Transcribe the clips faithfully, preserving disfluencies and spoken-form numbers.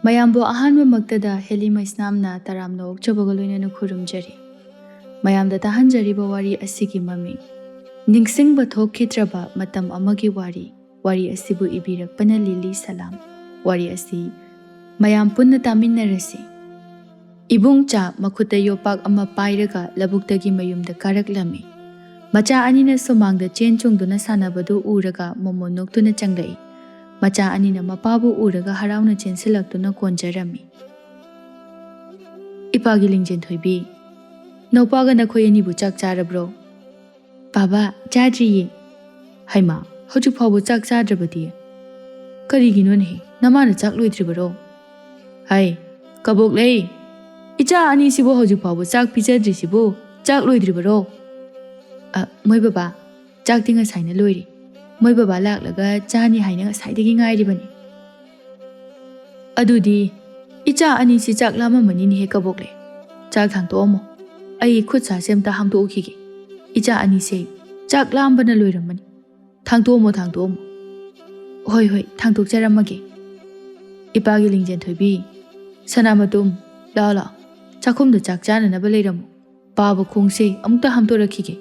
ꯃꯌꯥꯝꯕꯨ ꯑꯍꯥꯟꯕꯃꯛꯇꯗ ꯍꯦꯂꯤ ꯃꯩꯁꯅꯥꯝꯅ ꯇꯔꯥꯝꯅ ꯑꯣꯛꯆꯕꯒ ꯂꯣꯏꯅꯅ ꯈꯨꯔꯨꯝꯖꯔꯤ꯫ ꯃꯌꯥꯝꯗ ꯇꯥꯍꯟꯖꯔꯤꯕ ꯋꯥꯔꯤ ꯑꯁꯤꯒꯤ ꯃꯃꯤꯡ, ꯅꯤꯡꯁꯤꯡꯕ ꯊꯣꯛꯈꯤꯗ꯭ꯔꯕ ꯃꯇꯝ ꯑꯃꯒꯤ ꯋꯥꯔꯤ꯫ ꯋꯥꯔꯤ ꯑꯁꯤꯕꯨ ꯏꯕꯤꯔꯛꯄꯅ ꯂꯤꯂꯤ ꯁꯂꯥꯝ꯫ ꯋꯥꯔꯤ ꯑꯁꯤ ꯃꯌꯥꯝ ꯄꯨꯟꯅ ꯇꯥꯃꯤꯟꯅꯔꯁꯤ꯫ ꯏꯕꯨꯡꯆꯥ ꯃꯈꯨꯠꯇ ꯌꯣꯄꯥꯛ ꯑꯃ ꯄꯥꯏꯔꯒ ꯂꯧꯕꯨꯛꯇꯒꯤ ꯃꯌꯨꯝꯗ ꯀꯥꯔꯛꯂꯝꯃꯤ꯫ ꯃꯆꯥ ꯑꯅꯤꯅ ꯁꯨꯃꯥꯡꯗ ꯆꯦꯟ ꯆꯣꯡꯗꯨꯅ ꯁꯥꯟꯅꯕꯗꯨ ꯎꯔꯒ ꯃꯣꯃꯣꯟ ꯅꯣꯛꯇꯨꯅ ꯆꯪꯂꯛꯏ꯫ ꯃꯆꯥ ꯑꯅꯤꯅ ꯃꯄꯥꯕꯨ ꯎꯔꯒ ꯍꯔꯥꯎꯅ ꯆꯦꯟꯁꯤꯜꯂꯛꯇꯨꯅ ꯀꯣꯟꯖꯔꯝꯃꯤ꯫ ꯏꯄꯥꯒꯤ ꯂꯤꯡꯖꯦꯟ ꯊꯣꯏꯕꯤ, ꯅꯧꯄꯥꯒ ꯅꯈꯣꯏ ꯑꯅꯤꯕꯨ ꯆꯥꯛ ꯆꯥꯔꯕ꯭ꯔꯣ? ꯕꯥꯕꯥ, ꯆꯥꯗ꯭ꯔꯤꯌꯦ꯫ ꯍꯩꯃꯥ, ꯍꯧꯖꯤꯛ ꯐꯥꯎꯕ ꯆꯥꯛ ꯆꯥꯗ꯭ꯔꯕꯗꯤ? ꯀꯔꯤꯒꯤꯅꯣꯅꯦꯍꯦ, ꯅꯃꯥꯅ ꯆꯥꯛ ꯂꯣꯏꯗ꯭ꯔꯤꯕꯔꯣ? ꯍꯥꯏ, ꯀꯕꯣꯛꯂꯩ, ꯏꯆꯥ ꯑꯅꯤꯁꯤꯕꯨ ꯍꯧꯖꯤꯛ ꯐꯥꯎꯕ ꯆꯥꯛ ꯄꯤꯖꯗ꯭ꯔꯤꯁꯤꯕꯨ ꯆꯥꯛ ꯂꯣꯏꯗ꯭ꯔꯤꯕꯔꯣ? ꯑ, ꯃꯣꯏ ꯕꯕꯥ, ꯆꯥꯛꯇꯤ ꯉꯁꯥꯏꯅ ꯂꯣꯏꯔꯦ꯫ ꯃꯣꯏ ꯕꯕꯥ ꯂꯥꯛꯂꯒ ꯆꯥꯅꯤ ꯍꯥꯏꯅ ꯉꯁꯥꯏꯗꯒꯤ ꯉꯥꯏꯔꯤꯕꯅꯤ꯫ ꯑꯗꯨꯗꯤ ꯏꯆꯥ ꯑꯅꯤꯁꯤ ꯆꯥꯛ ꯂꯥꯝꯃꯝꯃꯅꯤꯅꯦꯍꯦ ꯀꯕꯣꯛꯂꯩ꯫ ꯆꯥꯛ ꯊꯥꯡꯇꯣꯛꯑꯝꯃꯣ꯫ ꯑꯩ ꯈꯨꯠ ꯁꯥꯁꯦ ꯑꯝꯇ ꯍꯥꯝꯗꯣꯛꯎꯈꯤꯒꯦ꯫ ꯏꯆꯥ ꯑꯅꯤꯁꯦ ꯆꯥꯛ ꯂꯥꯝꯕꯅ ꯂꯣꯏꯔꯝꯃꯅꯤ꯫ ꯊꯥꯡꯇꯣꯛꯑꯝꯃꯣ, ꯊꯥꯡꯇꯣꯛꯑꯝꯃꯣ꯫ ꯍꯣꯏ, ꯍꯣꯏ, ꯊꯥꯡꯇꯣꯛꯆꯔꯝꯃꯒꯦ꯫ ꯏꯄꯥꯒꯤ ꯂꯤꯡꯖꯦꯟ ꯊꯣꯏꯕꯤ, ꯁꯅꯥꯃꯇꯨꯝ, ꯂꯥꯛꯑꯣ, ꯂꯥꯛꯑꯣ꯫ ꯆꯥꯛꯈꯨꯝꯗ ꯆꯥꯛ ꯆꯥꯅꯅꯕ ꯂꯩꯔꯝꯃꯨ꯫ ꯄꯥꯕ ꯈꯣꯡꯁꯦ ꯑꯃꯨꯛꯇ ꯍꯥꯝꯗꯣꯔꯛꯈꯤꯒꯦ꯫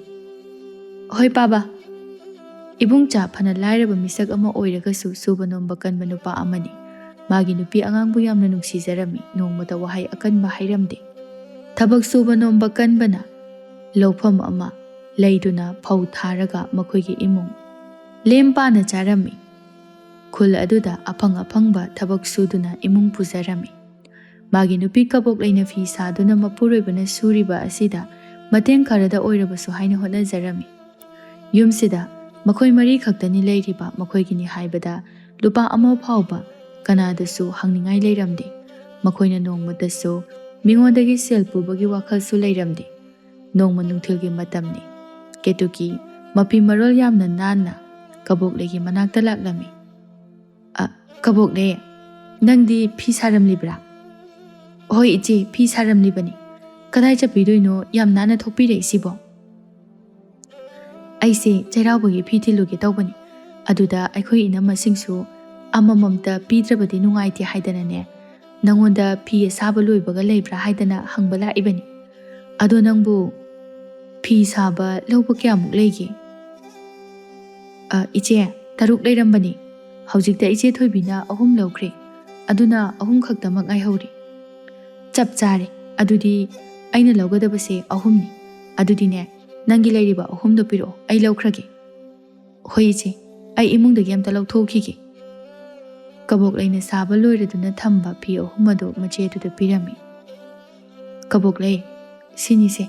ꯍꯣꯏ, ꯄꯥꯕ꯫ ꯏꯕꯨꯡꯆꯥ ꯐꯅ ꯂꯥꯏꯔꯕ ꯃꯤꯁꯛ ꯑꯃ ꯑꯣꯏꯔꯒꯁꯨ ꯁꯨꯕ ꯅꯣꯝꯕ ꯀꯟꯕ ꯅꯨꯄꯥ ꯑꯃꯅꯤ꯫ ꯃꯥꯒꯤ ꯅꯨꯄꯤ ꯑꯉꯥꯡꯕꯨ ꯌꯥꯝꯅ ꯅꯨꯡꯁꯤꯖꯔꯝꯃꯤ꯫ ꯅꯣꯡꯃꯇ ꯋꯥꯍꯩ ꯑꯀꯟꯕ ꯍꯥꯏꯔꯝꯗꯦ꯫ ꯊꯕꯛ ꯁꯨꯕ ꯅꯣꯝꯕ ꯀꯟꯕꯅ ꯂꯧꯐꯝ ꯑꯃ ꯂꯩꯗꯨꯅ ꯐꯧ ꯊꯥꯔꯒ ꯃꯈꯣꯏꯒꯤ ꯏꯃꯨꯡ ꯂꯦꯝ ꯄꯥꯅ ꯆꯥꯔꯝꯃꯤ꯫ ꯈꯨꯜ ꯑꯗꯨꯗ ꯑꯐꯪ ꯑꯐꯪꯕ ꯊꯕꯛ ꯁꯨꯗꯨꯅ ꯏꯃꯨꯡ ꯄꯨꯖꯔꯝꯃꯤ꯫ ꯃꯥꯒꯤ ꯅꯨꯄꯤ ꯀꯕꯣꯛꯂꯩꯅ ꯐꯤ ꯁꯥꯗꯨꯅ ꯃꯄꯨꯔꯣꯏꯕꯅ ꯁꯨꯔꯤꯕ ꯑꯁꯤꯗ ꯃꯇꯦꯡ ꯈꯔꯗ ꯑꯣꯏꯔꯕꯁꯨ ꯍꯥꯏꯅ ꯍꯣꯠꯅꯖꯔꯝꯃꯤ꯫ ꯌꯨꯝꯁꯤꯗ ꯃꯈꯣꯏ ꯃꯔꯤ ꯈꯛꯇꯅꯤ ꯂꯩꯔꯤꯕ꯫ ꯃꯈꯣꯏꯒꯤꯅꯤ ꯍꯥꯏꯕꯗ ꯂꯨꯄꯥ ꯑꯃ ꯐꯥꯎꯕ ꯀꯅꯥꯗꯁꯨ ꯍꯪꯅꯤꯡꯉꯥꯏ ꯂꯩꯔꯝꯗꯦ꯫ ꯃꯈꯣꯏꯅ ꯅꯣꯡꯃꯇꯁꯨ ꯃꯤꯉꯣꯟꯗꯒꯤ ꯁꯦꯜ ꯄꯨꯕꯒꯤ ꯋꯥꯈꯜꯁꯨ ꯂꯩꯔꯝꯗꯦ꯫ ꯅꯣꯡꯃ ꯅꯨꯡꯊꯤꯜꯒꯤ ꯃꯇꯝꯅꯤ꯫ ꯀꯦꯇꯨꯀꯤ ꯃꯐꯤ ꯃꯔꯣꯜ ꯌꯥꯝꯅ ꯅꯥꯟꯅ ꯀꯕꯣꯛꯂꯩꯒꯤ ꯃꯅꯥꯛꯇ ꯂꯥꯛꯂꯝꯃꯤ꯫ "ꯑ, ꯀꯕꯣꯛꯂꯩ, ꯅꯪꯗꯤ ꯐꯤ ꯁꯥꯔꯝꯂꯤꯕ꯭ꯔꯥ?" "ꯍꯣꯏ ꯏꯆꯦ, ꯐꯤ ꯁꯥꯔꯝꯂꯤꯕꯅꯤ꯫ ꯀꯗꯥꯏ ꯆꯠꯄꯤꯗꯣꯏꯅꯣ? ꯌꯥꯝ ꯅꯥꯟꯅ ꯊꯣꯛꯄꯤꯔꯛꯏꯁꯤꯕꯣ?" "ꯑꯩꯁꯦ ꯆꯩꯔꯥꯎꯕꯒꯤ ꯐꯤ ꯊꯤꯜꯂꯨꯒꯦ ꯇꯧꯕꯅꯤ꯫ ꯑꯗꯨꯗ ꯑꯩꯈꯣꯏ ꯏꯅꯝꯃꯁꯤꯡꯁꯨ ꯑꯃꯃꯝꯇ ꯄꯤꯗ꯭ꯔꯕꯗꯤ ꯅꯨꯡꯉꯥꯏꯇꯦ ꯍꯥꯏꯗꯅꯅꯦ, ꯅꯪꯉꯣꯟꯗ ꯐꯤ ꯑꯁꯥꯕ ꯂꯣꯏꯕꯒ ꯂꯩꯕ꯭ꯔꯥ ꯍꯥꯏꯗꯅ ꯍꯪꯕ ꯂꯥꯛꯏꯕꯅꯤ꯫ ꯑꯗꯣ ꯅꯪꯕꯨ ꯐꯤ ꯁꯥꯕ ꯂꯧꯕ ꯀꯌꯥꯃꯨꯛ ꯂꯩꯒꯦ?" "ꯑ, ꯏꯆꯦ, ꯇꯔꯨꯛ ꯂꯩꯔꯝꯕꯅꯤ꯫ ꯍꯧꯖꯤꯛꯇ ꯏꯆꯦ ꯊꯣꯏꯕꯤꯅ ꯑꯍꯨꯝ ꯂꯧꯈ꯭ꯔꯦ꯫ ꯑꯗꯨꯅ ꯑꯍꯨꯝ ꯈꯛꯇꯃꯛ ꯉꯥꯏꯍꯧꯔꯦ꯫" "ꯆꯞ ꯆꯥꯔꯦ꯫ ꯑꯗꯨꯗꯤ ꯑꯩꯅ ꯂꯧꯒꯗꯕꯁꯦ ꯑꯍꯨꯝꯅꯤ꯫ ꯑꯗꯨꯗꯤꯅꯦ, ꯅꯪꯒꯤ ꯂꯩꯔꯤꯕ ꯑꯍꯨꯝꯗꯣ ꯄꯤꯔꯛꯑꯣ, ꯑꯩ ꯂꯧꯈ꯭ꯔꯒꯦ꯫" "ꯍꯣꯏ ꯏꯆꯦ, ꯑꯩ ꯏꯃꯨꯡꯗꯒꯤ ꯑꯝꯇ ꯂꯧꯊꯣꯛꯈꯤꯒꯦ꯫" ꯀꯕꯣꯛꯂꯩꯅ ꯁꯥꯕ ꯂꯣꯏꯔꯗꯨꯅ ꯊꯝꯕ ꯐꯤ ꯑꯍꯨꯝ ꯑꯗꯨ ꯃꯆꯦꯗꯨꯗ ꯄꯤꯔꯝꯃꯤ꯫ "ꯀꯕꯣꯛꯂꯩ, ꯁꯤꯅꯤꯁꯦ,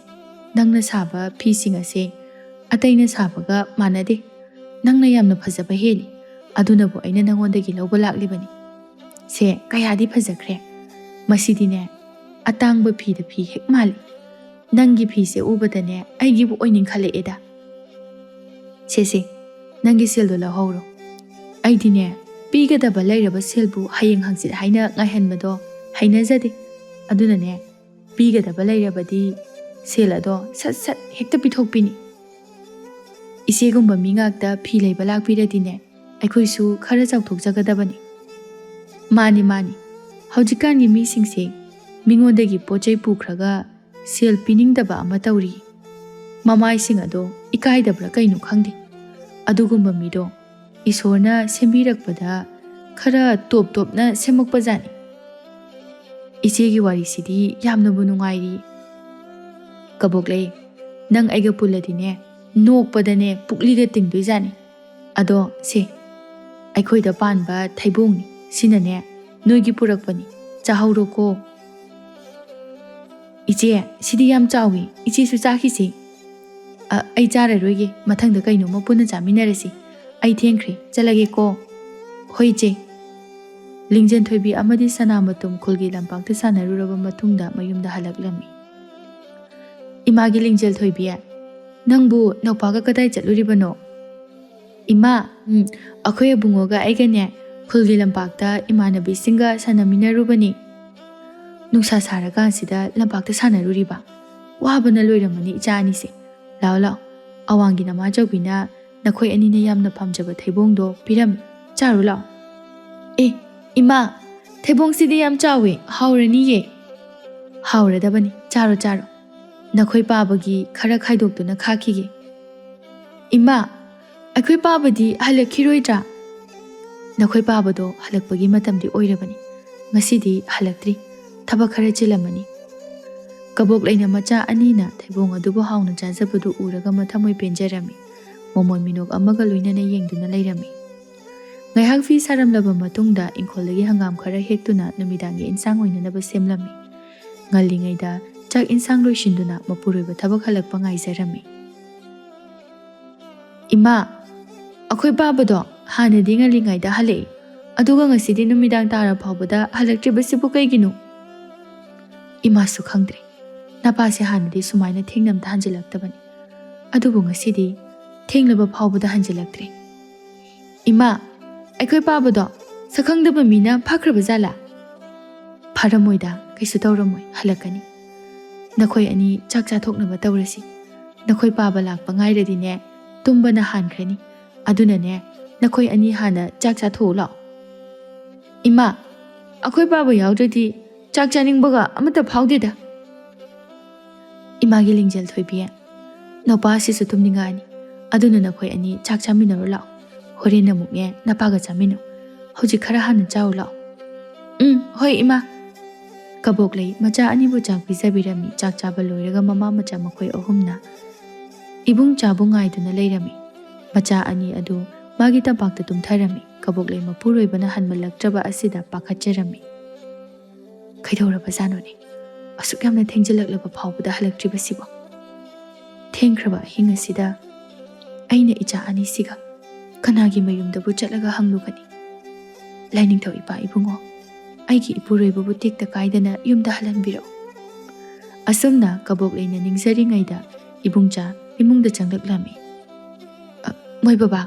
ꯅꯪꯅ ꯁꯥꯕ ꯐꯤꯁꯤꯡ ꯑꯁꯦ ꯑꯇꯩꯅ ꯁꯥꯕꯒ ꯃꯥꯟꯅꯗꯦ꯫ ꯅꯪꯅ ꯌꯥꯝꯅ ꯐꯖꯕ ꯍꯦꯜꯂꯤ꯫ ꯑꯗꯨꯅꯕꯨ ꯑꯩꯅ ꯅꯪꯉꯣꯟꯗꯒꯤ ꯂꯧꯕ ꯂꯥꯛꯂꯤꯕꯅꯤ꯫ ꯁꯦ, ꯀꯌꯥꯗꯤ ꯐꯖꯈ꯭ꯔꯦ꯫ ꯃꯁꯤꯗꯤꯅꯦ, ꯑꯇꯥꯡꯕ ꯐꯤꯗ ꯐꯤ ꯍꯦꯛ ꯃꯥꯜꯂꯤ꯫ ꯅꯪꯒꯤ ꯐꯤꯁꯦ ꯎꯕꯗꯅꯦ ꯑꯩꯒꯤꯕꯨ ꯑꯣꯏꯅꯤꯡꯈꯠꯂꯛꯑꯦꯗ꯫ ꯁꯦꯁꯦ, ꯅꯪꯒꯤ ꯁꯦꯜꯗꯣ ꯂꯧꯍꯧꯔꯣ꯫ ꯑꯩꯗꯤꯅꯦ, ꯄꯤꯒꯗꯕ ꯂꯩꯔꯕ ꯁꯦꯜꯕꯨ ꯍꯌꯦꯡ ꯍꯪꯆꯤꯠ ꯍꯥꯏꯅ ꯉꯥꯏꯍꯟꯕꯗꯣ ꯍꯩꯅꯖꯗꯦ꯫ ꯑꯗꯨꯅꯅꯦ, ꯄꯤꯒꯗꯕ ꯂꯩꯔꯕꯗꯤ ꯁꯦꯜ ꯑꯗꯣ ꯁꯠ ꯁꯠ ꯍꯦꯛꯇ ꯄꯤꯊꯣꯛꯄꯤꯅꯤ꯫ ꯏꯆꯦꯒꯨꯝꯕ ꯃꯤ ꯉꯥꯛꯇ ꯐꯤ ꯂꯩꯕ ꯂꯥꯛꯄꯤꯔꯗꯤꯅꯦ, ꯑꯩꯈꯣꯏꯁꯨ ꯈꯔ ꯆꯥꯎꯊꯣꯛꯆꯒꯗꯕꯅꯤ꯫" "ꯃꯥꯅꯤ, ꯃꯥꯅꯤ꯫ ꯍꯧꯖꯤꯛꯀꯥꯟꯒꯤ ꯃꯤꯁꯤꯡꯁꯦ ꯃꯤꯉꯣꯟꯗꯒꯤ ꯄꯣꯠ ꯆꯩ ꯄꯨꯈ꯭ꯔꯒ ꯁꯦꯜ ꯄꯤꯅꯤꯡꯗꯕ ꯑꯃ ꯇꯧꯔꯤ꯫ ꯃꯃꯥꯏꯁꯤꯡ ꯑꯗꯣ ꯏꯀꯥꯏꯗꯕ꯭ꯔꯥ ꯀꯩꯅꯣ ꯈꯪꯗꯦ꯫ ꯑꯗꯨꯒꯨꯝꯕ ꯃꯤꯗꯣ ꯏꯁꯣꯔꯅ ꯁꯦꯝꯕꯤꯔꯛꯄꯗ ꯈꯔ ꯇꯣꯞ ꯇꯣꯞꯅ ꯁꯦꯝꯃꯛꯄ ꯖꯥꯠꯅꯤ꯫" "ꯏꯆꯦꯒꯤ ꯋꯥꯔꯤꯁꯤꯗꯤ ꯌꯥꯝꯅꯕꯨ ꯅꯨꯡꯉꯥꯏꯔꯤ꯫ ꯀꯕꯣꯛꯂꯩ, ꯅꯪ ꯑꯩꯒ ꯄꯨꯜꯂꯗꯤꯅꯦ, ꯅꯣꯛꯄꯗꯅꯦ ꯄꯨꯛꯂꯤꯒ ꯇꯤꯡꯗꯣꯏꯖꯥꯠꯅꯤ꯫ ꯑꯗꯣ ꯁꯦ, ꯑꯩꯈꯣꯏꯗ ꯄꯥꯟꯕ ꯊꯩꯕꯣꯡꯅꯤ, ꯁꯤꯅꯅꯦ ꯅꯣꯏꯒꯤ ꯄꯨꯔꯛꯄꯅꯤ, ꯆꯥꯍꯧꯔꯣꯀꯣ꯫" "ꯏꯆꯦ, ꯁꯤꯗꯤ ꯌꯥꯝ ꯆꯥꯎꯏ, ꯏꯆꯦꯁꯨ ꯆꯥꯈꯤꯁꯤ꯫" "ꯑ, ꯑꯩ ꯆꯥꯔꯔꯣꯏꯒꯦ, ꯃꯊꯪꯗ ꯀꯩꯅꯣꯝꯃ ꯄꯨꯟꯅ ꯆꯥꯃꯤꯟꯅꯔꯁꯤ꯫ ꯑꯩ ꯊꯦꯡꯈ꯭ꯔꯦ, ꯆꯠꯂꯒꯦꯀꯣ꯫" "ꯍꯣꯏ ꯏꯆꯦ꯫" ꯂꯤꯡꯖꯦꯜ ꯊꯣꯏꯕꯤ ꯑꯃꯗꯤ ꯁꯅꯥꯃꯇꯨꯝ ꯈꯨꯜꯒꯤ ꯂꯝꯄꯥꯛꯇ ꯁꯥꯟꯅꯔꯨꯔꯕ ꯃꯇꯨꯡꯗ ꯃꯌꯨꯝꯗ ꯍꯜꯂꯛꯂꯝꯃꯤ꯫ "ꯏꯃꯥꯒꯤ ꯂꯤꯡꯖꯦꯜ ꯊꯣꯏꯕꯤ, ꯅꯪꯕꯨ ꯅꯧꯄꯥꯒ ꯀꯗꯥꯏ ꯆꯠꯂꯨꯔꯤꯕꯅꯣ?" "ꯏꯃꯥ, ꯎꯝ, ꯑꯩꯈꯣꯏ ꯑꯕꯨꯡꯉꯣꯒ ꯑꯩꯒꯅꯦ ꯈꯨꯜꯒꯤ ꯂꯝꯄꯥꯛꯇ ꯏꯃꯥꯟꯅꯕꯤꯁꯤꯡꯒ ꯁꯥꯟꯅꯃꯤꯟꯅꯔꯨꯕꯅꯤ꯫" "ꯅꯨꯡꯁꯥ ꯁꯥꯔꯀꯥꯟꯁꯤꯗ ꯂꯝꯄꯥꯛꯇ ꯁꯥꯟꯅꯔꯨꯔꯤꯕ? ꯋꯥꯕꯅ ꯂꯣꯏꯔꯝꯃꯅꯤ ꯏꯆꯥ ꯑꯅꯤꯁꯦ꯫ ꯂꯥꯛꯑꯣ, ꯂꯥꯛꯑꯣ, ꯑꯋꯥꯡꯒꯤ ꯅꯃꯥꯆꯧꯕꯤꯅ ꯅꯈꯣꯏ ꯑꯅꯤꯅ ꯌꯥꯝꯅ ꯄꯥꯝꯖꯕ ꯊꯩꯕꯣꯡꯗꯣ ꯄꯤꯔꯝꯃꯤ, ꯆꯥꯔꯨ ꯂꯥꯛꯑꯣ꯫" "ꯑꯦ, ꯏꯃꯥ, "ꯊꯩꯕꯣꯡꯁꯤꯗꯤ ꯌꯥꯝ ꯆꯥꯎꯋꯦ, ꯍꯥꯎꯔꯅꯤꯌꯦ꯫" "ꯍꯥꯎꯔꯗꯕꯅꯤ, ꯆꯥꯔꯣ, ꯆꯥꯔꯣ꯫ ꯅꯈꯣꯏ ꯄꯥꯕꯒꯤ ꯈꯔ ꯈꯥꯏꯗꯣꯛꯇꯨꯅ ꯈꯥꯛꯈꯤꯒꯦ꯫" "ꯏꯃꯥ, ꯑꯩꯈꯣꯏ ꯄꯥꯕꯗꯤ ꯍꯜꯂꯛꯈꯤꯔꯣꯏꯗ꯭ꯔꯥ?" "ꯅꯈꯣꯏ ꯄꯥꯕꯗꯣ ꯍꯜꯂꯛꯄꯒꯤ ꯃꯇꯝꯗꯤ ꯑꯣꯏꯔꯕꯅꯤ꯫ ꯉꯁꯤꯗꯤ ꯍꯜꯂꯛꯇ꯭ꯔꯤ꯫ ꯊꯕꯛ ꯈꯔ ꯆꯤꯜꯂꯝꯃꯅꯤ꯫" ꯀꯕꯣꯛꯂꯩꯅ ꯃꯆꯥ ꯑꯅꯤꯅ ꯊꯩꯕꯣꯡ ꯑꯗꯨꯕꯨ ꯍꯥꯎꯅ ꯆꯥꯖꯕꯗꯨ ꯎꯔꯒ ꯃꯊꯃꯣꯏ ꯄꯦꯟꯖꯔꯝꯃꯤ꯫ ꯃꯃꯣꯟ ꯃꯤꯅꯣꯛ ꯑꯃꯒ ꯂꯣꯏꯅꯅ ꯌꯦꯡꯗꯨꯅ ꯂꯩꯔꯝꯃꯤ꯫ ꯉꯥꯏꯍꯥꯛ ꯐꯤ ꯁꯥꯔꯝꯂꯕ ꯃꯇꯨꯡꯗ ꯏꯪꯈꯣꯜꯗꯒꯤ ꯍꯪꯒꯥꯝ ꯈꯔ ꯍꯦꯛꯇꯨꯅ ꯅꯨꯃꯤꯗꯥꯡꯒꯤ ꯏꯟꯁꯥꯡ ꯑꯣꯏꯅꯅꯕ ꯁꯦꯝꯂꯝꯃꯤ꯫ ꯉꯜꯂꯤꯉꯩꯗ ꯆꯥꯛ ꯏꯟꯁꯥꯡ ꯂꯣꯏꯁꯤꯟꯗꯨꯅ ꯃꯄꯨꯔꯣꯏꯕ ꯊꯕꯛ ꯍꯜꯂꯛꯄ ꯉꯥꯏꯖꯔꯝꯃꯤ꯫ "ꯏꯃꯥ, ꯑꯩꯈꯣꯏ ꯄꯥꯕꯗꯣ ꯍꯥꯟꯅꯗꯤ ꯉꯜꯂꯤꯉꯩꯗ ꯍꯜꯂꯛꯏ, ꯑꯗꯨꯒ ꯉꯁꯤꯗꯤ ꯅꯨꯃꯤꯗꯥꯡ ꯇꯥꯔ ꯐꯥꯎꯕꯗ ꯍꯜꯂꯛꯇ꯭ꯔꯤꯕꯁꯤꯕꯨ ꯀꯩꯒꯤꯅꯣ?" "ꯏꯃꯥꯁꯨ ꯈꯪꯗ꯭ꯔꯦ꯫ ꯅꯄꯥꯁꯦ ꯍꯥꯟꯅꯗꯤ ꯁꯨꯃꯥꯏꯅ ꯊꯦꯡꯅ ꯑꯝꯇ ꯍꯟꯖꯤꯜꯂꯛꯇꯕꯅꯤ꯫ ꯑꯗꯨꯕꯨ ꯉꯁꯤꯗꯤ ꯊꯦꯡꯂꯕ ꯐꯥꯎꯕꯗ ꯍꯟꯖꯤꯜꯂꯛꯇ꯭ꯔꯦ꯫" "ꯏꯃꯥ, ꯑꯩꯈꯣꯏ ꯄꯥꯕꯗꯣ ꯁꯛꯈꯪꯗꯕ ꯃꯤꯅ ꯐꯥꯈ꯭ꯔꯕ ꯖꯥꯠꯂꯥ?" "ꯐꯥꯔꯝꯃꯣꯏꯗ, ꯀꯩꯁꯨ ꯇꯧꯔꯝꯃꯣꯏ, ꯍꯜꯂꯛꯀꯅꯤ꯫ ꯅꯈꯣꯏ ꯑꯅꯤ ꯆꯥꯛ ꯆꯥꯊꯣꯛꯅꯕ ꯇꯧꯔꯁꯤ꯫ ꯅꯈꯣꯏ ꯄꯥꯕ ꯂꯥꯛꯄ ꯉꯥꯏꯔꯗꯤꯅꯦ, ꯇꯨꯝꯕꯅ ꯍꯥꯟꯈ꯭ꯔꯅꯤ꯫ ꯑꯗꯨꯅꯅꯦ, ꯅꯈꯣꯏ ꯑꯅꯤ ꯍꯥꯟꯅ ꯆꯥꯛ ꯆꯥꯊꯣꯛꯎ ꯂꯥꯛꯑꯣ꯫" "ꯏꯃꯥ, ꯑꯩꯈꯣꯏ ꯄꯥꯕ ꯌꯥꯎꯗ꯭ꯔꯗꯤ ꯆꯥꯛ ꯆꯥꯅꯤꯡꯕꯒ ꯑꯃꯠꯇ ꯐꯥꯎꯗꯦꯗ꯫" "ꯏꯃꯥꯒꯤ ꯂꯤꯡꯖꯦꯜ ꯊꯣꯏꯕꯤ, ꯅꯨꯄꯥ ꯑꯁꯤꯁꯨ ꯇꯨꯝꯅꯤꯡꯉꯛꯑꯅꯤ꯫ ꯑꯗꯨꯅ ꯅꯈꯣꯏ ꯑꯅꯤ ꯆꯥꯛ ꯆꯥꯃꯤꯟꯅꯔꯨ ꯂꯥꯛꯑꯣ꯫ ꯍꯣꯔꯦꯟ ꯑꯃꯨꯛꯅꯦ ꯅꯄꯥꯒ ꯆꯥꯃꯤꯟꯅꯧ꯫ ꯍꯧꯖꯤꯛ ꯈꯔ ꯍꯥꯟꯅ ꯆꯥꯎ ꯂꯥꯛꯑꯣ꯫" "ꯎꯝ, ꯍꯣꯏ ꯏꯃꯥ꯫" ꯀꯕꯣꯛꯂꯩ ꯃꯆꯥ ꯑꯅꯤꯕꯨ ꯆꯥꯛ ꯄꯤꯖꯕꯤꯔꯝꯃꯤ꯫ ꯆꯥꯛ ꯆꯥꯕ ꯂꯣꯏꯔꯒ ꯃꯃꯥ ꯃꯆꯥ ꯃꯈꯣꯏ ꯑꯍꯨꯝꯅ ꯏꯕꯨꯡꯆꯥꯕꯨ ꯉꯥꯏꯗꯨꯅ ꯂꯩꯔꯝꯃꯤ꯫ ꯃꯆꯥ ꯑꯅꯤ ꯑꯗꯨ ꯃꯥꯒꯤ ꯇꯝꯄꯥꯛꯇ ꯇꯨꯝꯊꯔꯝꯃꯤ꯫ ꯀꯕꯣꯛꯂꯩ ꯃꯄꯨꯔꯣꯏꯕꯅ ꯍꯟꯃꯜꯂꯛꯇ꯭ꯔꯕ ꯑꯁꯤꯗ ꯄꯥꯈꯠꯆꯔꯝꯃꯤ꯫ "ꯀꯩꯗꯧꯔꯕꯖꯥꯠꯅꯣꯅꯦ? ꯑꯁꯨꯛ ꯌꯥꯝꯅ ꯊꯦꯡꯖꯤꯜꯂꯛꯂꯕ ꯐꯥꯎꯕꯗ ꯍꯜꯂꯛꯇ꯭ꯔꯤꯕꯁꯤꯕꯣ? ꯊꯦꯡꯈ꯭ꯔꯕ ꯑꯍꯤꯡ ꯑꯁꯤꯗ ꯑꯩꯅ ꯏꯆꯥ ꯑꯅꯤꯁꯤꯒ ꯀꯅꯥꯒꯤ ꯃꯌꯨꯝꯗꯕꯨ ꯆꯠꯂꯒ ꯍꯪꯂꯨꯒꯅꯤ? ꯂꯥꯏꯅꯤꯡꯊꯧ ꯏꯄꯥ ꯏꯕꯨꯡꯉꯣ, ꯑꯩꯒꯤ ꯏꯄꯨꯔꯣꯏꯕꯕꯨ ꯇꯦꯛꯇ ꯀꯥꯏꯗꯅ ꯌꯨꯝꯗ ꯍꯜꯍꯟꯕꯤꯔꯛꯎ꯫" ꯑꯁꯨꯝꯅ ꯀꯕꯣꯛꯂꯩꯅ ꯅꯤꯡꯖꯔꯤꯉꯩꯗ ꯏꯕꯨꯡꯆꯥ ꯏꯃꯨꯡꯗ ꯆꯪꯂꯛꯂꯝꯃꯤ꯫ "ꯑ, ꯃꯣꯏ ꯕꯕꯥ,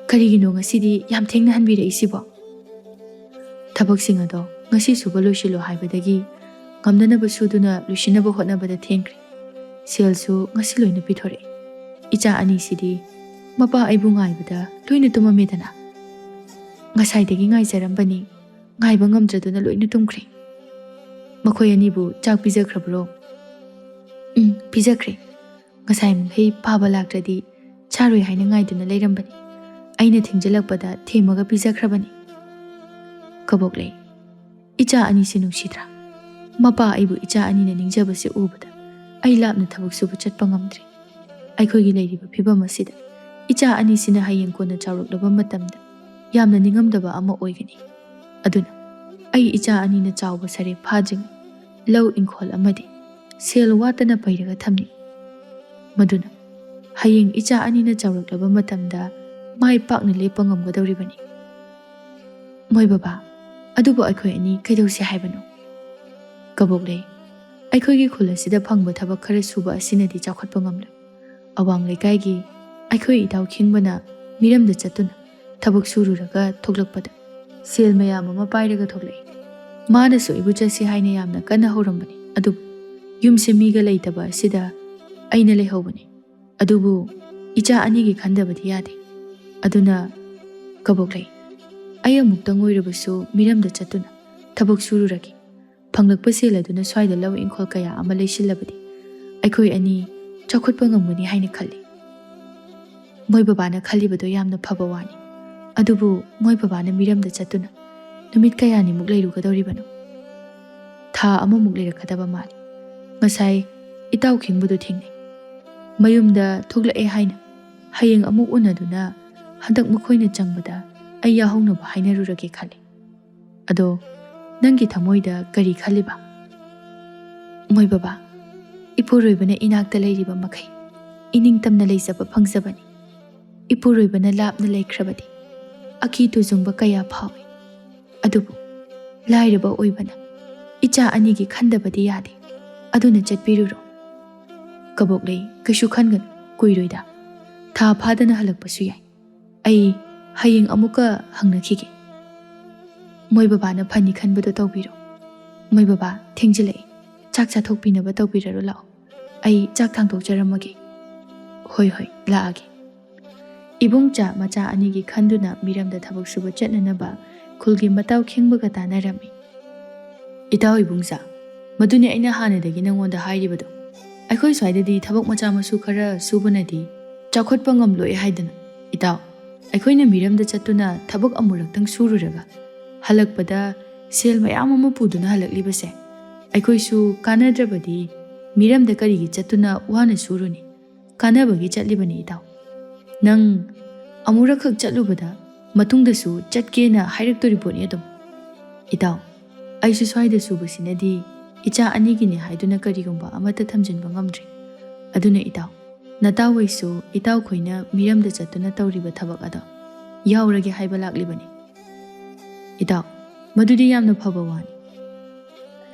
ꯀꯔꯤꯒꯤꯅꯣ ꯉꯁꯤꯗꯤ ꯌꯥꯝ ꯊꯦꯡꯅ ꯍꯟꯕꯤꯔꯛꯏꯁꯤꯕꯣ?" "ꯊꯕꯛꯁꯤꯡ ꯑꯗꯣ ꯉꯁꯤ ꯁꯨꯕ ꯂꯣꯏꯁꯤꯜꯂꯣ ꯍꯥꯏꯕꯗꯒꯤ ꯉꯝꯅꯅꯕ ꯁꯨꯗꯨꯅ ꯂꯣꯏꯁꯤꯟꯅꯕ ꯍꯣꯠꯅꯕꯗ ꯊꯦꯡꯈ꯭ꯔꯦ꯫ ꯁꯦꯜꯁꯨ ꯉꯁꯤ ꯂꯣꯏꯅ ꯄꯤꯊꯣꯔꯛꯏ꯫ ꯏꯆꯥ ꯑꯅꯤꯁꯤꯗꯤ ꯃꯄꯥ ꯑꯩꯕꯨ ꯉꯥꯏꯕꯗ ꯂꯣꯏꯅ ꯇꯨꯝꯃꯝꯃꯦꯗꯅ꯫ ꯉꯁꯥꯏꯗꯒꯤ ꯉꯥꯏꯖꯔꯝꯕꯅꯤ꯫ ꯉꯥꯏꯕ ꯉꯝꯗ꯭ꯔꯗꯨꯅ ꯂꯣꯏꯅ ꯇꯨꯝꯈ꯭ꯔꯦ꯫ ꯃꯈꯣꯏ ꯑꯅꯤꯕꯨ ꯆꯥꯛ ꯄꯤꯖꯈ꯭ꯔꯕ꯭ꯔꯣ? ꯎꯝ, ꯄꯤꯖꯈ꯭ꯔꯦ꯫ ꯉꯁꯥꯏ ꯃꯈꯩ ꯐꯥꯕ ꯂꯥꯛꯇ꯭ꯔꯗꯤ ꯆꯥꯔꯣꯏ ꯍꯥꯏꯅ ꯉꯥꯏꯗꯨꯅ ꯂꯩꯔꯝꯕꯅꯤ꯫ ꯑꯩꯅ ꯊꯦꯡꯖꯤꯜꯂꯛꯄꯗ ꯊꯦꯝꯃꯒ ꯄꯤꯖꯈ꯭ꯔꯕꯅꯤ꯫ ꯀꯕꯣꯛꯂꯩ, ꯏꯆꯥ ꯑꯅꯤꯁꯤ ꯅꯨꯡꯁꯤꯗ꯭ꯔꯥ? ꯃꯄꯥ ꯑꯩꯕꯨ ꯏꯆꯥ ꯑꯅꯤꯅ ꯅꯤꯡꯖꯕꯁꯤ ꯎꯕꯗ ꯑꯩ ꯂꯥꯞꯅ ꯊꯕꯛ ꯁꯨꯕ ꯆꯠꯄ ꯉꯝꯗ꯭ꯔꯦ꯫ ꯑꯩꯈꯣꯏꯒꯤ ꯂꯩꯔꯤꯕ ꯐꯤꯕꯝ ꯑꯁꯤꯗ ꯏꯆꯥ ꯑꯅꯤꯁꯤꯅ ꯍꯌꯦꯡ ꯀꯣꯟꯅ ꯆꯥꯎꯔꯛꯂꯕ ꯃꯇꯝꯗ ꯌꯥꯝꯅ ꯅꯤꯡꯉꯝꯗꯕ ꯑꯃ ꯑꯣꯏꯒꯅꯤ꯫ ꯑꯗꯨꯅ ꯑꯩ ꯏꯆꯥ ꯑꯅꯤꯅ ꯆꯥꯎꯕ ꯁꯔꯦ ꯐꯥꯗ꯭ꯔꯤꯉꯩ ꯂꯧ ꯏꯪꯈꯣꯜ ꯑꯃꯗꯤ ꯁꯦꯜ ꯋꯥꯠꯇꯅ ꯄꯩꯔꯒ ꯊꯝꯅꯤ꯫ ꯃꯗꯨꯅ ꯍꯌꯦꯡ ꯏꯆꯥ ꯑꯅꯤꯅ ꯆꯥꯎꯔꯛꯂꯕ ꯃꯇꯝꯗ ꯃꯥꯏ ꯄꯥꯛꯅ ꯂꯦꯞꯄ ꯉꯝꯒꯗꯧꯔꯤꯕꯅꯤ꯫ ꯃꯣꯏ ꯕꯕꯥ, ꯑꯗꯨꯕꯨ ꯑꯩꯈꯣꯏ ꯑꯅꯤ ꯀꯩꯗꯧꯁꯤ ꯍꯥꯏꯕꯅꯣ? ꯀꯕꯣꯛꯂꯩ, ꯑꯩꯈꯣꯏꯒꯤ ꯈꯨꯜ ꯑꯁꯤꯗ ꯐꯪꯕ ꯊꯕꯛ ꯈꯔ ꯁꯨꯕ ꯑꯁꯤꯅꯗꯤ ꯆꯥꯎꯈꯠꯄ ꯉꯝꯂꯣꯏ꯫ ꯑꯋꯥꯡ ꯂꯩꯀꯥꯏꯒꯤ ꯑꯩꯈꯣꯏ ꯏꯇꯥꯎ ꯈꯤꯡꯕꯅ ꯃꯤꯔꯝꯗ ꯆꯠꯇꯨꯅ ꯊꯕꯛ ꯁꯨꯔꯨꯔꯒ ꯊꯣꯛꯂꯛꯄꯗ ꯁꯦꯜ ꯃꯌꯥꯝ ꯑꯃ ꯄꯥꯏꯔꯒ ꯊꯣꯛꯂꯛꯏ꯫ ꯃꯥꯅꯁꯨ ꯑꯩꯕꯨ ꯆꯠꯁꯤ ꯍꯥꯏꯅ ꯌꯥꯝꯅ ꯀꯟꯅ ꯍꯧꯔꯝꯕꯅꯤ, ꯑꯗꯨꯕꯨ ꯌꯨꯝꯁꯦ ꯃꯤꯒ ꯂꯩꯇꯕ ꯑꯁꯤꯗ ꯑꯩꯅ ꯂꯩꯍꯧꯕꯅꯤ꯫ ꯑꯗꯨꯕꯨ ꯏꯆꯥ ꯑꯅꯤꯒꯤ ꯈꯟꯗꯕꯗꯤ ꯌꯥꯗꯦ꯫ ꯑꯗꯨꯅ ꯀꯕꯣꯛꯂꯩ, ꯑꯩ ꯑꯃꯨꯛꯇꯪ ꯑꯣꯏꯔꯕꯁꯨ ꯃꯤꯔꯝꯗ ꯆꯠꯇꯨꯅ ꯊꯕꯛ ꯁꯨꯔꯨꯔꯒꯦ꯫ ꯐꯪꯂꯛꯄ ꯁꯦꯜ ꯑꯗꯨꯅ ꯁ꯭ꯋꯥꯏꯗ ꯂꯧ ꯏꯪꯈꯣꯜ ꯀꯌꯥ ꯑꯃ ꯂꯩꯁꯤꯜꯂꯕꯗꯤ ꯑꯩꯈꯣꯏ ꯑꯅꯤ ꯆꯥꯎꯈꯠꯄ ꯉꯝꯒꯅꯤ ꯍꯥꯏꯅ ꯈꯜꯂꯤ꯫ ꯃꯣꯏ ꯕꯕꯥꯅ ꯈꯜꯂꯤꯕꯗꯣ ꯌꯥꯝꯅ ꯐꯕ ꯋꯥꯅꯤ꯫ ꯑꯗꯨꯕꯨ ꯃꯣꯏ ꯕꯕꯥꯅ ꯃꯤꯔꯝꯗ ꯆꯠꯇꯨꯅ ꯅꯨꯃꯤꯠ ꯀꯌꯥꯅꯤꯃꯨꯛ ꯂꯩꯔꯨꯒꯗꯧꯔꯤꯕꯅꯣ? ꯊꯥ ꯑꯃꯃꯨꯛ ꯂꯩꯔꯛꯀꯗꯕ ꯃꯥꯜꯂꯤ꯫ ꯉꯁꯥꯏ ꯏꯇꯥꯎ ꯈꯤꯡꯕꯗꯨ ꯊꯦꯡꯅꯩ꯫ ꯃꯌꯨꯝꯗ ꯊꯣꯛꯂꯛꯑꯦ ꯍꯥꯏꯅ ꯍꯌꯦꯡ ꯑꯃꯨꯛ ꯎꯅꯗꯨꯅ ꯍꯟꯗꯛ ꯃꯈꯣꯏꯅ ꯆꯪꯕꯗ ꯑꯩ ꯌꯥꯎꯍꯧꯅꯕ ꯍꯥꯏꯅꯔꯨꯔꯒꯦ ꯈꯜꯂꯤ꯫ ꯑꯗꯣ ꯅꯪꯒꯤ ꯊꯃꯣꯏꯗ ꯀꯔꯤ ꯈꯜꯂꯤꯕ? ꯃꯣꯏ ꯕꯕꯥ, ꯏꯄꯨꯔꯣꯏꯕꯅ ꯏꯅꯥꯛꯇ ꯂꯩꯔꯤꯕ ꯃꯈꯩ ꯏꯅꯤꯡꯇꯝꯅ ꯂꯩꯖꯕ ꯐꯪꯖꯕꯅꯤ꯫ ꯏꯄꯨꯔꯣꯏꯕꯅ ꯂꯥꯞꯅ ꯂꯩꯈ꯭ꯔꯕꯗꯤ ꯑꯀꯤ ꯇꯨꯖꯨꯡꯕ ꯀꯌꯥ ꯐꯥꯎꯏ꯫ ꯑꯗꯨꯕꯨ ꯂꯥꯏꯔꯕ ꯑꯣꯏꯕꯅ ꯏꯆꯥ ꯑꯅꯤꯒꯤ ꯈꯟꯗꯕꯗꯤ ꯌꯥꯗꯦ꯫ ꯑꯗꯨꯅ ꯆꯠꯄꯤꯔꯨꯔꯣ꯫ ꯀꯕꯣꯛꯂꯩ, ꯀꯩꯁꯨ ꯈꯟꯒꯅꯨ, ꯀꯨꯏꯔꯣꯏꯗ꯫ ꯊꯥ ꯐꯥꯗꯅ ꯍꯜꯂꯛꯄꯁꯨ ꯌꯥꯏ꯫ ꯑꯩ ꯍꯌꯦꯡ ꯑꯃꯨꯛꯀ ꯍꯪꯅꯈꯤꯒꯦ꯫ ꯃꯣꯏ ꯕꯕꯥꯅ ꯐꯅꯤ ꯈꯟꯕꯗꯣ ꯇꯧꯕꯤꯔꯣ꯫ ꯃꯣꯏ ꯕꯕꯥ, ꯊꯦꯡꯖꯤꯜꯂꯛꯑꯦ꯫ ꯆꯥꯛ ꯆꯥꯊꯣꯛꯄꯤꯅꯕ ꯇꯧꯕꯤꯔꯔꯣ ꯂꯥꯛꯑꯣ꯫ ꯑꯩ ꯆꯥꯛ ꯊꯥꯡꯗꯣꯛꯆꯔꯝꯃꯒꯦ꯫ ꯍꯣꯏ, ꯍꯣꯏ, ꯂꯥꯛꯑꯒꯦ꯫ ꯏꯕꯨꯡꯆꯥ ꯃꯆꯥ ꯑꯅꯤꯒꯤ ꯈꯟꯗꯨꯅ ꯃꯤꯔꯝꯗ ꯊꯕꯛ ꯁꯨꯕ ꯆꯠꯅꯅꯕ ꯈꯨꯜꯒꯤ ꯃꯇꯥꯎ ꯈꯦꯡꯕꯒ ꯇꯥꯟꯅꯔꯝꯃꯤ꯫ "ꯏꯇꯥꯎ ꯏꯕꯨꯡꯖꯥ, ꯃꯗꯨꯅꯤ ꯑꯩꯅ ꯍꯥꯟꯅꯗꯒꯤ ꯅꯪꯉꯣꯟꯗ ꯍꯥꯏꯔꯤꯕꯗꯣ꯫ ꯑꯩꯈꯣꯏ ꯁ꯭ꯋꯥꯏꯗꯗꯤ ꯊꯕꯛ ꯃꯆꯥ ꯃꯁꯨ ꯈꯔ ꯁꯨꯕꯅꯗꯤ ꯆꯥꯎꯈꯠꯄ ꯉꯝꯂꯣꯏ ꯍꯥꯏꯗꯅ꯫ ꯏꯇꯥꯎ, ꯑꯩꯈꯣꯏꯅ ꯃꯤꯔꯝꯗ ꯆꯠꯇꯨꯅ ꯊꯕꯛ ꯑꯃꯨꯔꯛꯇꯪ ꯁꯨꯔꯨꯔꯒ ꯍꯜꯂꯛꯄꯗ ꯁꯦꯜ ꯃꯌꯥꯝ ꯑꯃ ꯄꯨꯗꯨꯅ ꯍꯜꯂꯛꯂꯤꯕꯁꯦ ꯑꯩꯈꯣꯏꯁꯨ ꯀꯥꯟꯅꯗ꯭ꯔꯕꯗꯤ ꯃꯤꯔꯝꯗ ꯀꯔꯤꯒꯤ ꯆꯠꯇꯨꯅ ꯋꯥꯅ ꯁꯨꯔꯨꯅꯤ? ꯀꯥꯟꯅꯕꯒꯤ ꯆꯠꯂꯤꯕꯅꯤ ꯏꯇꯥꯎ꯫ ꯅꯪ ꯑꯃꯨꯔꯛꯈꯛ ꯆꯠꯂꯨꯕꯗ ꯃꯇꯨꯡꯗꯁꯨ ꯆꯠꯀꯦꯅ ꯍꯥꯏꯔꯛꯇꯣꯔꯤ ꯄꯣꯠꯅꯤ ꯑꯗꯨꯝ꯫ ꯏꯇꯥꯎ, ꯑꯩꯁꯨ ꯁ꯭ꯋꯥꯏꯗ ꯁꯨꯕꯁꯤꯅꯗꯤ ꯏꯆꯥ ꯑꯅꯤꯒꯤꯅꯤ ꯍꯥꯏꯗꯨꯅ ꯀꯔꯤꯒꯨꯝꯕ ꯑꯃꯠꯇ ꯊꯝꯖꯤꯟꯕ ꯉꯝꯗ꯭ꯔꯤ꯫ ꯑꯗꯨꯅ ꯏꯇꯥꯎ, ꯅꯇꯥꯎꯍꯣꯏꯁꯨ ꯏꯇꯥꯎꯈꯣꯏꯅ ꯃꯤꯔꯝꯗ ꯆꯠꯇꯨꯅ ꯇꯧꯔꯤꯕ ꯊꯕꯛ ꯑꯗꯣ ꯌꯥꯎꯔꯒꯦ ꯍꯥꯏꯕ ꯂꯥꯛꯂꯤꯕꯅꯤ꯫" "ꯏꯇꯥꯎ, ꯃꯗꯨꯗꯤ ꯌꯥꯝꯅ ꯐꯕ ꯋꯥꯅꯤ꯫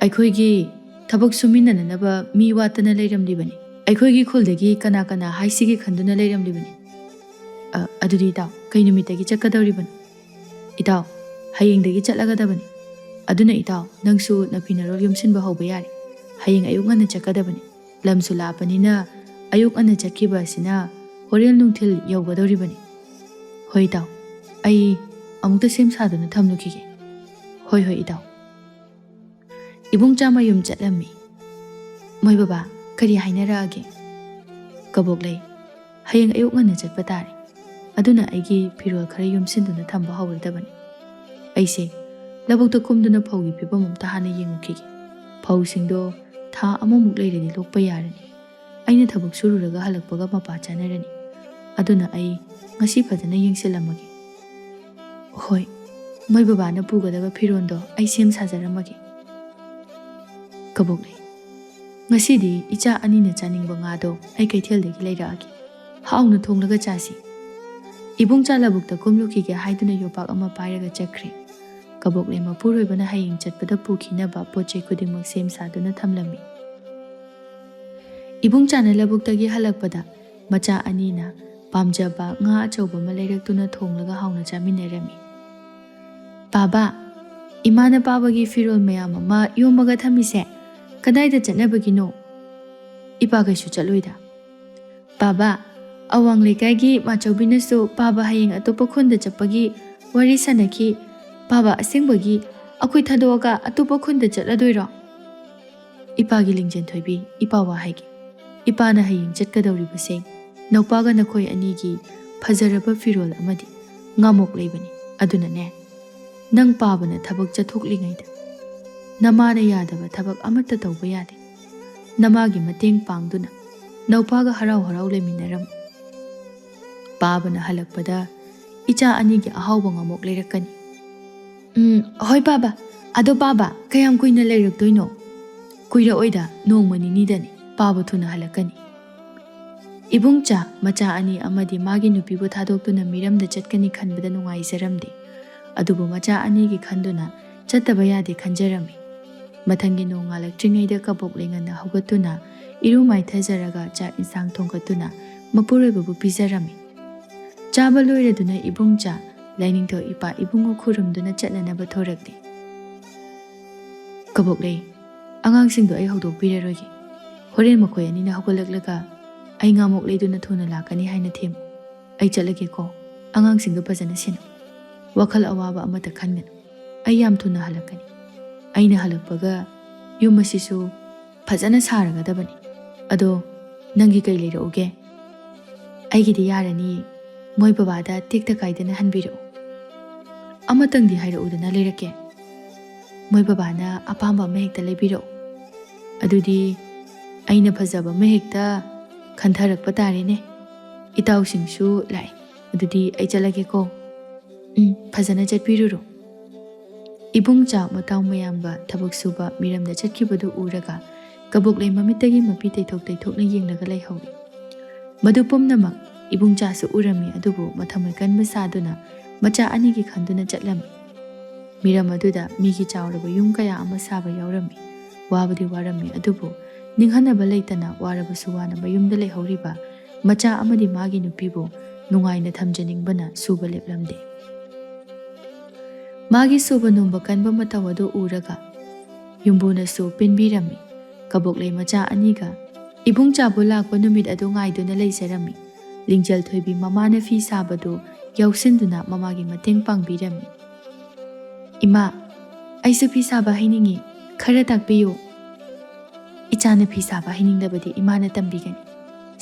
ꯑꯩꯈꯣꯏꯒꯤ ꯊꯕꯛ ꯁꯨꯃꯤꯟꯅꯅꯅꯕ ꯃꯤ ꯋꯥꯠꯇꯅ ꯂꯩꯔꯝꯂꯤꯕꯅꯤ꯫ ꯑꯩꯈꯣꯏꯒꯤ ꯈꯨꯜꯗꯒꯤ ꯀꯅꯥ ꯀꯅꯥ ꯍꯥꯏꯁꯤꯒꯦ ꯈꯟꯗꯨꯅ ꯂꯩꯔꯝꯂꯤꯕꯅꯤ꯫" "ꯑ, ꯑꯗꯨꯗꯤ ꯏꯇꯥꯎ, ꯀꯩ ꯅꯨꯃꯤꯠꯇꯒꯤ ꯆꯠꯀꯗꯧꯔꯤꯕꯅꯣ?" "ꯏꯇꯥꯎ, ꯍꯌꯦꯡꯗꯒꯤ ꯆꯠꯂꯒꯗꯕꯅꯤ꯫ ꯑꯗꯨꯅ ꯏꯇꯥꯎ, ꯅꯪꯁꯨ ꯅꯐꯤ ꯅꯔꯣꯜ ꯌꯣꯝꯁꯤꯟꯕ ꯍꯧꯕ ꯌꯥꯔꯦ꯫ ꯍꯌꯦꯡ ꯑꯌꯨꯛ ꯉꯟꯅ ꯆꯠꯀꯗꯕꯅꯤ꯫ ꯂꯝꯁꯨ ꯂꯥꯞꯄꯅꯤꯅ ꯑꯌꯨꯛ ꯉꯟꯅ ꯆꯠꯈꯤꯕ ꯑꯁꯤꯅ ꯍꯣꯔꯦꯟ ꯅꯨꯡꯊꯤꯜ ꯌꯧꯒꯗꯧꯔꯤꯕꯅꯤ꯫" "ꯍꯣꯏ ꯏꯇꯥꯎ, ꯑꯩ ꯑꯃꯨꯛꯇ ꯁꯦꯝ ꯁꯥꯗꯨꯅ ꯊꯝꯂꯨꯈꯤꯒꯦ꯫" "ꯍꯣꯏ, ꯍꯣꯏ ꯏꯇꯥꯎ꯫" ꯏꯕꯨꯡꯆꯥ ꯃꯌꯨꯝ ꯆꯠꯂꯝꯃꯤ꯫ "ꯃꯣꯏ ꯕꯕꯥ, ꯀꯔꯤ ꯍꯥꯏꯅꯔꯛꯑꯒꯦ?" "ꯀꯕꯣꯛꯂꯩ, ꯍꯌꯦꯡ ꯑꯌꯨꯛ ꯉꯟꯅ ꯆꯠꯄ ꯇꯥꯔꯦ꯫ ꯑꯗꯨꯅ ꯑꯩꯒꯤ ꯐꯤꯔꯣꯜ ꯈꯔ ꯌꯣꯝꯁꯤꯟꯗꯨꯅ ꯊꯝꯕ ꯍꯧꯔꯗꯕꯅꯤ꯫" ꯑꯩꯁꯦ ꯂꯧꯕꯨꯛꯇ ꯀꯨꯝꯗꯨꯅ ꯐꯧꯒꯤ ꯐꯤꯕꯝ ꯑꯝꯇ ꯍꯥꯟꯅ ꯌꯦꯡꯉꯨꯈꯤꯒꯦ꯫ ꯐꯧꯁꯤꯡꯗꯣ ꯊꯥ ꯑꯃꯃꯨꯛ ꯂꯩꯔꯗꯤ ꯂꯣꯛꯄ ꯌꯥꯔꯅꯤ꯫ ꯑꯩꯅ ꯊꯕꯛ ꯁꯨꯔꯨꯔꯒ ꯍꯜꯂꯛꯄꯒ ꯃꯄꯥ ꯆꯥꯅꯔꯅꯤ꯫ ꯑꯗꯨꯅ ꯑꯩ ꯉꯁꯤ ꯐꯖꯅ ꯌꯦꯡꯁꯤꯜꯂꯝꯃꯒꯦ꯫ "ꯍꯣꯏ, ꯃꯣꯏ ꯕꯕꯥꯅ ꯄꯨꯒꯗꯕ ꯐꯤꯔꯣꯜꯗꯣ ꯑꯩ ꯁꯦꯝ ꯁꯥꯖꯔꯝꯃꯒꯦ꯫" "ꯀꯕꯣꯛꯂꯩ, ꯉꯁꯤꯗꯤ ꯏꯆꯥ ꯑꯅꯤꯅ ꯆꯥꯅꯤꯡꯕ ꯉꯥꯗꯣ ꯑꯩ ꯀꯩꯊꯦꯜꯗꯒꯤ ꯂꯩꯔꯛꯑꯒꯦ꯫ ꯍꯥꯎꯅ ꯊꯣꯡꯂꯒ ꯆꯥꯁꯤ꯫" ꯏꯕꯨꯡꯆꯥ ꯂꯧꯕꯨꯛꯇ ꯀꯨꯝꯂꯨꯈꯤꯒꯦ ꯍꯥꯏꯗꯨꯅ ꯌꯣꯄꯥꯛ ꯑꯃ ꯄꯥꯏꯔꯒ ꯆꯠꯈ꯭ꯔꯦ꯫ ꯀꯕꯣꯛꯂꯩ ꯃꯄꯨꯔꯣꯏꯕꯅ ꯍꯌꯦꯡ ꯆꯠꯄꯗ ꯄꯨꯈꯤꯅꯕ ꯄꯣꯠ ꯆꯩ ꯈꯨꯗꯤꯡꯃꯛ ꯁꯦꯝ ꯁꯥꯗꯨꯅ ꯊꯝꯂꯝꯃꯤ꯫ ꯏꯕꯨꯡꯆꯥꯅ ꯂꯧꯕꯨꯛꯇꯒꯤ ꯍꯜꯂꯛꯄꯗ ꯃꯆꯥ ꯑꯅꯤꯅ ꯄꯥꯝꯖꯕ ꯉꯥ ꯑꯆꯧꯕ ꯑꯃ ꯂꯩꯔꯛꯇꯨꯅ ꯊꯣꯡꯂꯒ ꯍꯥꯎꯅ ꯆꯥꯃꯤꯟꯅꯔꯝꯃꯤ꯫ "ꯄꯥꯕ, ꯏꯃꯥꯅ ꯄꯥꯕꯒꯤ ꯐꯤꯔꯣꯜ ꯃꯌꯥꯝ ꯑꯃ ꯌꯣꯝꯃꯒ ꯊꯝꯃꯤꯁꯦ ꯀꯗꯥꯏꯗ ꯆꯠꯅꯕꯒꯤꯅꯣ? ꯏꯄꯥ ꯀꯩꯁꯨ ꯆꯠꯂꯣꯏꯗ꯫" "ꯄꯥꯕ, ꯑꯋꯥꯡ ꯂꯩꯀꯥꯏꯒꯤ ꯃꯥꯆꯧꯕꯤꯅꯁꯨ ꯄꯥꯕ ꯍꯌꯦꯡ ꯑꯇꯣꯞꯄ ꯈꯨꯟꯗ ꯆꯠꯄꯒꯤ ꯋꯥꯔꯤ ꯁꯥꯟꯅꯈꯤ꯫ "ꯄꯥꯕ, ꯑꯁꯦꯡꯕꯒꯤ ꯑꯩꯈꯣꯏ ꯊꯥꯗꯣꯛꯑꯒ ꯑꯇꯣꯞꯄ ꯈꯨꯟꯗ ꯆꯠꯂꯗꯣꯏꯔꯣ?" "ꯏꯄꯥꯒꯤ ꯂꯤꯡꯖꯦꯜ ꯊꯣꯏꯕꯤ, ꯏꯄꯥ ꯋꯥ ꯍꯥꯏꯒꯦ꯫ ꯏꯄꯥꯅ ꯍꯌꯦꯡ ꯆꯠꯀꯗꯧꯔꯤꯕꯁꯦ ꯅꯧꯄꯥꯒ ꯅꯈꯣꯏ ꯑꯅꯤꯒꯤ ꯐꯖꯔꯕ ꯐꯤꯔꯣꯜ ꯑꯃꯗꯤ ꯉꯥꯃꯣꯛ ꯂꯩꯕꯅꯤ꯫ ꯑꯗꯨꯅꯅꯦ, ꯅꯪ ꯄꯥꯕꯅ ꯊꯕꯛ ꯆꯠꯊꯣꯛꯂꯤꯉꯩꯗ ꯅꯃꯥꯅ ꯌꯥꯗꯕ ꯊꯕꯛ ꯑꯃꯠꯇ ꯇꯧꯕ ꯌꯥꯗꯦ꯫ ꯅꯃꯥꯒꯤ ꯃꯇꯦꯡ ꯄꯥꯡꯗꯨꯅ ꯅꯧꯄꯥꯒ ꯍꯔꯥꯎ ꯍꯔꯥꯎ ꯂꯩꯃꯤꯟꯅꯔꯝꯃꯨ꯫ ꯄꯥꯕꯅ ꯍꯜꯂꯛꯄꯗ ꯏꯆꯥ ꯑꯅꯤꯒꯤ ꯑꯍꯥꯎꯕ ꯉꯥꯃꯣꯛ ꯂꯩꯔꯛꯀꯅꯤ꯫" "ꯎꯝ, ꯍꯣꯏ ꯄꯥꯕ꯫ ꯑꯗꯣ ꯄꯥꯕ, ꯀꯌꯥꯝ ꯀꯨꯏꯅ ꯂꯩꯔꯛꯇꯣꯏꯅꯣ?" "ꯀꯨꯏꯔꯛꯑꯣꯏꯗ, ꯅꯣꯡꯃ ꯅꯤꯅꯤꯗꯅꯤ꯫ ꯄꯥꯕ ꯊꯨꯅ ꯍꯜꯂꯛꯀꯅꯤ꯫" ꯏꯕꯨꯡꯆꯥ ꯃꯆꯥ ꯑꯅꯤ ꯑꯃꯗꯤ ꯃꯥꯒꯤ ꯅꯨꯄꯤꯕꯨ ꯊꯥꯗꯣꯛꯇꯨꯅ ꯃꯤꯔꯝꯗ ꯆꯠꯀꯅꯤ ꯈꯟꯕꯗ ꯅꯨꯡꯉꯥꯏꯖꯔꯝꯗꯦ꯫ ꯑꯗꯨꯕꯨ ꯃꯆꯥ ꯑꯅꯤꯒꯤ ꯈꯟꯗꯨꯅ ꯆꯠꯇꯕ ꯌꯥꯗꯦ ꯈꯟꯖꯔꯝꯃꯤ꯫ ꯃꯊꯪꯒꯤ ꯅꯣꯡ ꯉꯥꯜꯂꯛꯇ꯭ꯔꯤꯉꯩꯗ ꯀꯕꯣꯛꯂꯩ ꯉꯟꯅ ꯍꯧꯒꯠꯇꯨꯅ ꯏꯔꯨ ꯃꯥꯏꯊꯖꯔꯒ ꯆꯥꯛ ꯏꯟꯁꯥꯡ ꯊꯣꯡꯒꯠꯇꯨꯅ ꯃꯄꯨꯔꯣꯏꯕꯕꯨ ꯄꯤꯖꯔꯝꯃꯤ꯫ ꯆꯥꯕ ꯂꯣꯏꯔꯗꯨꯅ ꯏꯕꯨꯡꯆꯥ ꯂꯥꯏꯅꯤꯡꯊꯧ ꯏꯄꯥ ꯏꯕꯨꯡꯉꯣ ꯈꯨꯔꯨꯝꯗꯨꯅ ꯆꯠꯅꯅꯕ ꯊꯣꯔꯛꯂꯤ꯫ "ꯀꯕꯣꯛꯂꯩ, ꯑꯉꯥꯡꯁꯤꯡꯗꯣ ꯑꯩ ꯍꯧꯗꯣꯛꯄꯤꯔꯔꯣꯏꯒꯦ꯫ ꯍꯣꯔꯦꯟ ꯃꯈꯣꯏ ꯑꯅꯤꯅ ꯍꯧꯒꯠꯂꯛꯂꯒ ꯑꯩ ꯉꯥꯃꯣꯛ ꯂꯩꯗꯨꯅ ꯊꯨꯅ ꯂꯥꯛꯀꯅꯤ ꯍꯥꯏꯅ ꯊꯦꯝꯃꯨ꯫ ꯑꯩ ꯆꯠꯂꯒꯦꯀꯣ꯫ ꯑꯉꯥꯡꯁꯤꯡꯗꯣ ꯐꯖꯅ ꯁꯦꯟꯅꯧ꯫ ꯋꯥꯈꯜ ꯑꯋꯥꯕ ꯑꯃꯠꯇ ꯈꯟꯒꯅꯨ꯫ ꯑꯩ ꯌꯥꯝ ꯊꯨꯅ ꯍꯜꯂꯛꯀꯅꯤ꯫ ꯑꯩꯅ ꯍꯜꯂꯛꯄꯒ ꯌꯨꯝ ꯑꯁꯤꯁꯨ ꯐꯖꯅ ꯁꯥꯔꯒꯗꯕꯅꯤ꯫ ꯑꯗꯣ ꯅꯪꯒꯤ ꯀꯩ ꯂꯩꯔꯛꯎꯒꯦ?" "ꯑꯩꯒꯤꯗꯤ ꯌꯥꯔꯅꯤꯌꯦ꯫ ꯃꯣꯏ ꯕꯕꯥꯗ ꯇꯦꯛꯇ ꯀꯥꯏꯗꯅ ꯍꯟꯕꯤꯔꯛꯎ꯫" "ꯑꯃꯇꯪꯗꯤ ꯍꯥꯏꯔꯛꯎꯗꯅ ꯂꯩꯔꯛꯀꯦ꯫" "ꯃꯣꯏ ꯕꯕꯥꯅ ꯑꯄꯥꯝꯕ ꯑꯃ ꯍꯦꯛꯇ ꯂꯩꯕꯤꯔꯛꯎ꯫" "ꯑꯗꯨꯗꯤ ꯑꯩꯅ ꯐꯖꯕ ꯑꯃ ꯍꯦꯛꯇ ꯈꯟꯊꯔꯛꯄ ꯇꯥꯔꯦꯅꯦ꯫ ꯏꯇꯥꯎꯁꯤꯡꯁꯨ ꯂꯥꯛꯑꯦ꯫ ꯑꯗꯨꯗꯤ ꯑꯩ ꯆꯠꯂꯒꯦꯀꯣ꯫" "ꯎꯝ, ꯐꯖꯅ ꯆꯠꯄꯤꯔꯨꯔꯣ꯫" ꯏꯕꯨꯡ ꯆꯥꯛ ꯃꯇꯥꯎ ꯃꯌꯥꯝꯒ ꯊꯕꯛ ꯁꯨꯕ ꯃꯤꯔꯝꯗ ꯆꯠꯈꯤꯕꯗꯨ ꯎꯔꯒ ꯀꯕꯣꯛꯂꯩ ꯃꯃꯤꯠꯇꯒꯤ ꯃꯄꯤ ꯇꯩꯊꯣꯛ ꯇꯩꯊꯣꯛꯅ ꯌꯦꯡꯂꯒ ꯂꯩꯍꯧꯏ꯫ ꯃꯗꯨ ꯄꯨꯝꯅꯃꯛ ꯏꯕꯨꯡ ꯆꯥꯁꯨ ꯎꯔꯝꯃꯤ, ꯑꯗꯨꯕꯨ ꯃꯊꯃꯣꯏ ꯀꯟꯕ ꯁꯥꯗꯨꯅ ꯃꯆꯥ ꯑꯅꯤꯒꯤ ꯈꯟꯗꯨꯅ ꯆꯠꯂꯝꯃꯤ꯫ ꯃꯤꯔꯝ ꯑꯗꯨꯗ ꯃꯤꯒꯤ ꯆꯥꯎꯔꯕ ꯌꯨꯝ ꯀꯌꯥ ꯑꯃ ꯁꯥꯕ ꯌꯥꯎꯔꯝꯃꯤ꯫ ꯋꯥꯕꯗꯤ ꯋꯥꯔꯝꯃꯤ, ꯑꯗꯨꯕꯨ ꯅꯤꯡꯍꯟꯅꯕ ꯂꯩꯇꯅ ꯋꯥꯔꯕꯁꯨ ꯋꯥꯅ ꯃꯌꯨꯝꯗ ꯂꯩꯍꯧꯔꯤꯕ ꯃꯆꯥ ꯑꯃꯗꯤ ꯃꯥꯒꯤ ꯅꯨꯄꯤꯕꯨ ꯅꯨꯡꯉꯥꯏꯅ ꯊꯝꯖꯅꯤꯡꯕꯅ ꯁꯨꯕ ꯂꯦꯞꯂꯝꯗꯦ꯫ ꯃꯥꯒꯤ ꯁꯨꯕ ꯅꯣꯝꯕ ꯀꯟꯕ ꯃꯇꯧ ꯑꯗꯨ ꯎꯔꯒ ꯌꯨꯝꯕꯨꯅꯁꯨ ꯄꯦꯟꯕꯤꯔꯝꯃꯤ꯫ ꯀꯕꯣꯛꯂꯩ ꯃꯆꯥ ꯑꯅꯤꯒ ꯏꯕꯨꯡ ꯆꯥꯕꯨ ꯂꯥꯛꯄ ꯅꯨꯃꯤꯠ ꯑꯗꯨ ꯉꯥꯏꯗꯨꯅ ꯂꯩꯖꯔꯝꯃꯤ꯫ ꯂꯤꯡꯖꯦꯜ ꯊꯣꯏꯕꯤ ꯃꯃꯥꯅ ꯐꯤ ꯁꯥꯕꯗꯨ ꯌꯥꯎꯁꯤꯟꯗꯨꯅ ꯃꯃꯥꯒꯤ ꯃꯇꯦꯡ ꯄꯥꯡꯕꯤꯔꯝꯃꯤ꯫ "ꯏꯃꯥ, ꯑꯩꯁꯨ ꯐꯤ ꯁꯥꯕ ꯍꯩꯅꯤꯡꯉꯤ, ꯈꯔ ꯇꯥꯛꯄꯤꯌꯨ꯫" "ꯏꯆꯥꯅ ꯐꯤ ꯁꯥꯕ ꯍꯩꯅꯤꯡꯂꯕꯗꯤ ꯏꯃꯥꯅ ꯇꯝꯕꯤꯒꯅꯤ꯫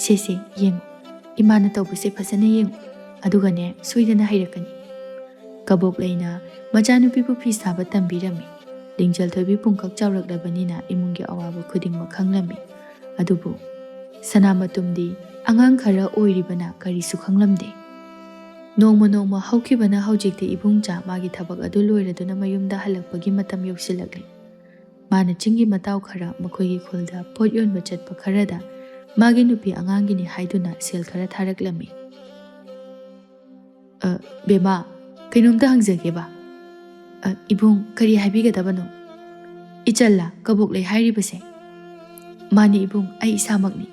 ꯁꯦ ꯁꯦ, ꯌꯦꯡꯉꯨ, ꯏꯃꯥꯅ ꯇꯧꯕꯁꯦ ꯐꯖꯅ ꯌꯦꯡꯉꯨ, ꯑꯗꯨꯒꯅꯦ ꯁꯣꯏꯗꯅ ꯍꯩꯔꯛꯀꯅꯤ꯫" ꯀꯕꯣꯛꯂꯩꯅ ꯃꯆꯥꯅꯨꯄꯤꯕꯨ ꯐꯤ ꯁꯥꯕ ꯇꯝꯕꯤꯔꯝꯃꯤ꯫ ꯂꯤꯡꯖꯦꯜ ꯊꯣꯏꯕꯤ ꯄꯨꯡꯀꯛ ꯆꯥꯎꯔꯛꯂꯕꯅꯤꯅ ꯏꯃꯨꯡꯒꯤ ꯑꯋꯥꯕ ꯈꯨꯗꯤꯡꯃꯛ ꯈꯪꯂꯝꯃꯤ꯫ ꯑꯗꯨꯕꯨ ꯁꯅꯥꯃꯇꯨꯝꯗꯤ ꯑꯉꯥꯡ ꯈꯔ ꯑꯣꯏꯔꯤꯕꯅ ꯀꯔꯤꯁꯨ ꯈꯪꯂꯝꯗꯦ꯫ ꯅꯣꯡꯃ ꯅꯣꯡꯃ ꯍꯧꯈꯤꯕꯅ ꯍꯧꯖꯤꯛꯇꯤ ꯏꯕꯨꯡꯆꯥ ꯃꯥꯒꯤ ꯊꯕꯛ ꯑꯗꯨ ꯂꯣꯏꯔꯗꯨꯅ ꯃꯌꯨꯝꯗ ꯍꯜꯂꯛꯄꯒꯤ ꯃꯇꯝ ꯌꯧꯁꯤꯜꯂꯛꯂꯤ꯫ ꯃꯥꯅ ꯆꯤꯡꯒꯤ ꯃꯇꯥꯎ ꯈꯔ, ꯃꯈꯣꯏꯒꯤ ꯈꯨꯜꯗ ꯄꯣꯠ ꯌꯣꯟꯕ ꯆꯠꯄ ꯈꯔꯗ ꯃꯥꯒꯤ ꯅꯨꯄꯤ ꯑꯉꯥꯡꯒꯤꯅꯤ ꯍꯥꯏꯗꯨꯅ ꯁꯦꯜ ꯈꯔ ꯊꯥꯔꯛꯂꯝꯃꯤ꯫ "ꯑ, ꯕꯦꯝꯃ, ꯀꯩꯅꯣꯝꯇ ꯍꯪꯖꯒꯦꯕ꯫" "ꯑ, ꯏꯕꯨꯡ, ꯀꯔꯤ ꯍꯥꯏꯕꯤꯒꯗꯕꯅꯣ?" "ꯏꯆꯜꯂ ꯀꯕꯣꯛꯂꯩ ꯍꯥꯏꯔꯤꯕꯁꯦ?" "ꯃꯥꯅꯤ ꯏꯕꯨꯡ, ꯑꯩ ꯏꯁꯥꯃꯛꯅꯤ꯫"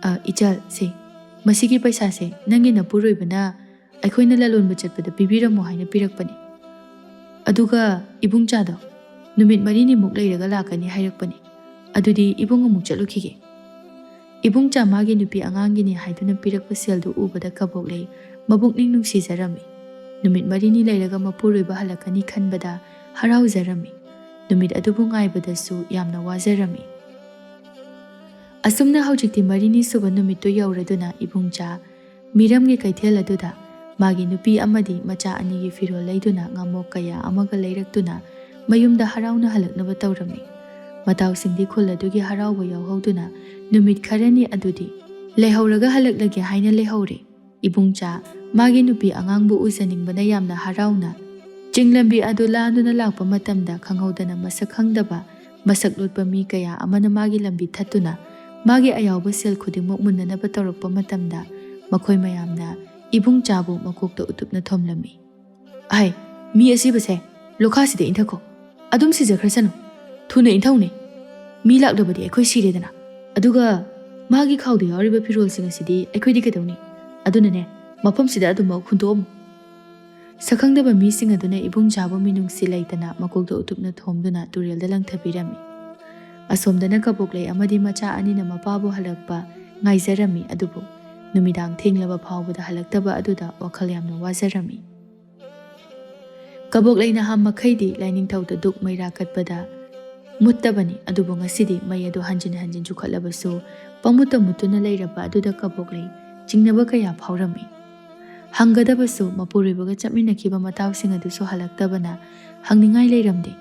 "ꯑ, ꯏꯆꯜ, ꯁꯦ, ꯃꯁꯤꯒꯤ ꯄꯩꯁꯥꯁꯦ ꯅꯪꯒꯤ ꯅꯄꯨꯔꯣꯏꯕꯅ ꯑꯩꯈꯣꯏꯅ ꯂꯂꯣꯟꯕ ꯆꯠꯄꯗ ꯄꯤꯕꯤꯔꯝꯃꯣ ꯍꯥꯏꯅ ꯄꯤꯔꯛꯄꯅꯤ꯫ ꯑꯗꯨꯒ ꯏꯕꯨꯡꯆꯥꯗꯣ ꯅꯨꯃꯤꯠ ꯃꯔꯤꯅꯤꯃꯨꯛ ꯂꯩꯔꯒ ꯂꯥꯛꯀꯅꯤ ꯍꯥꯏꯔꯛꯄꯅꯤ꯫ ꯑꯗꯨꯗꯤ ꯏꯕꯨꯡ ꯑꯃꯨꯛ ꯆꯠꯂꯨꯈꯤꯒꯦ꯫" ꯏꯕꯨꯡꯆꯥ ꯃꯥꯒꯤ ꯅꯨꯄꯤ ꯑꯉꯥꯡꯒꯤꯅꯤ ꯍꯥꯏꯗꯨꯅ ꯄꯤꯔꯛꯄ ꯁꯦꯜꯗꯨ ꯎꯕꯗ ꯀꯕꯣꯛꯂꯩ ꯃꯕꯨꯛꯅꯤꯡ ꯅꯨꯡꯁꯤꯖꯔꯝꯃꯤ꯫ ꯅꯨꯃꯤꯠ ꯃꯔꯤꯅꯤ ꯂꯩꯔꯒ ꯃꯄꯨꯔꯣꯏꯕ ꯍꯜꯂꯛꯀꯅꯤ ꯈꯟꯕꯗ ꯍꯔꯥꯎꯖꯔꯝꯃꯤ꯫ ꯅꯨꯃꯤꯠ ꯑꯗꯨꯕꯨ ꯉꯥꯏꯕꯗꯁꯨ ꯌꯥꯝꯅ ꯋꯥꯖꯔꯝꯃꯤ꯫ ꯑꯁꯨꯝꯅ ꯍꯧꯖꯤꯛꯇꯤ ꯃꯔꯤꯅꯤ ꯁꯨꯕ ꯅꯨꯃꯤꯠꯇꯨ ꯌꯧꯔꯗꯨꯅ ꯏꯕꯨꯡꯆꯥ ꯃꯤꯔꯝꯒꯤ ꯀꯩꯊꯦꯜ ꯑꯗꯨꯗ ꯃꯥꯒꯤ ꯅꯨꯄꯤ ꯑꯃꯗꯤ ꯃꯆꯥ ꯑꯅꯤꯒꯤ ꯐꯤꯔꯣꯜ ꯂꯩꯗꯨꯅ ꯉꯥꯃꯣꯛ ꯀꯌꯥ ꯑꯃꯒ ꯂꯩꯔꯛꯇꯨꯅ ꯃꯌꯨꯝꯗ ꯍꯔꯥꯎꯅ ꯍꯜꯂꯛꯅꯕ ꯇꯧꯔꯝꯃꯤ꯫ ꯃꯇꯥꯎꯁꯤꯡꯗꯤ ꯈꯨꯜ ꯑꯗꯨꯒꯤ ꯍꯔꯥꯎꯕ ꯌꯥꯎꯍꯧꯗꯨꯅ ꯅꯨꯃꯤꯠ ꯈꯔꯅꯤ ꯑꯗꯨꯗꯤ ꯂꯩꯍꯧꯔꯒ ꯍꯜꯂꯛꯂꯒꯦ ꯍꯥꯏꯅ ꯂꯩꯍꯧꯔꯦ꯫ ꯏꯕꯨꯡꯆꯥ ꯃꯥꯒꯤ ꯅꯨꯄꯤ ꯑꯉꯥꯡꯕꯨ ꯎꯖꯅꯤꯡꯕꯅ ꯌꯥꯝꯅ ꯍꯔꯥꯎꯅ ꯆꯤꯡ ꯂꯝꯕꯤ ꯑꯗꯨ ꯂꯥꯟꯗꯨꯅ ꯂꯥꯛꯄ ꯃꯇꯝꯗ ꯈꯪꯍꯧꯗꯅ ꯃꯁꯛ ꯈꯪꯗꯕ ꯃꯁꯛ ꯂꯣꯠꯄ ꯃꯤ ꯀꯌꯥ ꯑꯃꯅ ꯃꯥꯒꯤ ꯂꯝꯕꯤ ꯊꯠꯇꯨꯅ ꯃꯥꯒꯤ ꯑꯌꯥꯎꯕ ꯁꯦꯜ ꯈꯨꯗꯤꯡꯃꯛ ꯃꯨꯟꯅꯅꯕ ꯇꯧꯔꯛꯄ ꯃꯇꯝꯗ ꯃꯈꯣꯏ ꯃꯌꯥꯝꯅ ꯏꯕꯨꯡꯆꯥꯕꯨ ꯃꯀꯣꯛꯇ ꯎꯇꯨꯞꯅ ꯊꯣꯝꯂꯝꯃꯤ꯫ "ꯑꯍꯩ, ꯃꯤ ꯑꯁꯤꯕꯁꯦ ꯂꯣꯈꯥꯁꯤꯗ ꯏꯟꯊꯈꯣ꯫ ꯑꯗꯨꯝ ꯁꯤꯖꯈ꯭ꯔꯁꯅꯨ꯫ ꯊꯨꯅ ꯏꯟꯊꯧꯅꯦ꯫ ꯃꯤ ꯂꯥꯛꯂꯕꯗꯤ ꯑꯩꯈꯣꯏ ꯁꯤꯔꯦꯗꯅ꯫ ꯑꯗꯨꯒ ꯃꯥꯒꯤ ꯈꯥꯎꯗ ꯌꯥꯎꯔꯤꯕ ꯐꯤꯔꯣꯜꯁꯤꯡ ꯑꯁꯤꯗꯤ ꯑꯩꯈꯣꯏꯗꯤ ꯀꯩꯗꯧꯅꯤ? ꯑꯗꯨꯅꯅꯦ, ꯃꯐꯝꯁꯤꯗ ꯑꯗꯨꯃꯛ ꯍꯨꯟꯗꯣꯛꯑꯝꯃꯨ꯫" ꯁꯛꯈꯪꯗꯕ ꯃꯤꯁꯤꯡ ꯑꯗꯨꯅ ꯏꯕꯨꯡꯆꯥꯕꯨ ꯃꯤꯅꯨꯡꯁꯤ ꯂꯩꯇꯅ ꯃꯀꯣꯛꯇ ꯎꯇꯨꯞꯅ ꯊꯣꯝꯗꯨꯅ ꯇꯨꯔꯦꯜꯗ ꯂꯪꯊꯕꯤꯔꯝꯃꯤ꯫ ꯑꯁꯣꯝꯗꯅ ꯀꯕꯣꯛꯂꯩ ꯑꯃꯗꯤ ꯃꯆꯥ ꯑꯅꯤꯅ ꯃꯄꯥꯕꯨ ꯍꯜꯂꯛꯄ ꯉꯥꯏꯖꯔꯝꯃꯤ, ꯑꯗꯨꯕꯨ ꯅꯨꯃꯤꯗꯥꯡ ꯊꯦꯡꯂꯕ ꯐꯥꯎꯕꯗ ꯍꯜꯂꯛꯇꯕ ꯑꯗꯨꯗ ꯋꯥꯈꯜ ꯌꯥꯝꯅ ꯋꯥꯖꯔꯝꯃꯤ꯫ ꯀꯕꯣꯛꯂꯩ ꯅꯍꯥ ꯃꯈꯩꯗꯤ ꯂꯥꯏꯅꯤꯡꯊꯧꯗ ꯙꯨꯛ ꯃꯩꯔꯥ ꯀꯠꯄꯗ ꯃꯨꯠꯇꯕꯅꯤ, ꯑꯗꯨꯕꯨ ꯉꯁꯤꯗꯤ ꯃꯩ ꯑꯗꯨ ꯍꯟꯖꯤꯟ ꯍꯟꯖꯤꯟ ꯆꯨꯈꯠꯂꯕꯁꯨ ꯄꯪꯃꯨꯠꯇ ꯃꯨꯠꯇꯨꯅ ꯂꯩꯔꯕ ꯑꯗꯨꯗ ꯀꯕꯣꯛꯂꯩ ꯆꯤꯡꯅꯕ ꯀꯌꯥ ꯐꯥꯎꯔꯝꯃꯤ꯫ ꯍꯪꯒꯗꯕꯁꯨ ꯃꯄꯨꯔꯣꯏꯕꯒ ꯆꯠꯃꯤꯟꯅꯈꯤꯕ ꯃꯇꯥꯎꯁꯤꯡ ꯑꯗꯨꯁꯨ ꯍꯜꯂꯛꯇꯕꯅ ꯍꯪꯅꯤꯡꯉꯥꯏ ꯂꯩꯔꯝꯗꯦ꯫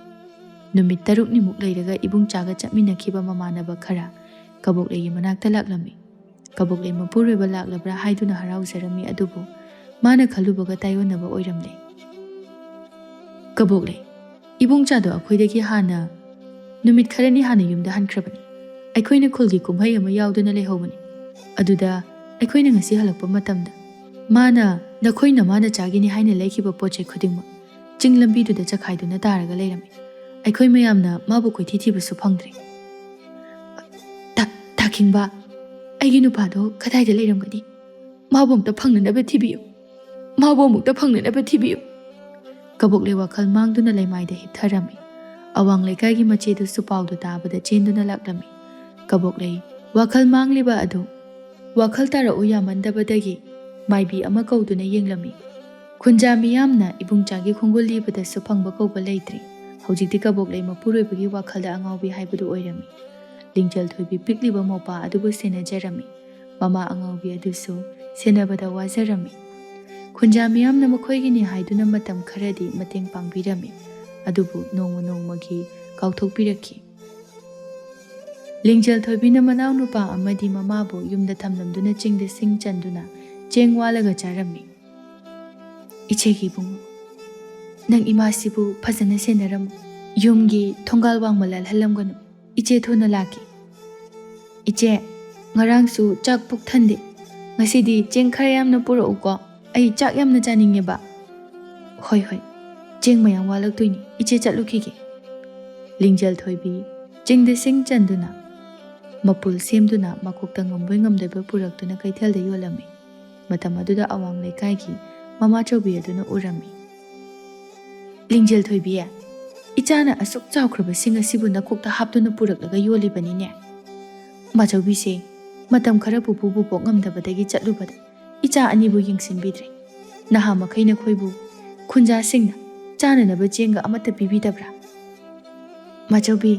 ꯅꯨꯃꯤꯠ ꯇꯔꯨꯛꯅꯤꯃꯨꯛ ꯂꯩꯔꯒ ꯏꯕꯨꯡꯆꯥꯒ ꯆꯠꯃꯤꯟꯅꯈꯤꯕ ꯃꯃꯥꯟꯅꯕ ꯈꯔ ꯀꯕꯣꯛꯂꯩꯒꯤ ꯃꯅꯥꯛꯇ ꯂꯥꯛꯂꯝꯃꯤ꯫ ꯀꯕꯣꯛꯂꯩ ꯃꯄꯨꯔꯣꯏꯕ ꯂꯥꯛꯂꯕ꯭ꯔꯥ ꯍꯥꯏꯗꯨꯅ ꯍꯔꯥꯎꯖꯔꯝꯃꯤ, ꯑꯗꯨꯕꯨ ꯃꯥꯅ ꯈꯜꯂꯨꯕꯒ ꯇꯥꯏꯑꯣꯟꯅꯕ ꯑꯣꯏꯔꯝꯂꯦ꯫ "ꯀꯕꯣꯛꯂꯩ, ꯏꯕꯨꯡꯆꯥꯗꯣ ꯑꯩꯈꯣꯏꯗꯒꯤ ꯍꯥꯟꯅ, ꯅꯨꯃꯤꯠ ꯈꯔꯅꯤ ꯍꯥꯟꯅ ꯌꯨꯝꯗ ꯍꯟꯈ꯭ꯔꯕꯅꯤ꯫ ꯑꯩꯈꯣꯏꯅ ꯈꯨꯜꯒꯤ ꯀꯨꯝꯍꯩ ꯑꯃ ꯌꯥꯎꯗꯨꯅ ꯂꯩꯍꯧꯕꯅꯤ꯫ ꯑꯗꯨꯗ ꯑꯩꯈꯣꯏꯅ ꯉꯁꯤ ꯍꯜꯂꯛꯄ ꯃꯇꯝꯗ ꯃꯥꯅ ꯅꯈꯣꯏ ꯅꯃꯥ ꯅꯆꯥꯒꯤꯅꯤ ꯍꯥꯏꯅ ꯂꯩꯈꯤꯕ ꯄꯣꯠ ꯆꯩ ꯈꯨꯗꯤꯡꯃꯛ ꯆꯤꯡ ꯂꯝꯕꯤꯗꯨꯗ ꯆꯈꯥꯏꯗꯨꯅ ꯇꯥꯔꯒ ꯂꯩꯔꯝꯃꯤ꯫ ꯑꯩꯈꯣꯏ ꯃꯌꯥꯝꯅ ꯃꯥꯕꯨ ꯀꯣꯏꯊꯤ ꯊꯤꯕꯁꯨ ꯐꯪꯗ꯭ꯔꯦ꯫" "ꯇꯥ-, ꯇꯥꯈꯤꯡꯕ, ꯑꯩꯒꯤ ꯅꯨꯄꯥꯗꯣ ꯀꯗꯥꯏꯗ ꯂꯩꯔꯝꯒꯅꯤ? ꯃꯥꯕꯨ ꯑꯃꯨꯛꯇ ꯐꯪꯅꯅꯕ ꯊꯤꯕꯤꯌꯨ꯫ ꯃꯥꯕꯨ ꯑꯃꯨꯛꯇ ꯐꯪꯅꯅꯕ ꯊꯤꯕꯤꯌꯨ꯫" ꯀꯕꯣꯛꯂꯩ ꯋꯥꯈꯜ ꯃꯥꯡꯗꯨꯅ ꯂꯩꯃꯥꯏꯗ ꯍꯤꯞꯊꯔꯝꯃꯤ꯫ ꯑꯋꯥꯡ ꯂꯩꯀꯥꯏꯒꯤ ꯃꯆꯦꯗꯨꯁꯨ ꯄꯥꯎꯗꯨ ꯇꯥꯕꯗ ꯆꯦꯟꯗꯨꯅ ꯂꯥꯛꯂꯝꯃꯤ꯫ ꯀꯕꯣꯛꯂꯩ ꯋꯥꯈꯜ ꯃꯥꯡꯂꯤꯕ ꯑꯗꯨ ꯋꯥꯈꯜ ꯇꯥꯔꯛꯎ ꯌꯥꯃꯟꯗꯕꯗꯒꯤ ꯃꯥꯏꯕꯤ ꯑꯃ ꯀꯧꯗꯨꯅ ꯌꯦꯡꯂꯝꯃꯤ꯫ ꯈꯨꯟꯖꯥ ꯃꯤꯌꯥꯝꯅ ꯏꯕꯨꯡꯆꯥꯒꯤ ꯈꯣꯡꯒꯨꯜ ꯂꯤꯕꯗꯁꯨ ꯐꯪꯕ ꯀꯧꯕ ꯂꯩꯇ꯭ꯔꯦ꯫ ꯍꯧꯖꯤꯛꯇꯤ ꯀꯕꯣꯛꯂꯩ ꯃꯄꯨꯔꯣꯏꯕꯒꯤ ꯋꯥꯈꯜꯗ ꯑꯉꯥꯎꯕꯤ ꯍꯥꯏꯕꯗꯨ ꯑꯣꯏꯔꯝꯃꯤ꯫ ꯂꯤꯡꯖꯦꯜ ꯊꯣꯏꯕꯤ ꯄꯤꯛꯂꯤꯕ ꯃꯧꯄꯥ ꯑꯗꯨꯕꯨ ꯁꯦꯟꯅꯖꯔꯝꯃꯤ꯫ ꯃꯃꯥ ꯑꯉꯥꯎꯕꯤ ꯑꯗꯨꯁꯨ ꯁꯦꯟꯅꯕꯗ ꯋꯥꯖꯔꯝꯃꯤ꯫ ꯈꯨꯟꯖꯥ ꯃꯤꯌꯥꯝꯅ ꯃꯈꯣꯏꯒꯤꯅꯤ ꯍꯥꯏꯗꯨꯅ ꯃꯇꯝ ꯈꯔꯗꯤ ꯃꯇꯦꯡ ꯄꯥꯡꯕꯤꯔꯝꯃꯤ, ꯑꯗꯨꯕꯨ ꯅꯣꯡꯃ ꯅꯣꯡꯃꯒꯤ ꯀꯥꯎꯊꯣꯛꯄꯤꯔꯛꯈꯤ꯫ ꯂꯤꯡꯖꯦꯜ ꯊꯣꯏꯕꯤꯅ ꯃꯅꯥꯎꯅꯨꯄꯥ ꯑꯃꯗꯤ ꯃꯃꯥꯕꯨ ꯌꯨꯝꯗ ꯊꯝꯂꯝꯗꯨꯅ ꯆꯤꯡꯗ ꯁꯤꯡ ꯆꯟꯗꯨꯅ ꯆꯦꯡ ꯋꯥꯜꯂꯒ ꯆꯥꯔꯝꯃꯤ꯫ "ꯏꯆꯦꯒꯤ ꯏꯕꯨꯡꯉꯣ, ꯅꯪ ꯏꯃꯥꯁꯤꯕꯨ ꯐꯖꯅ ꯁꯦꯟꯅꯔꯝꯃꯨ꯫ ꯌꯨꯝꯒꯤ ꯊꯣꯡꯒꯥꯜ ꯋꯥꯡꯃ ꯂꯥꯜꯍꯜꯂꯝꯒꯅꯨ꯫ ꯏꯆꯦ ꯊꯨꯅ ꯂꯥꯛꯀꯦ꯫" "ꯏꯆꯦ, ꯉꯔꯥꯡꯁꯨ ꯆꯥꯛ ꯄꯨꯛ ꯊꯟꯗꯦ꯫ ꯉꯁꯤꯗꯤ ꯆꯦꯡ ꯈꯔ ꯌꯥꯝꯅ ꯄꯨꯔꯛꯎꯀꯣ꯫ ꯑꯩ ꯆꯥꯛ ꯌꯥꯝꯅ ꯆꯥꯅꯤꯡꯉꯦꯕ꯫" "ꯍꯣꯏ, ꯍꯣꯏ, ꯆꯦꯡ ꯃꯌꯥꯝ ꯋꯥꯠꯂꯛꯇꯣꯏꯅꯤ꯫ ꯏꯆꯦ ꯆꯠꯂꯨꯈꯤꯒꯦ꯫" ꯂꯤꯡꯖꯦꯜ ꯊꯣꯏꯕꯤ ꯆꯤꯡꯗ ꯁꯤꯡ ꯆꯟꯗꯨꯅ, ꯃꯄꯨꯜ ꯁꯦꯝꯗꯨꯅ, ꯃꯀꯣꯛꯇ ꯉꯝꯕꯣꯏ ꯉꯝꯗꯕꯣꯏ ꯄꯨꯔꯛꯇꯨꯅ ꯀꯩꯊꯦꯜꯗ ꯌꯣꯜꯂꯝꯃꯤ꯫ ꯃꯇꯝ ꯑꯗꯨꯗ ꯑꯋꯥꯡ ꯂꯩꯀꯥꯏꯒꯤ ꯃꯃꯥꯆꯧꯕꯤ ꯑꯗꯨꯅ ꯎꯔꯝꯃꯤ꯫ "ꯂꯤꯡꯖꯦꯜ ꯊꯣꯏꯕꯤ, ꯏꯆꯥꯅ ꯑꯁꯨꯛ ꯆꯥꯎꯈ꯭ꯔꯕ ꯁꯤꯡ ꯑꯁꯤꯕꯨ ꯅꯀꯣꯛꯇ ꯍꯥꯞꯇꯨꯅ ꯄꯨꯔꯛꯂꯒ ꯌꯣꯜꯂꯤꯕꯅꯤꯅꯦ꯫ ꯃꯥꯆꯧꯕꯤꯁꯦ ꯃꯇꯝ ꯈꯔ ꯄꯨꯄꯨꯕꯨ ꯄꯣꯛ ꯉꯝꯗꯕꯗꯒꯤ ꯆꯠꯂꯨꯕꯗ ꯏꯆꯥ ꯑꯅꯤꯕꯨ ꯌꯦꯡꯁꯤꯟꯕꯤꯗ꯭ꯔꯦ꯫ ꯅꯍꯥ ꯃꯈꯩ ꯅꯈꯣꯏꯕꯨ ꯈꯨꯟꯖꯥꯁꯤꯡꯅ ꯆꯥꯅꯅꯕ ꯆꯦꯡꯒ ꯑꯃꯠꯇ ꯄꯤꯕꯤꯗꯕ꯭ꯔꯥ? ꯃꯥꯆꯧꯕꯤ,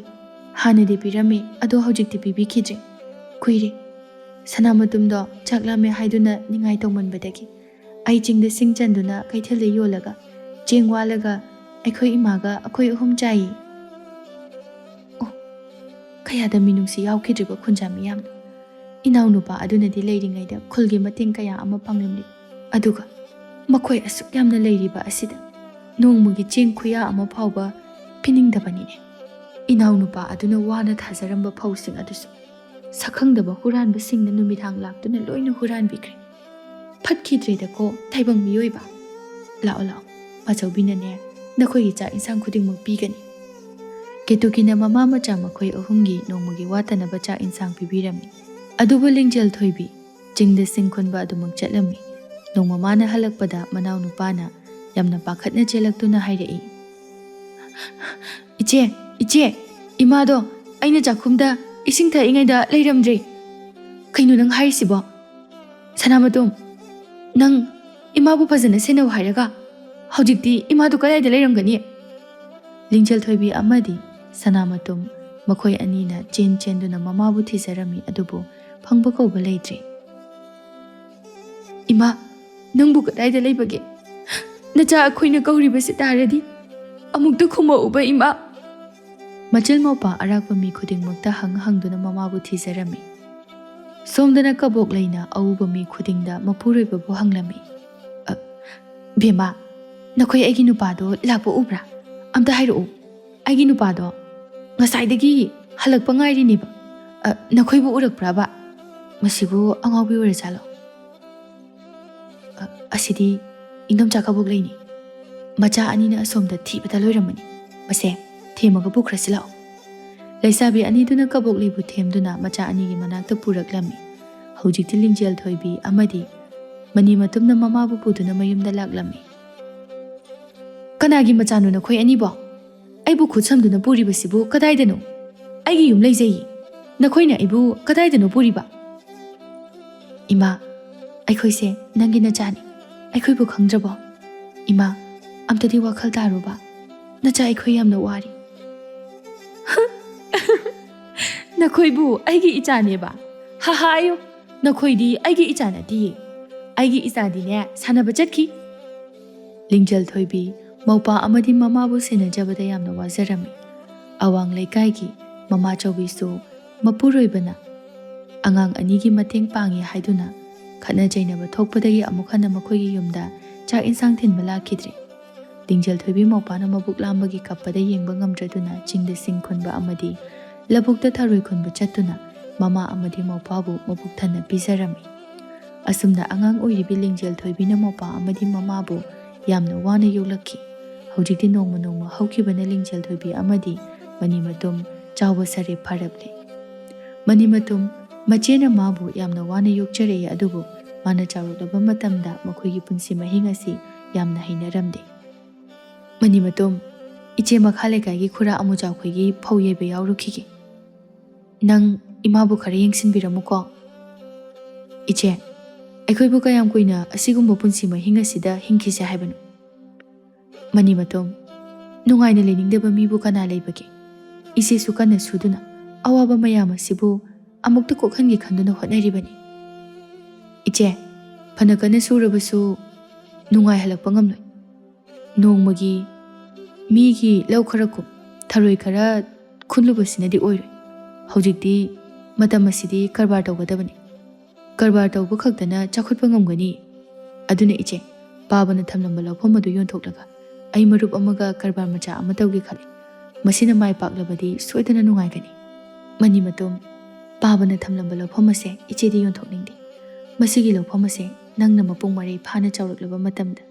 ꯍꯥꯟꯅꯗꯤ ꯄꯤꯔꯝꯃꯤ, ꯑꯗꯣ ꯍꯧꯖꯤꯛꯇꯤ ꯄꯤꯕꯤꯈꯤꯗ꯭ꯔꯦ꯫ ꯀꯨꯏꯔꯦ꯫ ꯁꯅꯥꯃꯇꯨꯝꯗꯣ ꯆꯥꯛ ꯂꯥꯝꯃꯦ ꯍꯥꯏꯗꯨꯅ ꯅꯤꯡꯉꯥꯏ ꯇꯧꯃꯟꯕꯗꯒꯤ ꯑꯩ ꯆꯤꯡꯗ ꯁꯤꯡ ꯆꯟꯗꯨꯅ ꯀꯩꯊꯦꯜꯗ ꯌꯣꯜꯂꯒ ꯆꯦꯡ ꯋꯥꯜꯂꯒ ꯑꯩꯈꯣꯏ ꯏꯃꯥꯒ ꯑꯩꯈꯣꯏ ꯑꯍꯨꯝ ꯆꯥꯏꯌꯦ꯫ ꯑꯣ, ꯀꯌꯥꯗ ꯃꯤꯅꯨꯡꯁꯤ ꯌꯥꯎꯈꯤꯗ꯭ꯔꯤꯕ ꯈꯨꯟꯖꯥ ꯃꯤꯌꯥꯝꯗꯣ꯫ ꯏꯅꯥꯎꯅꯨꯄꯥ ꯑꯗꯨꯅꯗꯤ ꯂꯩꯔꯤꯉꯩꯗ ꯈꯨꯜꯒꯤ ꯃꯇꯦꯡ ꯀꯌꯥ ꯑꯃ ꯄꯥꯡꯂꯝꯂꯤ꯫ ꯑꯗꯨꯒ ꯃꯈꯣꯏ ꯑꯁꯨꯛ ꯌꯥꯝꯅ ꯂꯩꯔꯤꯕ ꯑꯁꯤꯗ ꯅꯣꯡꯃꯒꯤ ꯆꯦꯡ ꯈꯨꯌꯥ ꯑꯃ ꯐꯥꯎꯕ ꯄꯤꯅꯤꯡꯗꯕꯅꯤꯅꯦ꯫ ꯏꯅꯥꯎꯅꯨꯄꯥ ꯑꯗꯨꯅ ꯋꯥꯅ ꯊꯥꯖꯔꯝꯕ ꯐꯧꯁꯤꯡ ꯑꯗꯨꯁꯨ ꯁꯛꯈꯪꯗꯕ ꯍꯨꯔꯥꯟꯕꯁꯤꯡꯅ ꯅꯨꯃꯤꯗꯥꯡ ꯂꯥꯛꯇꯨꯅ ꯂꯣꯏꯅ ꯍꯨꯔꯥꯟꯕꯤꯈ꯭ꯔꯦ꯫ ꯐꯠꯈꯤꯗ꯭ꯔꯦꯗꯀꯣ ꯇꯥꯏꯕꯪ ꯃꯤꯑꯣꯏꯕ꯫ ꯂꯥꯛꯑꯣ, ꯂꯥꯛꯑꯣ, ꯃꯥꯆꯧꯕꯤꯅꯅꯦ ꯅꯈꯣꯏꯒꯤ ꯆꯥꯛ ꯏꯟꯁꯥꯡ ꯈꯨꯗꯤꯡꯃꯛ ꯄꯤꯒꯅꯤ꯫ ꯀꯦꯇꯨꯀꯤꯅ ꯃꯃꯥ ꯃꯆꯥ ꯃꯈꯣꯏ ꯑꯍꯨꯝꯒꯤ ꯅꯣꯡꯃꯒꯤ ꯋꯥꯠꯇꯅꯕ ꯆꯥꯛ ꯏꯟꯁꯥꯡ ꯄꯤꯕꯤꯔꯝꯃꯤ꯫ ꯑꯗꯨꯕꯨ ꯂꯤꯡꯖꯦꯜ ꯊꯣꯏꯕꯤ ꯆꯤꯡꯗ ꯁꯤꯡ ꯈꯨꯟꯕ ꯑꯗꯨꯃꯛ ꯆꯠꯂꯝꯃꯤ꯫ ꯅꯣꯡꯃ ꯃꯥꯅ ꯍꯜꯂꯛꯄꯗ ꯃꯅꯥꯎꯅꯨꯄꯥꯅ ꯌꯥꯝꯅ ꯄꯥꯈꯠꯅ ꯆꯦꯜꯂꯛꯇꯨꯅ ꯍꯥꯏꯔꯛꯏ, "ꯏꯆꯦ, ꯏꯆꯦ, ꯏꯃꯥꯗꯣ ꯑꯩꯅ ꯆꯥꯛꯈꯨꯝꯗ ꯏꯁꯤꯡ ꯊꯛꯏꯉꯩꯗ ꯂꯩꯔꯝꯗ꯭ꯔꯦ꯫ ꯀꯩꯅꯣ ꯅꯪ ꯍꯥꯏꯔꯤꯁꯤꯕꯣ? ꯁꯅꯥꯃꯇꯣꯝ, ꯅꯪ ꯏꯃꯥꯕꯨ ꯐꯖꯅ ꯁꯦꯟꯅꯧ ꯍꯥꯏꯔꯒ ꯍꯧꯖꯤꯛꯇꯤ ꯏꯃꯥꯗꯨ ꯀꯗꯥꯏꯗ ꯂꯩꯔꯝꯒꯅꯤ?" ꯂꯤꯡꯖꯦꯜ ꯊꯣꯏꯕꯤ ꯑꯃꯗꯤ ꯁꯅꯥꯃꯇꯣꯝ ꯃꯈꯣꯏ ꯑꯅꯤꯅ ꯆꯦꯟ ꯆꯦꯟꯗꯨꯅ ꯃꯃꯥꯕꯨ ꯊꯤꯖꯔꯝꯃꯤ, ꯑꯗꯨꯕꯨ ꯐꯪꯕ ꯀꯧꯕ ꯂꯩꯇ꯭ꯔꯦ꯫ "ꯏꯃꯥ, ꯅꯪꯕꯨ ꯀꯗꯥꯏꯗ ꯂꯩꯕꯒꯦ? ꯅꯆꯥ ꯑꯩꯈꯣꯏꯅ ꯀꯧꯔꯤꯕꯁꯤ ꯇꯥꯔꯗꯤ ꯑꯃꯨꯛꯇ ꯈꯨꯝꯃꯛꯎꯕ, ꯏꯃꯥ!" ꯃꯆꯤꯜ ꯃꯧꯄꯥ ꯑꯔꯥꯛꯄ ꯃꯤ ꯈꯨꯗꯤꯡꯃꯛꯇ ꯍꯪ ꯍꯪꯗꯨꯅ ꯃꯃꯥꯕꯨ ꯊꯤꯖꯔꯝꯃꯤ꯫ ꯁꯣꯝꯗꯅ ꯀꯕꯣꯛ ꯂꯩꯅ ꯑꯎꯕ ꯃꯤ ꯈꯨꯗꯤꯡꯗ ꯃꯄꯨꯔꯣꯏꯕꯕꯨ ꯍꯪꯂꯝꯃꯤ, "ꯑ, ꯕꯦꯝꯃ, ꯅꯈꯣꯏ ꯑꯩꯒꯤ ꯅꯨꯄꯥꯗꯣ ꯂꯥꯛꯄ ꯎꯕ꯭ꯔꯥ? ꯑꯝꯇ ꯍꯥꯏꯔꯛꯎ꯫ ꯑꯩꯒꯤ ꯅꯨꯄꯥꯗꯣ ꯉꯁꯥꯏꯗꯒꯤ ꯍꯜꯂꯛꯄ ꯉꯥꯏꯔꯤꯅꯦꯕ꯫ ꯑ, ꯅꯈꯣꯏꯕꯨ ꯎꯔꯛꯄ꯭ꯔꯕ? ꯃꯁꯤꯕꯨ ꯑꯉꯥꯎꯕꯤ ꯑꯣꯏꯔꯖꯥꯠꯂꯣ?" "ꯑ, ꯑꯁꯤꯗꯤ ꯏꯪꯗꯣꯝꯆꯥ ꯀꯕꯣꯛ ꯂꯩꯅꯤ꯫ ꯃꯆꯥ ꯑꯅꯤꯅ ꯑꯁꯣꯝꯗ ꯊꯤꯕꯗ ꯂꯣꯏꯔꯝꯃꯅꯤ꯫ ꯃꯁꯦ, ꯊꯦꯝꯃꯒ ꯄꯨꯈ꯭ꯔꯁꯤ ꯂꯥꯛꯑꯣ꯫" ꯂꯩꯁꯥꯕꯤ ꯑꯅꯤꯗꯨꯅ ꯀꯕꯣꯛ ꯂꯩꯕꯨ ꯊꯦꯝꯗꯨꯅ ꯃꯆꯥ ꯑꯅꯤꯒꯤ ꯃꯅꯥꯛꯇ ꯄꯨꯔꯛꯂꯝꯃꯤ꯫ ꯍꯧꯖꯤꯛꯇꯤ ꯂꯤꯡꯖꯦꯜ ꯊꯣꯏꯕꯤ ꯑꯃꯗꯤ ꯃꯅꯤ ꯃꯇꯨꯝꯅ ꯃꯃꯥꯕꯨ ꯄꯨꯗꯨꯅ ꯃꯌꯨꯝꯗ ꯂꯥꯛꯂꯝꯃꯤ꯫ "ꯀꯅꯥꯒꯤ ꯃꯆꯥꯅꯣ ꯅꯈꯣꯏ ꯑꯅꯤꯕꯣ? ꯑꯩꯕꯨ ꯈꯨꯠ ꯁꯝꯗꯨꯅ ꯄꯨꯔꯤꯕꯁꯤꯕꯨ ꯀꯗꯥꯏꯗꯅꯣ? ꯑꯩꯒꯤ ꯌꯨꯝ ꯂꯩꯖꯩ꯫ ꯅꯈꯣꯏꯅ ꯑꯩꯕꯨ ꯀꯗꯥꯏꯗꯅꯣ ꯄꯨꯔꯤꯕ?" "ꯏꯃꯥ, ꯑꯩꯈꯣꯏꯁꯦ ꯅꯪꯒꯤ ꯅꯆꯥꯅꯤ꯫ ꯑꯩꯈꯣꯏꯕꯨ ꯈꯪꯗ꯭ꯔꯕꯣ? ꯏꯃꯥ, ꯑꯝꯇꯗꯤ ꯋꯥꯈꯜ ꯇꯥꯔꯨꯕ꯫ ꯅꯆꯥ ꯑꯩꯈꯣꯏ ꯌꯥꯝꯅ ꯋꯥꯔꯤ꯫ ꯅꯈꯣꯏꯕꯨ ꯑꯩꯒꯤ ꯏꯆꯥꯅꯦꯕ? ꯍꯥ ꯍꯥ, ꯑꯌꯣ, ꯅꯈꯣꯏꯗꯤ ꯑꯩꯒꯤ ꯏꯆꯥ ꯅꯠꯇꯤꯌꯦ꯫ ꯑꯩꯒꯤ ꯏꯆꯥꯗꯤꯅꯦ, ꯁꯥꯟꯅꯕ ꯆꯠꯈꯤ꯫ ꯂꯤꯡꯖꯦꯜ ꯊꯣꯏꯕꯤ ꯃꯧꯄꯥ ꯑꯃꯗꯤ ꯃꯃꯥꯕꯨ ꯁꯦꯟꯅꯖꯕꯗ ꯌꯥꯝꯅ ꯋꯥꯖꯔꯝꯃꯤ꯫ ꯑꯋꯥꯡ ꯂꯩꯀꯥꯏꯒꯤ ꯃꯃꯥꯆꯧꯕꯤꯁꯨ ꯃꯄꯨꯔꯣꯏꯕꯅ ꯑꯉꯥꯡ ꯑꯅꯤꯒꯤ ꯃꯇꯦꯡ ꯄꯥꯡꯉꯤ ꯍꯥꯏꯗꯨꯅ ꯈꯠꯅ ꯆꯩꯅꯕ ꯊꯣꯛꯄꯗꯒꯤ ꯑꯃꯨꯛ ꯍꯟꯅ ꯃꯈꯣꯏꯒꯤ ꯌꯨꯝꯗ ꯆꯥꯛ ꯏꯟꯁꯥꯡ ꯊꯤꯟꯕ ꯂꯥꯛꯈꯤꯗ꯭ꯔꯦ꯫ ꯂꯤꯡꯖꯦꯜ ꯊꯣꯏꯕꯤ ꯃꯧꯄꯥꯅ ꯃꯕꯨꯛ ꯂꯥꯝꯕꯒꯤ ꯀꯞꯄꯗ ꯌꯦꯡꯕ ꯉꯝꯗ꯭ꯔꯗꯨꯅ ꯆꯤꯡꯗ ꯁꯤꯡ ꯈꯨꯟꯕ ꯑꯃꯗꯤ ꯂꯧꯕꯨꯛꯇ ꯊꯔꯣꯏ ꯈꯨꯟꯕ ꯆꯠꯇꯨꯅ ꯃꯃꯥ ꯑꯃꯗꯤ ꯃꯧꯄꯥꯕꯨ ꯃꯕꯨꯛ ꯊꯟꯅ ꯄꯤꯖꯔꯝꯃꯤ꯫ ꯑꯁꯨꯝꯅ ꯑꯉꯥꯡ ꯑꯣꯏꯔꯤꯕꯤ ꯂꯤꯡꯖꯦꯜ ꯊꯣꯏꯕꯤꯅ ꯃꯧꯄꯥ ꯑꯃꯗꯤ ꯃꯃꯥꯕꯨ ꯌꯥꯝꯅ ꯋꯥꯅ ꯌꯣꯛꯂꯛꯈꯤ꯫ ꯍꯧꯖꯤꯛꯇꯤ ꯅꯣꯡꯃ ꯅꯣꯡꯃ ꯍꯧꯈꯤꯕꯅ ꯂꯤꯡꯖꯦꯜ ꯊꯣꯏꯕꯤ ꯑꯃꯗꯤ ꯃꯅꯤꯃꯇꯣꯝ ꯆꯥꯎꯕ ꯁꯥꯔꯦ ꯐꯔꯛꯂꯦ꯫ ꯃꯅꯤꯃꯇꯣꯝ ꯃꯆꯦꯅ ꯃꯥꯕꯨ ꯌꯥꯝꯅ ꯋꯥꯅ ꯌꯣꯛꯆꯔꯛꯏ, ꯑꯗꯨꯕꯨ ꯃꯥꯅ ꯆꯥꯎꯔꯛꯂꯕ ꯃꯇꯝꯗ ꯃꯈꯣꯏꯒꯤ ꯄꯨꯟꯁꯤ ꯃꯍꯤꯡ ꯑꯁꯤ ꯌꯥꯝꯅ ꯍꯩꯅꯔꯝꯗꯦ꯫ ꯃꯅꯤꯃꯇꯣꯝ, ꯏꯆꯦ ꯃꯈꯥ ꯂꯩꯀꯥꯏꯒꯤ ꯈꯨꯔꯥ ꯑꯃꯨꯖꯥꯎꯈꯣꯏꯒꯤ ꯐꯧ ꯌꯩꯕ ꯌꯥꯎꯔꯨꯈꯤꯒꯦ꯫ ꯅꯪ ꯏꯃꯥꯕꯨ ꯈꯔ ꯌꯦꯡꯁꯤꯟꯕꯤꯔꯝꯃꯨꯀꯣ꯫ ꯏꯆꯦ, ꯑꯩꯈꯣꯏꯕꯨ ꯀꯌꯥꯝ ꯀꯨꯏꯅ ꯑꯁꯤꯒꯨꯝꯕ ꯄꯨꯟꯁꯤ ꯃꯍꯤꯡ ꯑꯁꯤꯗ ꯍꯤꯡꯈꯤꯁꯦ ꯍꯥꯏꯕꯅꯣ? ꯃꯅꯤꯃꯇꯣꯝ, ꯅꯨꯡꯉꯥꯏꯅ ꯂꯩꯅꯤꯡꯗꯕ ꯃꯤꯕꯨ ꯀꯅꯥ ꯂꯩꯕꯒꯦ? ꯏꯆꯦꯁꯨ ꯀꯟꯅ ꯁꯨꯗꯨꯅ ꯑꯋꯥꯕ ꯃꯌꯥꯝ ꯑꯁꯤꯕꯨ ꯑꯃꯨꯛꯇ ꯀꯣꯛꯍꯟꯒꯦ ꯈꯟꯗꯨꯅ ꯍꯣꯠꯅꯔꯤꯕꯅꯤ꯫ ꯏꯆꯦ, ꯐꯅ ꯀꯟꯅ ꯁꯨꯔꯕꯁꯨ ꯅꯨꯡꯉꯥꯏꯍꯜꯂꯛꯄ ꯉꯝꯂꯣꯏ꯫ ꯅꯣꯡꯃꯒꯤ ꯃꯤꯒꯤ ꯂꯧ ꯈꯔ ꯀꯨꯝ, ꯊꯔꯣꯏ ꯈꯔ ꯈꯨꯜꯂꯨꯕꯁꯤꯅꯗꯤ ꯑꯣꯏꯔꯣꯏ꯫ ꯍꯧꯖꯤꯛꯇꯤ ꯃꯇꯝ ꯑꯁꯤꯗꯤ ꯀꯔꯕꯥꯔ ꯇꯧꯒꯗꯕꯅꯤ꯫ ꯀꯔꯕꯥꯔ ꯇꯧꯕ ꯈꯛꯇꯅ ꯆꯥꯎꯈꯠꯄ ꯉꯝꯒꯅꯤ꯫ ꯑꯗꯨꯅ ꯏꯆꯦ, ꯄꯥꯕꯅ ꯊꯝꯂꯝꯕ ꯂꯧꯐꯝ ꯑꯗꯨ ꯌꯣꯟꯊꯣꯛꯂꯒ ꯑꯩ ꯃꯔꯨꯞ ꯑꯃꯒ ꯀꯔꯕꯥꯔ ꯃꯆꯥ ꯑꯃ ꯇꯧꯒꯦ ꯈꯜꯂꯤ꯫ ꯃꯁꯤꯅ ꯃꯥꯏ ꯄꯥꯛꯂꯕꯗꯤ ꯁꯣꯏꯗꯅ ꯅꯨꯡꯉꯥꯏꯒꯅꯤ꯫ ꯃꯅꯤꯃꯇꯣꯝ, ꯄꯥꯕꯅ ꯊꯝꯂꯝꯕ ꯂꯧꯐꯝ ꯑꯁꯦ ꯏꯆꯦꯗꯤ ꯌꯣꯟꯊꯣꯛꯅꯤꯡꯗꯦ꯫ ꯃꯁꯤꯒꯤ ꯂꯧꯐꯝ ꯑꯁꯦ ꯅꯪꯅ ꯃꯄꯨꯡ ꯃꯔꯩ ꯐꯥꯅ ꯆꯥꯎꯔꯛꯂꯕ ꯃꯇꯝꯗ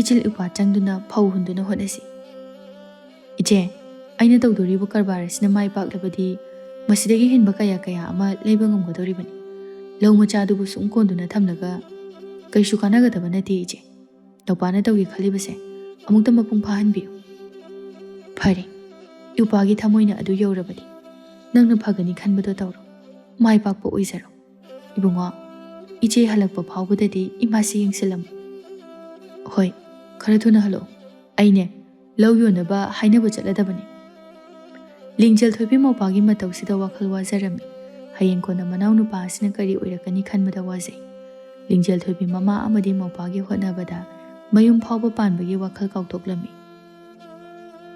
ꯏꯆꯤꯜ ꯏꯄꯥ ꯆꯪꯗꯨꯅ ꯐꯧ ꯍꯨꯟꯗꯨꯅ ꯍꯣꯠꯅꯁꯤ꯫ ꯏꯆꯦ, ꯑꯩꯅ ꯇꯧꯗꯣꯔꯤꯕ ꯀꯔꯕꯥꯔ ꯑꯁꯤꯅ ꯃꯥꯏ ꯄꯥꯛꯂꯕꯗꯤ ꯃꯁꯤꯗꯒꯤ ꯍꯦꯟꯕ ꯀꯌꯥ ꯀꯌꯥ ꯑꯃ ꯂꯩꯕ ꯉꯝꯒꯗꯧꯔꯤꯕꯅꯤ꯫ ꯂꯧ ꯃꯆꯥꯗꯨꯕꯨ ꯁꯨꯝ ꯀꯣꯟꯗꯨꯅ ꯊꯝꯂꯒ ꯀꯩꯁꯨ ꯀꯥꯟꯅꯒꯗꯕ ꯅꯠꯇꯦ ꯏꯆꯦ꯫ ꯅꯧꯄꯥꯅ ꯇꯧꯒꯦ ꯈꯜꯂꯤꯕꯁꯦ ꯑꯃꯨꯛꯇ ꯃꯄꯨꯡ ꯐꯥꯍꯟꯕꯤꯌꯨ꯫ ꯐꯔꯦ, ꯏꯎꯄꯥꯒꯤ ꯊꯃꯣꯏꯅ ꯑꯗꯨ ꯌꯧꯔꯕꯗꯤ ꯅꯪꯅ ꯐꯒꯅꯤ ꯈꯟꯕꯗꯣ ꯇꯧꯔꯣ꯫ ꯃꯥꯏ ꯄꯥꯛꯄ ꯑꯣꯏꯖꯔꯣ꯫ ꯏꯕꯨꯡꯉꯣ, ꯏꯆꯦ ꯍꯜꯂꯛꯄ ꯐꯥꯎꯕꯗꯗꯤ ꯏꯃꯥꯁꯤ ꯌꯦꯡꯁꯤꯜꯂꯝꯃꯨ꯫ ꯍꯣꯏ, ꯈꯔ ꯊꯨꯅ ꯍꯜꯂꯛꯑꯣ꯫ "ꯑꯩꯅꯦ, ꯂꯧ ꯌꯣꯟꯅꯕ ꯍꯥꯏꯅꯕ ꯆꯠꯂꯗꯕꯅꯤ꯫" ꯂꯤꯡꯖꯦꯜ ꯊꯣꯏꯕꯤ ꯃꯧꯄꯥꯒꯤ ꯃꯇꯧꯁꯤꯗ ꯋꯥꯈꯜ ꯋꯥꯖꯔꯝꯃꯤ꯫ ꯍꯌꯦꯡ ꯀꯣꯟꯅ ꯃꯅꯥꯎ ꯅꯨꯄꯥ ꯑꯁꯤꯅ ꯀꯔꯤ ꯑꯣꯏꯔꯛꯀꯅꯤ ꯈꯟꯕꯗ ꯋꯥꯖꯩ꯫ ꯂꯤꯡꯖꯦꯜ ꯊꯣꯏꯕꯤ ꯃꯃꯥ ꯑꯃꯗꯤ ꯃꯧꯄꯥꯒꯤ ꯍꯣꯠꯅꯕꯗ ꯃꯌꯨꯝ ꯐꯥꯎꯕ ꯄꯥꯟꯕꯒꯤ ꯋꯥꯈꯜ ꯀꯥꯎꯊꯣꯛꯂꯝꯃꯤ꯫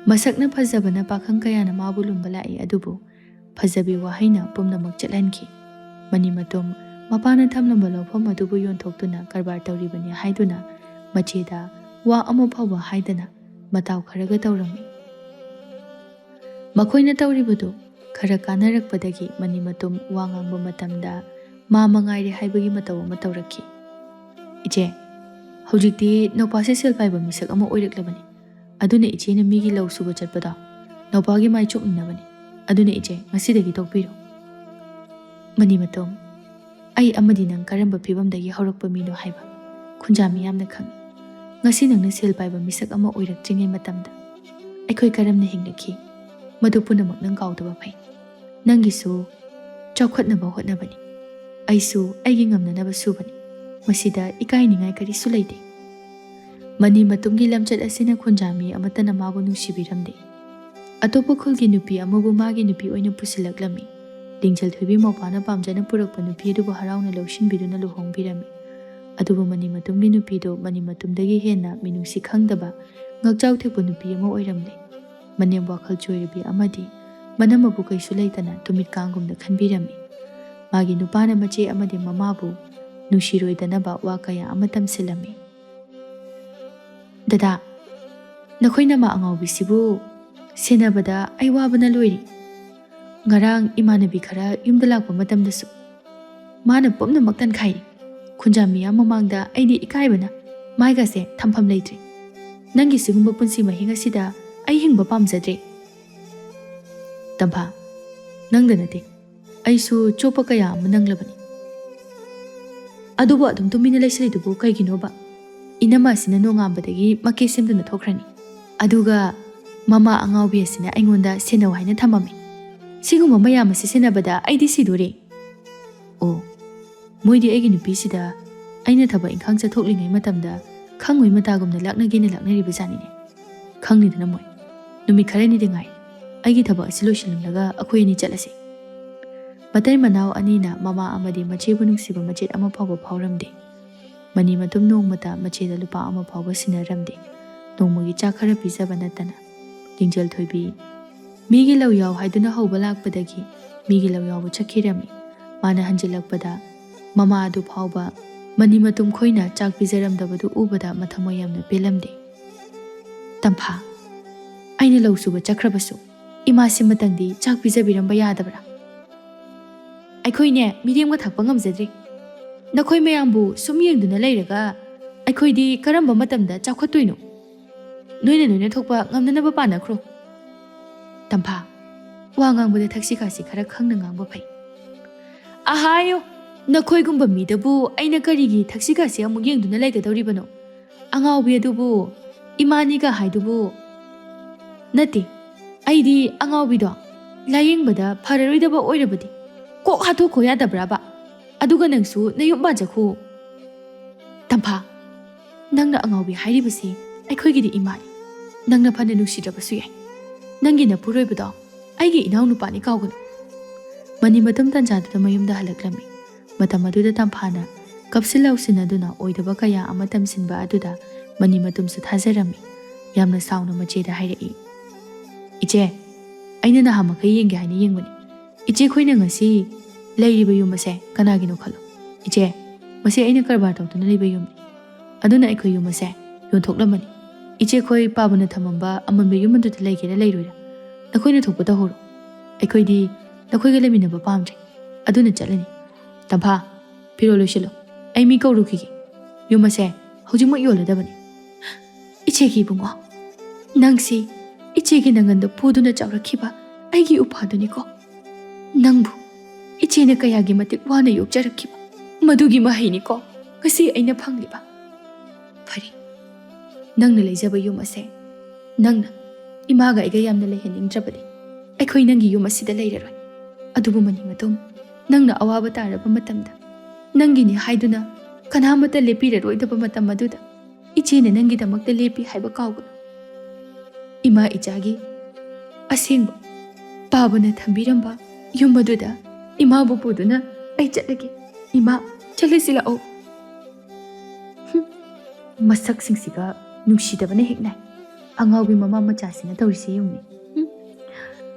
ꯃꯁꯛꯅ ꯐꯖꯕꯅ ꯄꯥꯈꯪ ꯀꯌꯥꯅ ꯃꯥꯕꯨ ꯂꯨꯝꯕ ꯂꯥꯛꯏ, ꯑꯗꯨꯕꯨ ꯐꯖꯕꯤ ꯋꯥꯍꯩꯅ ꯄꯨꯝꯅꯃꯛ ꯆꯠꯍꯟꯈꯤ꯫ ꯃꯅꯤꯃꯇꯨꯝ ꯃꯄꯥꯅ ꯊꯝꯂꯝꯕ ꯂꯧꯐꯝ ꯑꯗꯨꯕꯨ ꯌꯣꯟꯊꯣꯛꯇꯨꯅ ꯀꯔꯕꯥꯔ ꯇꯧꯔꯤꯕꯅꯤ ꯍꯥꯏꯗꯨꯅ ꯃꯆꯦꯗ ꯋꯥ ꯑꯃ ꯐꯥꯎꯕ ꯍꯥꯏꯗꯅ ꯃꯇꯥꯎ ꯈꯔꯒ ꯇꯧꯔꯝꯃꯤ꯫ ꯃꯈꯣꯏꯅ ꯇꯧꯔꯤꯕꯗꯨ ꯈꯔ ꯀꯥꯟꯅꯔꯛꯄꯗꯒꯤ ꯃꯅꯤꯃꯇꯨꯝ ꯋꯥ ꯉꯥꯡꯕ ꯃꯇꯝꯗ ꯃꯥ ꯃꯉꯥꯏꯔꯦ ꯍꯥꯏꯕꯒꯤ ꯃꯇꯧ ꯑꯃ ꯇꯧꯔꯛꯈꯤ꯫ "ꯏꯆꯦ, ꯍꯧꯖꯤꯛꯇꯤ ꯅꯧꯄꯥꯁꯦ ꯁꯦꯜ ꯄꯥꯏꯕ ꯃꯤꯁꯛ ꯑꯃ ꯑꯣꯏꯔꯛꯂꯕꯅꯤ꯫ ꯑꯗꯨꯅ ꯏꯆꯦꯅ ꯃꯤꯒꯤ ꯂꯧ ꯁꯨꯕ ꯆꯠꯄꯗꯣ ꯅꯧꯄꯥꯒꯤ ꯃꯥꯏ ꯆꯨꯞꯅꯅꯕꯅꯤ꯫ ꯑꯗꯨꯅ ꯏꯆꯦ, ꯉꯁꯤꯗꯒꯤ ꯇꯣꯛꯄꯤꯔꯣ꯫" ꯃꯅꯤꯃꯇꯣꯝ, ꯑꯩ ꯑꯃꯗꯤ ꯅꯪ ꯀꯔꯝꯕ ꯐꯤꯕꯝꯗꯒꯤ ꯍꯧꯔꯛꯄ ꯃꯤꯅꯣ ꯍꯥꯏꯕ ꯈꯨꯟꯖꯥ ꯃꯤꯌꯥꯝꯅ ꯈꯪꯏ꯫ ꯉꯁꯤ ꯅꯪꯅ ꯁꯦꯜ ꯄꯥꯏꯕ ꯃꯤꯁꯛ ꯑꯃ ꯑꯣꯏꯔꯛꯇ꯭ꯔꯤꯉꯩ ꯃꯇꯝꯗ ꯑꯩꯈꯣꯏ ꯀꯔꯝꯅ ꯍꯤꯡꯂꯛꯈꯤ, ꯃꯗꯨ ꯄꯨꯝꯅꯃꯛ ꯅꯪ ꯀꯥꯎꯗꯕ ꯐꯩ꯫ ꯅꯪꯒꯤꯁꯨ ꯆꯥꯎꯈꯠꯅꯕ ꯍꯣꯠꯅꯕꯅꯤ, ꯑꯩꯁꯨ ꯑꯩꯒꯤ ꯉꯝꯅꯅꯕ ꯁꯨꯕꯅꯤ꯫ ꯃꯁꯤꯗ ꯏꯀꯥꯏꯅꯤꯡꯉꯥꯏ ꯀꯔꯤꯁꯨ ꯂꯩꯇꯦ꯫ ꯃꯅꯤ ꯃꯇꯨꯡꯒꯤ ꯂꯝꯆꯠ ꯑꯁꯤꯅ ꯈꯨꯟꯖꯥ ꯃꯤ ꯑꯃꯠꯇꯅ ꯃꯥꯕꯨ ꯅꯨꯡꯁꯤꯕꯤꯔꯝꯗꯦ꯫ ꯑꯇꯣꯞꯄ ꯈꯨꯜꯒꯤ ꯅꯨꯄꯤ ꯑꯃꯕꯨ ꯃꯥꯒꯤ ꯅꯨꯄꯤ ꯑꯣꯏꯅ ꯄꯨꯁꯤꯜꯂꯛꯂꯝꯃꯤ꯫ ꯂꯤꯡꯖꯦꯜ ꯊꯣꯏꯕꯤ ꯃꯧꯄꯥꯅ ꯄꯥꯝꯖꯅ ꯄꯨꯔꯛꯄ ꯅꯨꯄꯤ ꯑꯗꯨꯕꯨ ꯍꯔꯥꯎꯅ ꯂꯧꯁꯤꯟꯕꯤꯗꯨꯅ ꯂꯨꯍꯣꯡꯕꯤꯔꯝꯃꯤ꯫ ꯑꯗꯨꯕꯨ ꯃꯅꯤ ꯃꯇꯨꯝꯒꯤ ꯅꯨꯄꯤꯗꯨ ꯃꯅꯤ ꯃꯇꯨꯝꯗꯒꯤ ꯍꯦꯟꯅ ꯃꯤꯅꯨꯡꯁꯤ ꯈꯪꯗꯕ, ꯉꯛꯆꯥꯎ ꯊꯦꯛꯄ ꯅꯨꯄꯤ ꯑꯃ ꯑꯣꯏꯔꯝꯂꯦ꯫ ꯃꯅꯦꯝ ꯋꯥꯈꯜ ꯆꯣꯏꯔꯕꯤ ꯑꯃꯗꯤ ꯃꯅꯝ ꯃꯕꯨ ꯀꯩꯁꯨ ꯂꯩꯇꯅ ꯇꯨꯃꯤꯠ ꯀꯥꯡꯒꯨꯝꯅ ꯈꯟꯕꯤꯔꯝꯃꯤ꯫ ꯃꯥꯒꯤ ꯅꯨꯄꯥꯅ ꯃꯆꯦ ꯑꯃꯗꯤ ꯃꯃꯥꯕꯨ ꯅꯨꯡꯁꯤꯔꯣꯏꯗꯅꯕ ꯋꯥ ꯀꯌꯥ ꯑꯃ ꯇꯝꯁꯤꯜꯂꯝꯃꯤ꯫ "ꯗꯗꯥ, ꯅꯈꯣꯏ ꯅꯃꯥ ꯑꯉꯥꯎꯕꯤꯁꯤꯕꯨ ꯁꯦꯟꯅꯕꯗ ꯑꯩ ꯋꯥꯕꯅ ꯂꯣꯏꯔꯦ꯫ ꯉꯔꯥꯡ ꯏꯃꯥꯟꯅꯕꯤ ꯈꯔ ꯌꯨꯝꯗ ꯂꯥꯛꯄ ꯃꯇꯝꯗꯁꯨ ꯃꯥꯅ ꯄꯨꯝꯅꯃꯛ ꯇꯟꯈꯥꯏꯔꯤ꯫ ꯈꯨꯟꯖꯥ ꯃꯤꯌꯥꯝ ꯃꯃꯥꯡꯗ ꯑꯩꯗꯤ ꯏꯀꯥꯏꯕꯅ ꯃꯥꯏꯒꯁꯦ ꯊꯝꯐꯝ ꯂꯩꯇ꯭ꯔꯦ꯫ ꯅꯪꯒꯤ ꯁꯤꯒꯨꯝꯕ ꯄꯨꯟꯁꯤ ꯃꯍꯤꯡ ꯑꯁꯤꯗ ꯑꯩ ꯍꯤꯡꯕ ꯄꯥꯝꯖꯗ꯭ꯔꯦ꯫" "ꯇꯝꯐꯥ, ꯅꯪꯗ ꯅꯠꯇꯦ, ꯑꯩꯁꯨ ꯆꯣꯞꯄ ꯀꯌꯥ ꯑꯃ ꯅꯪꯂꯕꯅꯤ꯫ ꯑꯗꯨꯕꯨ ꯑꯗꯨꯝ ꯇꯨꯃꯤꯟꯅ ꯂꯩꯁꯤꯜꯂꯤꯗꯨꯕꯨ ꯀꯩꯒꯤꯅꯣꯕ? ꯏꯅꯝꯃ ꯑꯁꯤꯅ ꯅꯣꯡꯉꯥꯟꯕꯗꯒꯤ ꯃꯀꯦ ꯁꯦꯝꯗꯨꯅ ꯊꯣꯛꯈ꯭ꯔꯅꯤ꯫ ꯑꯗꯨꯒ ꯃꯃꯥ ꯑꯉꯥꯎꯕꯤ ꯑꯁꯤꯅ ꯑꯩꯉꯣꯟꯗ ꯁꯦꯟꯅꯧ ꯍꯥꯏꯅ ꯊꯝꯃꯝꯃꯤ꯫ ꯁꯤꯒꯨꯝꯕ ꯃꯌꯥꯝ ꯑꯁꯤ ꯁꯦꯟꯅꯕꯗ ꯑꯩꯗꯤ ꯁꯤꯗꯣꯔꯦ꯫" "ꯑꯣ, ꯃꯣꯏꯗꯤ ꯑꯩꯒꯤ ꯅꯨꯄꯤꯁꯤꯗ ꯑꯩꯅ ꯊꯕꯛ ꯏꯪꯈꯥꯡ ꯆꯠꯊꯣꯛꯂꯤꯉꯩ ꯃꯇꯝꯗ ꯈꯪꯉꯣꯏ ꯃꯇꯥꯒꯨꯝꯅ ꯂꯥꯛꯅꯒꯦꯅ ꯂꯥꯛꯅꯔꯤꯕ ꯖꯥꯠꯅꯤꯅꯦ꯫ "ꯈꯪꯅꯤꯗꯅ ꯃꯣꯏ, ꯅꯨꯃꯤꯠ ꯈꯔꯅꯤꯗꯤ ꯉꯥꯏ꯫ ꯑꯩꯒꯤ ꯊꯕꯛ ꯑꯁꯤ ꯂꯣꯏꯁꯤꯜꯂꯝꯂꯒ ꯑꯩꯈꯣꯏ ꯑꯅꯤ ꯆꯠꯂꯁꯤ"꯫ ꯃꯇꯩ ꯃꯅꯥꯎ ꯑꯅꯤꯅ ꯃꯃꯥ ꯑꯃꯗꯤ ꯃꯆꯦꯕꯨ ꯅꯨꯡꯁꯤꯕ ꯃꯆꯦꯠ ꯑꯃ ꯐꯥꯎꯕ ꯐꯥꯎꯔꯝꯗꯦ꯫ ꯃꯅꯤ ꯃꯇꯨꯝ ꯅꯣꯡꯃꯇ ꯃꯆꯦꯗ ꯂꯨꯄꯥ ꯑꯃ ꯐꯥꯎꯕ ꯁꯤꯟꯅꯔꯝꯗꯦ꯫ ꯅꯣꯡꯃꯒꯤ ꯆꯥꯛ ꯈꯔ ꯄꯤꯖꯕ ꯅꯠꯇꯅ꯫ ꯂꯤꯡꯖꯦꯜ ꯊꯣꯏꯕꯤ, ꯃꯤꯒꯤ ꯂꯧ ꯌꯥꯎ ꯍꯥꯏꯗꯨꯅ ꯍꯧꯕ ꯂꯥꯛꯄꯗꯒꯤ ꯃꯤꯒꯤ ꯂꯧ ꯌꯥꯎꯕ ꯆꯠꯈꯤꯔꯝꯃꯤ꯫ ꯃꯥꯅ ꯍꯟꯖꯤꯜꯂꯛꯄꯗ ꯃꯃꯥ ꯑꯗꯨ ꯐꯥꯎꯕ ꯃꯅꯤ ꯃꯇꯨꯝ ꯈꯣꯏꯅ ꯆꯥꯛ ꯄꯤꯖꯔꯝꯗꯕꯗꯨ ꯎꯕꯗ ꯃꯊꯃꯣꯏ ꯌꯥꯝꯅ ꯄꯦꯜꯂꯝꯗꯦ꯫ "ꯇꯝꯐꯥ, ꯑꯩꯅ ꯂꯧ ꯁꯨꯕ ꯆꯠꯈ꯭ꯔꯕꯁꯨ ꯏꯃꯥꯁꯤꯃꯇꯪꯗꯤ ꯆꯥꯛ ꯄꯤꯖꯕꯤꯔꯝꯕ ꯌꯥꯗꯕ꯭ꯔꯥ? ꯑꯩꯈꯣꯏꯅꯦ ꯃꯤꯔꯦꯝꯒ ꯊꯛꯄ ꯉꯝꯖꯗ꯭ꯔꯤ꯫ ꯅꯈꯣꯏ ꯃꯌꯥꯝꯕꯨ ꯁꯨꯝ ꯌꯦꯡꯗꯨꯅ ꯂꯩꯔꯒ ꯑꯩꯈꯣꯏꯗꯤ ꯀꯔꯝꯕ ꯃꯇꯝꯗ ꯆꯥꯎꯈꯠꯇꯣꯏꯅꯣ? ꯅꯣꯏꯅ ꯅꯣꯏꯅ ꯊꯣꯛꯄ ꯉꯝꯅꯅꯕ ꯄꯥꯅꯈ꯭ꯔꯣ"꯫ "ꯇꯝꯐꯥ, ꯋꯥ ꯉꯥꯡꯕꯗ ꯊꯛꯁꯤ ꯈꯥꯁꯤ ꯈꯔ ꯈꯪꯅ ꯉꯥꯡꯕ ꯐꯩ"꯫ "ꯑꯍꯥꯌꯣ, ꯅꯈꯣꯏꯒꯨꯝꯕ ꯃꯤꯗꯕꯨ ꯑꯩꯅ ꯀꯔꯤꯒꯤ ꯊꯛꯁꯤ ꯈꯥꯁꯤ ꯑꯃꯨꯛ ꯌꯦꯡꯗꯨꯅ ꯂꯩꯒꯗꯧꯔꯤꯕꯅꯣ? ꯑꯉꯥꯎꯕꯤ ꯑꯗꯨꯕꯨ, ꯏꯃꯥꯅꯤꯒ ꯍꯥꯏꯗꯨꯕꯨ"꯫ "ꯅꯠꯇꯦ, ꯑꯩꯗꯤ ꯑꯉꯥꯎꯕꯤꯗꯣ ꯂꯥꯌꯦꯡꯕꯗ ꯐꯔꯔꯣꯏꯗꯕ ꯑꯣꯏꯔꯕꯗꯤ ꯀꯣꯛ ꯍꯥꯠꯇꯣꯛꯈꯣ ꯌꯥꯗꯕ꯭ꯔꯕ? ꯑꯗꯨꯒ ꯅꯪꯁꯨ ꯅꯌꯨꯝ ꯄꯥꯟꯖꯈꯣ"꯫ "ꯇꯝꯐꯥ, ꯅꯪꯅ ꯑꯉꯥꯎꯕꯤ ꯍꯥꯏꯔꯤꯕꯁꯤ ꯑꯩꯈꯣꯏꯒꯤꯗꯤ ꯏꯃꯥꯅꯤ꯫ ꯅꯪꯅ ꯐꯅ ꯅꯨꯡꯁꯤꯗ꯭ꯔꯕꯁꯨ ꯌꯥꯏ꯫ ꯅꯪꯒꯤ ꯅꯄꯨꯔꯣꯏꯕꯗꯣ ꯑꯩꯒꯤ ꯏꯅꯥꯎꯅꯨꯄꯥꯅꯤ ꯀꯥꯎꯒꯅꯨ"꯫ ꯃꯅꯤ ꯃꯇꯨꯝ ꯇꯟꯖꯥꯗꯨꯗ ꯃꯌꯨꯝꯗ ꯍꯜꯂꯛꯂꯝꯃꯤ꯫ ꯃꯇꯝ ꯑꯗꯨꯗ ꯇꯝꯐꯥꯅ ꯀꯞꯁꯤꯟ ꯂꯥꯎꯁꯤꯟꯅꯗꯨꯅ ꯑꯣꯏꯗꯕ ꯀꯌꯥ ꯑꯃ ꯇꯝꯁꯤꯟꯕ ꯑꯗꯨꯗ ꯃꯅꯤ ꯃꯇꯨꯝꯁꯨ ꯊꯥꯖꯔꯝꯃꯤ꯫ ꯌꯥꯝꯅ ꯁꯥꯎꯅ ꯃꯆꯦꯗ ꯍꯥꯏꯔꯛꯏ, "ꯏꯆꯦ, ꯑꯩꯅ ꯅꯍꯥ ꯃꯈꯩ ꯌꯦꯡꯒꯦ ꯍꯥꯏꯅ ꯌꯦꯡꯕꯅꯤ꯫ ꯏꯆꯦ ꯈꯣꯏꯅ ꯉꯁꯤ ꯂꯩꯔꯤꯕ ꯌꯨꯝ ꯑꯁꯦ ꯀꯅꯥꯒꯤꯅꯣ ꯈꯜꯂꯣ꯫ ꯏꯆꯦ, ꯃꯁꯤ ꯑꯩꯅ ꯀꯔꯕꯥꯔ ꯇꯧꯗꯨꯅ ꯂꯩꯕ ꯌꯨꯝꯅꯤ꯫ ꯑꯗꯨꯅ ꯑꯩꯈꯣꯏ ꯌꯨꯝ ꯑꯁꯦ ꯌꯣꯟꯊꯣꯛꯂꯝꯃꯅꯤ꯫ ꯏꯆꯦ ꯈꯣꯏ ꯄꯥꯕꯅ ꯊꯝꯃꯝꯕ ꯑꯃꯝꯕ ꯌꯨꯝ ꯑꯗꯨꯗ ꯂꯩꯒꯦꯔꯥ ꯂꯩꯔꯣꯏꯔꯥ, ꯅꯈꯣꯏꯅ ꯊꯣꯛꯄ ꯇꯧꯍꯧꯔꯣ꯫ ꯑꯩꯈꯣꯏꯗꯤ ꯅꯈꯣꯏꯒ ꯂꯩꯃꯤꯟꯅꯕ ꯄꯥꯝꯗ꯭ꯔꯦ꯫ ꯑꯗꯨꯅ ꯆꯠꯂꯅꯤ꯫ ꯇꯝꯐꯥ, ꯐꯤꯔꯣꯜ ꯂꯣꯏꯁꯤꯜꯂꯣ꯫ ꯑꯩ ꯃꯤ ꯀꯧꯔꯨꯈꯤꯒꯦ꯫ ꯌꯨꯝ ꯑꯁꯦ ꯍꯧꯖꯤꯛꯃꯛ ꯌꯣꯜꯂꯗꯕꯅꯤ"꯫ "ꯏꯆꯦꯒꯤ ꯏꯕꯨꯡꯉꯣ, ꯅꯪꯁꯤ ꯏꯆꯦꯒꯤ ꯅꯪꯒꯟꯗ ꯄꯨꯗꯨꯅ ꯆꯥꯎꯔꯛꯈꯤꯕ ꯑꯩꯒꯤ ꯎꯄꯥꯗꯨꯅꯤꯀꯣ꯫ ꯅꯪꯕꯨ ꯏꯆꯦꯅ ꯀꯌꯥꯒꯤ ꯃꯇꯤꯛ ꯋꯥꯅ ꯌꯣꯛꯆꯔꯛꯈꯤꯕ, ꯃꯗꯨꯒꯤ ꯃꯍꯩꯅꯤꯀꯣ ꯉꯁꯤ ꯑꯩꯅ ꯐꯪꯂꯤꯕ꯫ ꯐꯔꯦ, ꯅꯪꯅ ꯂꯩꯖꯕ ꯌꯨꯝ ꯑꯁꯦ ꯅꯪꯅ ꯏꯃꯥꯒ ꯑꯩꯒ ꯌꯥꯝꯅ ꯂꯩꯍꯟꯅꯤꯡꯗ꯭ꯔꯕꯗꯤ ꯑꯩꯈꯣꯏ ꯅꯪꯒꯤ ꯌꯨꯝ ꯑꯁꯤꯗ ꯂꯩꯔꯔꯣꯏ꯫ ꯑꯗꯨꯕꯨ ꯃꯅꯤ ꯃꯇꯨꯝ, ꯅꯪꯅ ꯑꯋꯥꯕ ꯇꯥꯔꯕ ꯃꯇꯝꯗ ꯅꯪꯒꯤꯅꯤ ꯍꯥꯏꯗꯨꯅ ꯀꯅꯥꯃꯠꯇ ꯂꯦꯞꯄꯤꯔꯔꯣꯏꯗꯕ ꯃꯇꯝ ꯑꯗꯨꯗ ꯏꯆꯦꯅ ꯅꯪꯒꯤꯗꯃꯛꯇ ꯂꯦꯞꯄꯤ ꯍꯥꯏꯕ ꯀꯥꯎꯒꯅꯨ"꯫ ꯏꯃꯥ ꯏꯆꯥꯒꯤ ꯑꯁꯦꯡꯕ ꯄꯥꯕꯅ ꯊꯝꯕꯤꯔꯝꯕ ꯌꯨꯝ ꯑꯗꯨꯗ ꯏꯃꯥꯕꯨ ꯄꯨꯗꯨꯅ ꯑꯩ ꯆꯠꯂꯒꯦ꯫ ꯏꯃꯥ, ꯆꯠꯂꯁꯤ ꯂꯥꯛꯑꯣ꯫ ꯍꯨꯝ, ꯃꯁꯛꯁꯤꯡꯁꯤꯒ ꯅꯨꯡꯁꯤꯗꯕꯅ ꯍꯦꯛ ꯅꯥꯏ꯫ ꯑꯉꯥꯎꯕꯤ ꯃꯃꯥ ꯃꯆꯥꯁꯤꯅ ꯇꯧꯔꯤꯁꯦ ꯌꯦꯡꯉꯨꯅꯦ꯫ ꯍꯨꯝ,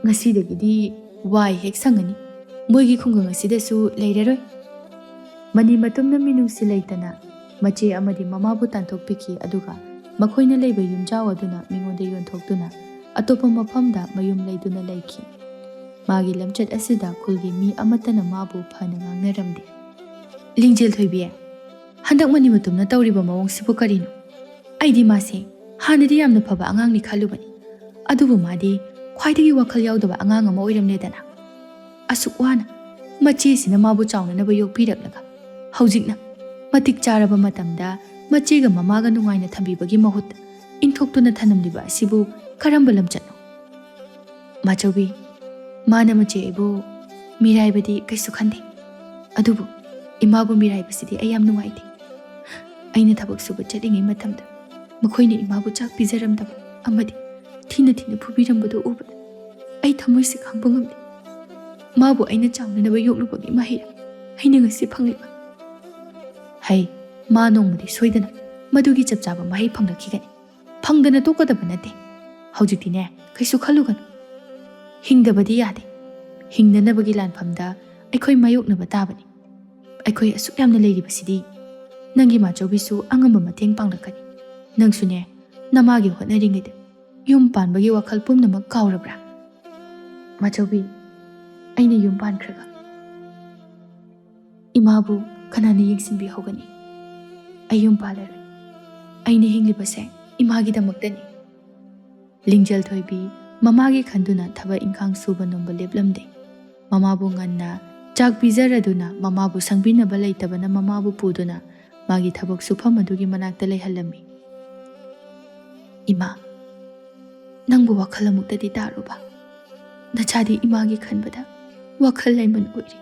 ꯉꯁꯤꯗꯒꯤꯗꯤ ꯋꯥꯏ ꯍꯦꯛ ꯁꯪꯉꯅꯤ꯫ ꯃꯣꯏꯒꯤ ꯈꯨꯡꯒꯪ ꯑꯁꯤꯗꯁꯨ ꯂꯩꯔꯔꯣꯏ꯫ ꯃꯅꯤ ꯃꯇꯨꯝꯅ ꯃꯤꯅꯨꯡꯁꯤ ꯂꯩꯇꯅ ꯃꯆꯦ ꯑꯃꯗꯤ ꯃꯃꯥꯕꯨ ꯇꯥꯟꯊꯣꯛꯄꯤꯈꯤ, ꯑꯗꯨꯒ ꯃꯈꯣꯏꯅ ꯂꯩꯕ ꯌꯨꯝꯖꯥꯎ ꯑꯗꯨꯅ ꯃꯤꯉꯣꯟꯗ ꯌꯣꯟꯊꯣꯛꯇꯨꯅ ꯑꯇꯣꯞꯄ ꯃꯐꯝꯗ ꯃꯌꯨꯝ ꯂꯩꯗꯨꯅ ꯂꯩꯈꯤ꯫ ꯃꯥꯒꯤ ꯂꯝꯆꯠ ꯑꯁꯤꯗ ꯈꯨꯜꯒꯤ ꯃꯤ ꯑꯃꯠꯇꯅ ꯃꯥꯕꯨ ꯐꯅ ꯉꯥꯡꯅꯔꯝꯗꯦ꯫ "ꯂꯤꯡꯖꯦꯜ ꯊꯣꯏꯕꯤ, ꯍꯟꯗꯛ ꯃꯅꯤ ꯃꯇꯨꯝꯅ ꯇꯧꯔꯤꯕ ꯃꯑꯣꯡꯁꯤꯕꯨ ꯀꯔꯤꯅꯣ? ꯑꯩꯗꯤ ꯃꯥꯁꯦ ꯍꯥꯟꯅꯗꯤ ꯌꯥꯝꯅ ꯐꯕ ꯑꯉꯥꯡꯅꯤ ꯈꯜꯂꯨꯕꯅꯤ, ꯑꯗꯨꯕꯨ ꯃꯥꯗꯤ ꯈ꯭ꯋꯥꯏꯗꯒꯤ ꯋꯥꯈꯜ ꯌꯥꯎꯗꯕ ꯑꯉꯥꯡ ꯑꯃ ꯑꯣꯏꯔꯝꯂꯦꯗꯅ꯫ ꯑꯁꯨꯛ ꯋꯥꯅ ꯃꯆꯦꯁꯤꯅ ꯃꯥꯕꯨ ꯆꯥꯎꯅꯅꯕ ꯌꯣꯛꯄꯤꯔꯛꯂꯒ, ꯍꯧꯖꯤꯛꯅ ꯃꯇꯤꯛ ꯆꯥꯔꯕ ꯃꯇꯝꯗ ꯃꯆꯦꯒ ꯃꯃꯥꯒ ꯅꯨꯡꯉꯥꯏꯅ ꯊꯝꯕꯤꯕꯒꯤ ꯃꯍꯨꯠꯇ ꯏꯟꯊꯣꯛꯇꯨꯅ ꯊꯝꯂꯝꯂꯤꯕ ꯑꯁꯤꯕꯨ ꯀꯔꯝꯕ ꯂꯝꯆꯠꯅꯣ?" "ꯃꯥꯆꯧꯕꯤ, ꯃꯥꯅ ꯃꯆꯦ ꯑꯩꯕꯨ ꯃꯤꯔꯥꯏꯕꯗꯤ ꯀꯩꯁꯨ ꯈꯟꯗꯦ, ꯑꯗꯨꯕꯨ ꯏꯃꯥꯕꯨ ꯃꯤꯔꯥꯏꯕꯁꯤꯗꯤ ꯑꯩ ꯌꯥꯝ ꯅꯨꯡꯉꯥꯏꯇꯦ꯫ ꯑꯩꯅ ꯊꯕꯛ ꯁꯨꯕ ꯆꯠꯂꯤꯉꯩ ꯃꯇꯝꯗ ꯃꯈꯣꯏꯅ ꯏꯃꯥꯕꯨ ꯆꯥꯛ ꯄꯤꯖꯔꯝꯗꯕ ꯑꯃꯗꯤ ꯊꯤꯅ ꯊꯤꯅ ꯐꯨꯕꯤꯔꯝꯕꯗꯨ ꯎꯕꯗ ꯑꯩ ꯊꯃꯣꯏꯁꯦ ꯈꯥꯡꯕ ꯉꯝꯗꯦ꯫ ꯃꯥꯕꯨ ꯑꯩꯅ ꯆꯥꯎꯅꯅꯕ ꯌꯣꯛꯂꯨꯕꯒꯤ ꯃꯍꯩ ꯑꯩꯅ ꯉꯁꯤ ꯐꯪꯂꯤꯕ꯫ ꯍꯩ, ꯃꯥ ꯅꯣꯡꯃꯗꯤ ꯁꯣꯏꯗꯅ ꯃꯗꯨꯒꯤ ꯆꯞ ꯆꯥꯕ ꯃꯍꯩ ꯐꯪꯂꯛꯈꯤꯒꯅꯤ꯫ ꯐꯪꯗꯅ ꯇꯣꯛꯀꯗꯕ ꯅꯠꯇꯦ꯫ ꯍꯧꯖꯤꯛꯇꯤꯅꯦ, ꯀꯩꯁꯨ ꯈꯜꯂꯨꯒꯅꯨ꯫ ꯍꯤꯡꯗꯕꯗꯤ ꯌꯥꯗꯦ꯫ ꯍꯤꯡꯅꯅꯕꯒꯤ ꯂꯥꯟꯐꯝꯗ ꯑꯩꯈꯣꯏ ꯃꯥꯌꯣꯛꯅꯕ ꯇꯥꯕꯅꯤ꯫ ꯑꯩꯈꯣꯏ ꯑꯁꯨꯛ ꯌꯥꯝꯅ ꯂꯩꯔꯤꯕꯁꯤꯗꯤ ꯅꯪꯒꯤ ꯃꯥꯆꯧꯕꯤꯁꯨ ꯑꯉꯝꯕ ꯃꯇꯦꯡ ꯄꯥꯡꯂꯛꯀꯅꯤ꯫ ꯅꯪꯁꯨꯅꯦ, ꯅꯃꯥꯒꯤ ꯍꯣꯠꯅꯔꯤꯉꯩꯗ ꯌꯨꯝ ꯄꯥꯟꯕꯒꯤ ꯋꯥꯈꯜ ꯄꯨꯝꯅꯃꯛ ꯀꯥꯎꯔꯕ꯭ꯔꯥ?" "ꯃꯥꯆꯧꯕꯤ, ꯑꯩꯅ ꯌꯨꯝ ꯄꯥꯟꯈ꯭ꯔꯒ ꯏꯃꯥꯕꯨ ꯀꯅꯥꯅ ꯌꯦꯡꯁꯤꯟꯕꯤꯍꯧꯒꯅꯤ? ꯑꯩ ꯌꯨꯝ ꯄꯥꯜꯂꯔꯣꯏ꯫ ꯑꯩꯅ ꯍꯤꯡꯂꯤꯕꯁꯦ ꯏꯃꯥꯒꯤꯗꯃꯛꯇꯅꯤ꯫" ꯂꯤꯡꯖꯦꯜ ꯊꯣꯏꯕꯤ ꯃꯃꯥꯒꯤ ꯈꯟꯗꯨꯅ ꯊꯕꯛ ꯏꯪꯈꯥꯡ ꯁꯨꯕ ꯅꯣꯝꯕ ꯂꯦꯞꯂꯝꯗꯦ꯫ ꯃꯃꯥꯕꯨ ꯉꯟꯅ ꯆꯥꯛ ꯄꯤꯖꯔꯗꯨꯅ, ꯃꯃꯥꯕꯨ ꯁꯪꯕꯤꯅꯕ ꯂꯩꯇꯕꯅ ꯃꯃꯥꯕꯨ ꯄꯨꯗꯨꯅ ꯃꯥꯒꯤ ꯊꯕꯛ ꯁꯨꯐꯝ ꯑꯗꯨꯒꯤ ꯃꯅꯥꯛꯇ ꯂꯩꯍꯜꯂꯝꯃꯤ꯫ "ꯏꯃꯥ, ꯅꯪꯕꯨ ꯋꯥꯈꯜ ꯑꯃꯨꯛꯇꯗꯤ ꯇꯥꯔꯨꯕ? ꯅꯆꯥꯗꯤ ꯏꯃꯥꯒꯤ ꯈꯟꯕꯗ ꯋꯥꯈꯜ ꯂꯩꯃꯟ ꯑꯣꯏꯔꯤ꯫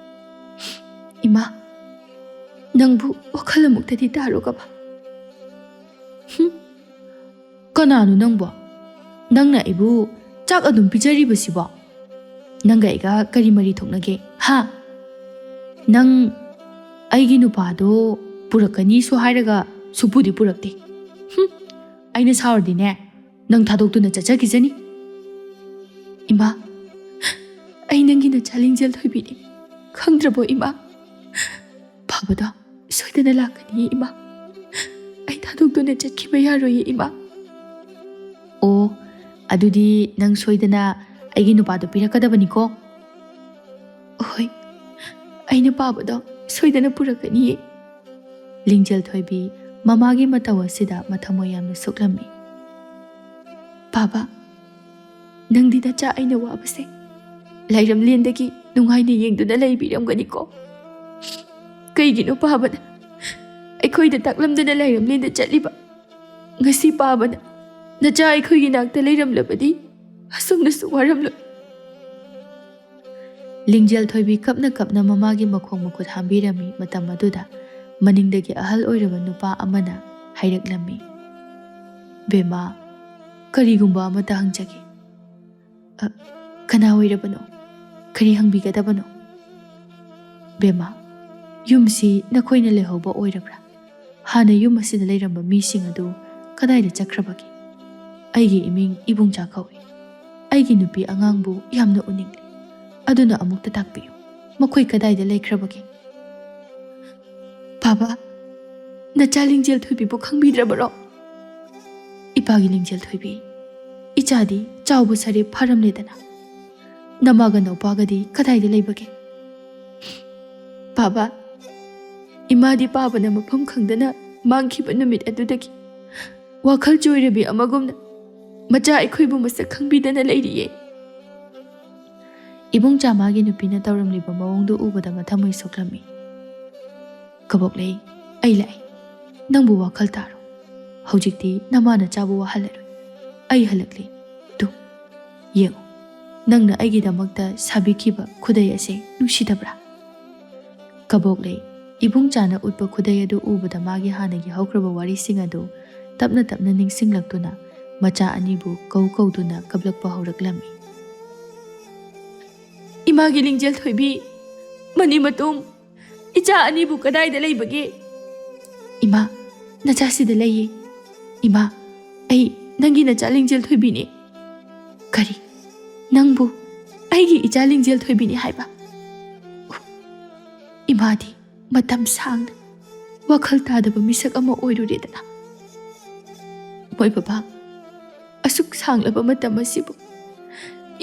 ꯏꯃꯥ, ꯅꯪꯕꯨ ꯋꯥꯈꯜ ꯑꯃꯨꯛꯇꯗꯤ ꯇꯥꯔꯨꯒꯕ?" "ꯍꯨꯝ, ꯀꯅꯥꯅꯣ ꯅꯪꯕꯣ?" ꯅꯪꯅ ꯑꯩꯕꯨ ꯆꯥꯛ ꯑꯗꯨꯝ ꯄꯤꯖꯔꯤꯕꯁꯤꯕꯣ? ꯅꯪꯒ ꯑꯩꯒ ꯀꯔꯤ ꯃꯔꯤ ꯊꯣꯛꯅꯒꯦ, ꯍꯥ? ꯅꯪ ꯑꯩꯒꯤ ꯅꯨꯄꯥꯗꯣ ꯄꯨꯔꯛꯀꯅꯤꯁꯨ ꯍꯥꯏꯔꯒ ꯁꯨꯄꯨꯗꯤ ꯄꯨꯔꯛꯇꯦ꯫ ꯍꯨꯝ, ꯑꯩꯅ ꯁꯥꯎꯔꯗꯤꯅꯦ, ꯅꯪ ꯊꯥꯗꯣꯛꯇꯨꯅ ꯆꯠꯆꯈꯤꯖꯅꯤ꯫ ꯏꯃꯥ, ꯑꯩ ꯅꯪꯒꯤ ꯅꯆꯥ ꯂꯤꯡꯖꯦꯜ ꯊꯣꯏꯕꯤꯅꯤ꯫ ꯈꯪꯗ꯭ꯔꯕꯣ ꯏꯃꯥ? ꯐꯕꯗꯣ ꯁꯣꯏꯗꯅ ꯂꯥꯛꯀꯅꯤꯌꯦ ꯏꯃꯥ꯫ ꯑꯩ ꯊꯥꯗꯣꯛꯇꯨꯅ ꯆꯠꯈꯤꯕ ꯌꯥꯔꯣꯏꯌꯦ ꯏꯃꯥ꯫ ꯑꯣ, ꯑꯗꯨꯗꯤ ꯅꯪ ꯁꯣꯏꯗꯅ ꯑꯩꯒꯤ ꯅꯨꯄꯥꯗꯣ ꯄꯤꯔꯛꯀꯗꯕꯅꯤꯀꯣ꯫ ꯍꯣꯏ, ꯑꯩꯅ ꯄꯥꯕꯗꯣ ꯁꯣꯏꯗꯅ ꯄꯨꯔꯛꯀꯅꯤꯌꯦ꯫ ꯂꯤꯡꯖꯦꯜ ꯊꯣꯏꯕꯤ ꯃꯃꯥꯒꯤ ꯃꯇꯧ ꯑꯁꯤꯗ ꯃꯊꯃꯣꯏ ꯌꯥꯝꯅ ꯁꯣꯛꯂꯝꯃꯤ꯫ ꯄꯥꯕ, ꯅꯪꯗꯤ ꯅꯆꯥ ꯑꯩꯅ ꯋꯥꯕꯁꯦ ꯂꯥꯏꯔꯝꯂꯦꯟꯗꯒꯤ ꯅꯨꯡꯉꯥꯏꯅ ꯌꯦꯡꯗꯨꯅ ꯂꯩꯕꯤꯔꯝꯒꯅꯤꯀꯣ꯫ ꯀꯩꯒꯤꯅꯣ ꯄꯥꯕꯅ ꯑꯩꯈꯣꯏꯗ ꯇꯥꯛꯂꯝꯗꯅ ꯂꯥꯏꯔꯝꯂꯦꯟꯗ ꯆꯠꯂꯤꯕ? ꯉꯁꯤ ꯄꯥꯕꯅ ꯅꯆꯥ ꯑꯩꯈꯣꯏꯒꯤ ꯅꯥꯛꯇ ꯂꯩꯔꯝꯂꯕꯗꯤ ꯑꯁꯨꯝꯅꯁꯨ ꯋꯥꯔꯝꯂꯣꯏ꯫ ꯂꯤꯡꯖꯦꯜ ꯊꯣꯏꯕꯤ ꯀꯞꯅ ꯀꯞꯅ ꯃꯃꯥꯒꯤ ꯃꯈꯣꯡ ꯃꯈꯨꯠ ꯍꯥꯝꯕꯤꯔꯝꯃꯤ꯫ ꯃꯇꯝ ꯑꯗꯨꯗ ꯃꯅꯤꯡꯗꯒꯤ ꯑꯍꯜ ꯑꯣꯏꯔꯕ ꯅꯨꯄꯥ ꯑꯃꯅ ꯍꯥꯏꯔꯛꯂꯝꯃꯤ, "ꯕꯦꯝꯃ, ꯀꯔꯤꯒꯨꯝꯕ ꯑꯃꯇ ꯍꯪꯖꯒꯦ꯫" "ꯑ, ꯀꯅꯥ ꯑꯣꯏꯔꯕꯅꯣ? ꯀꯔꯤ ꯍꯪꯕꯤꯒꯗꯕꯅꯣ?" "ꯕꯦꯝꯃ, ꯌꯨꯝꯁꯤ ꯅꯈꯣꯏꯅ ꯂꯩꯍꯧꯕ ꯑꯣꯏꯔꯕ꯭ꯔꯥ? ꯍꯥꯟꯅ ꯌꯨꯝ ꯑꯁꯤꯗ ꯂꯩꯔꯝꯕ ꯃꯤꯁꯤꯡ ꯑꯗꯨ ꯀꯗꯥꯏꯗ ꯆꯠꯈ꯭ꯔꯕꯒꯦ? ꯑꯩꯒꯤ ꯏꯃꯤꯡ ꯏꯕꯨꯡꯆꯥ ꯀꯧꯏ꯫ ꯑꯩꯒꯤ ꯅꯨꯄꯤ ꯑꯉꯥꯡꯕꯨ ꯌꯥꯝꯅ ꯎꯅꯤꯡꯂꯤ꯫ ꯑꯗꯨꯅ ꯑꯃꯨꯛꯇ ꯇꯥꯛꯄꯤꯌꯨ, ꯃꯈꯣꯏ ꯀꯗꯥꯏꯗ ꯂꯩꯈ꯭ꯔꯕꯒꯦ?" "ꯄꯥꯕ, ꯅꯆꯥ ꯂꯤꯡꯖꯦꯜ ꯊꯣꯏꯕꯤꯕꯨ ꯈꯪꯕꯤꯗ꯭ꯔꯕꯔꯣ?" "ꯏꯄꯥꯒꯤ ꯂꯤꯡꯖꯦꯜ ꯊꯣꯏꯕꯤ, ꯏꯆꯥꯗꯤ ꯆꯥꯎꯕ ꯁꯥꯔꯦ ꯐꯥꯔꯝꯂꯦꯗꯅ꯫ ꯅꯃꯥꯒ ꯅꯧꯄꯥꯒꯗꯤ ꯀꯗꯥꯏꯗ ꯂꯩꯕꯒꯦ?" "ꯄꯥꯕ, ꯏꯃꯥꯗꯤ ꯄꯥꯕꯅ ꯃꯐꯝ ꯈꯪꯗꯅ ꯃꯥꯡꯈꯤꯕ ꯅꯨꯃꯤꯠ ꯑꯗꯨꯗꯒꯤ ꯋꯥꯈꯜ ꯆꯣꯏꯔꯕꯤ ꯑꯃꯒꯨꯝꯅ ꯃꯆꯥ ꯑꯩꯈꯣꯏꯕꯨ ꯃꯁꯛ ꯈꯪꯕꯤꯗꯅ ꯂꯩꯔꯤꯌꯦ꯫" ꯏꯕꯨꯡꯆꯥ ꯃꯥꯒꯤ ꯅꯨꯄꯤꯅ ꯇꯧꯔꯝꯂꯤꯕ ꯃꯑꯣꯡꯗꯨ ꯎꯕꯗ ꯃꯊꯃꯣꯏ ꯁꯣꯛꯂꯝꯃꯤ꯫ "ꯀꯕꯣꯛꯂꯩ, ꯑꯩ ꯂꯥꯛꯏ꯫ ꯅꯪꯕꯨ ꯋꯥꯈꯜ ꯇꯥꯔꯣ꯫ ꯍꯧꯖꯤꯛꯇꯤ ꯅꯃꯥ ꯅꯆꯥꯕꯨ ꯋꯥꯍꯜꯂꯔꯣꯏ꯫ ꯑꯩ ꯍꯜꯂꯛꯂꯦ꯫ ꯇꯨ, ꯌꯦꯡꯉꯨ꯫ ꯅꯪꯅ ꯑꯩꯒꯤꯗꯃꯛꯇ ꯁꯥꯕꯤꯈꯤꯕ ꯈꯨꯗꯩ ꯑꯁꯦ ꯅꯨꯡꯁꯤꯗꯕ꯭ꯔꯥ?" ꯀꯕꯣꯛꯂꯩ ꯏꯕꯨꯡꯆꯥꯅ ꯎꯠꯄ ꯈꯨꯗꯩ ꯑꯗꯨ ꯎꯕꯗ ꯃꯥꯒꯤ ꯍꯥꯟꯅꯒꯤ ꯍꯧꯈ꯭ꯔꯕ ꯋꯥꯔꯤꯁꯤꯡ ꯑꯗꯨ ꯇꯞꯅ ꯇꯞꯅ ꯅꯤꯡꯁꯤꯡꯂꯛꯇꯨꯅ ꯃꯆꯥ ꯑꯅꯤꯕꯨ ꯀꯧ ꯀꯧꯗꯨꯅ ꯀꯞꯂꯛꯄ ꯍꯧꯔꯛꯂꯝꯃꯤ꯫ "ꯏꯃꯥꯒꯤ ꯂꯤꯡꯖꯦꯜ ꯊꯣꯏꯕꯤ, ꯃꯅꯤ ꯃꯇꯨꯝ, ꯏꯆꯥ ꯑꯅꯤꯕꯨ ꯀꯗꯥꯏꯗ ꯂꯩꯕꯒꯦ?" "ꯏꯃꯥ, ꯅꯆꯥꯁꯤꯗ ꯂꯩꯌꯦ꯫ ꯏꯃꯥ, ꯑꯩ ꯅꯪꯒꯤ ꯅꯆꯥ ꯂꯤꯡꯖꯦꯜ ꯊꯣꯏꯕꯤꯅꯦ꯫" "ꯀꯔꯤ? ꯅꯪꯕꯨ ꯑꯩꯒꯤ ꯏꯆꯥ ꯂꯤꯡꯖꯦꯜ ꯊꯣꯏꯕꯤꯅꯤ ꯍꯥꯏꯕ?" ꯏꯃꯥꯗꯤ ꯃꯇꯝ ꯁꯥꯡꯅ ꯋꯥꯈꯜ ꯇꯥꯗꯕ ꯃꯤꯁꯛ ꯑꯃ ꯑꯣꯏꯔꯨꯔꯦꯗꯅ꯫ ꯃꯣꯏ ꯕꯕꯥ, ꯑꯁꯨꯛ ꯁꯥꯡꯂꯕ ꯃꯇꯝ ꯑꯁꯤꯕꯨ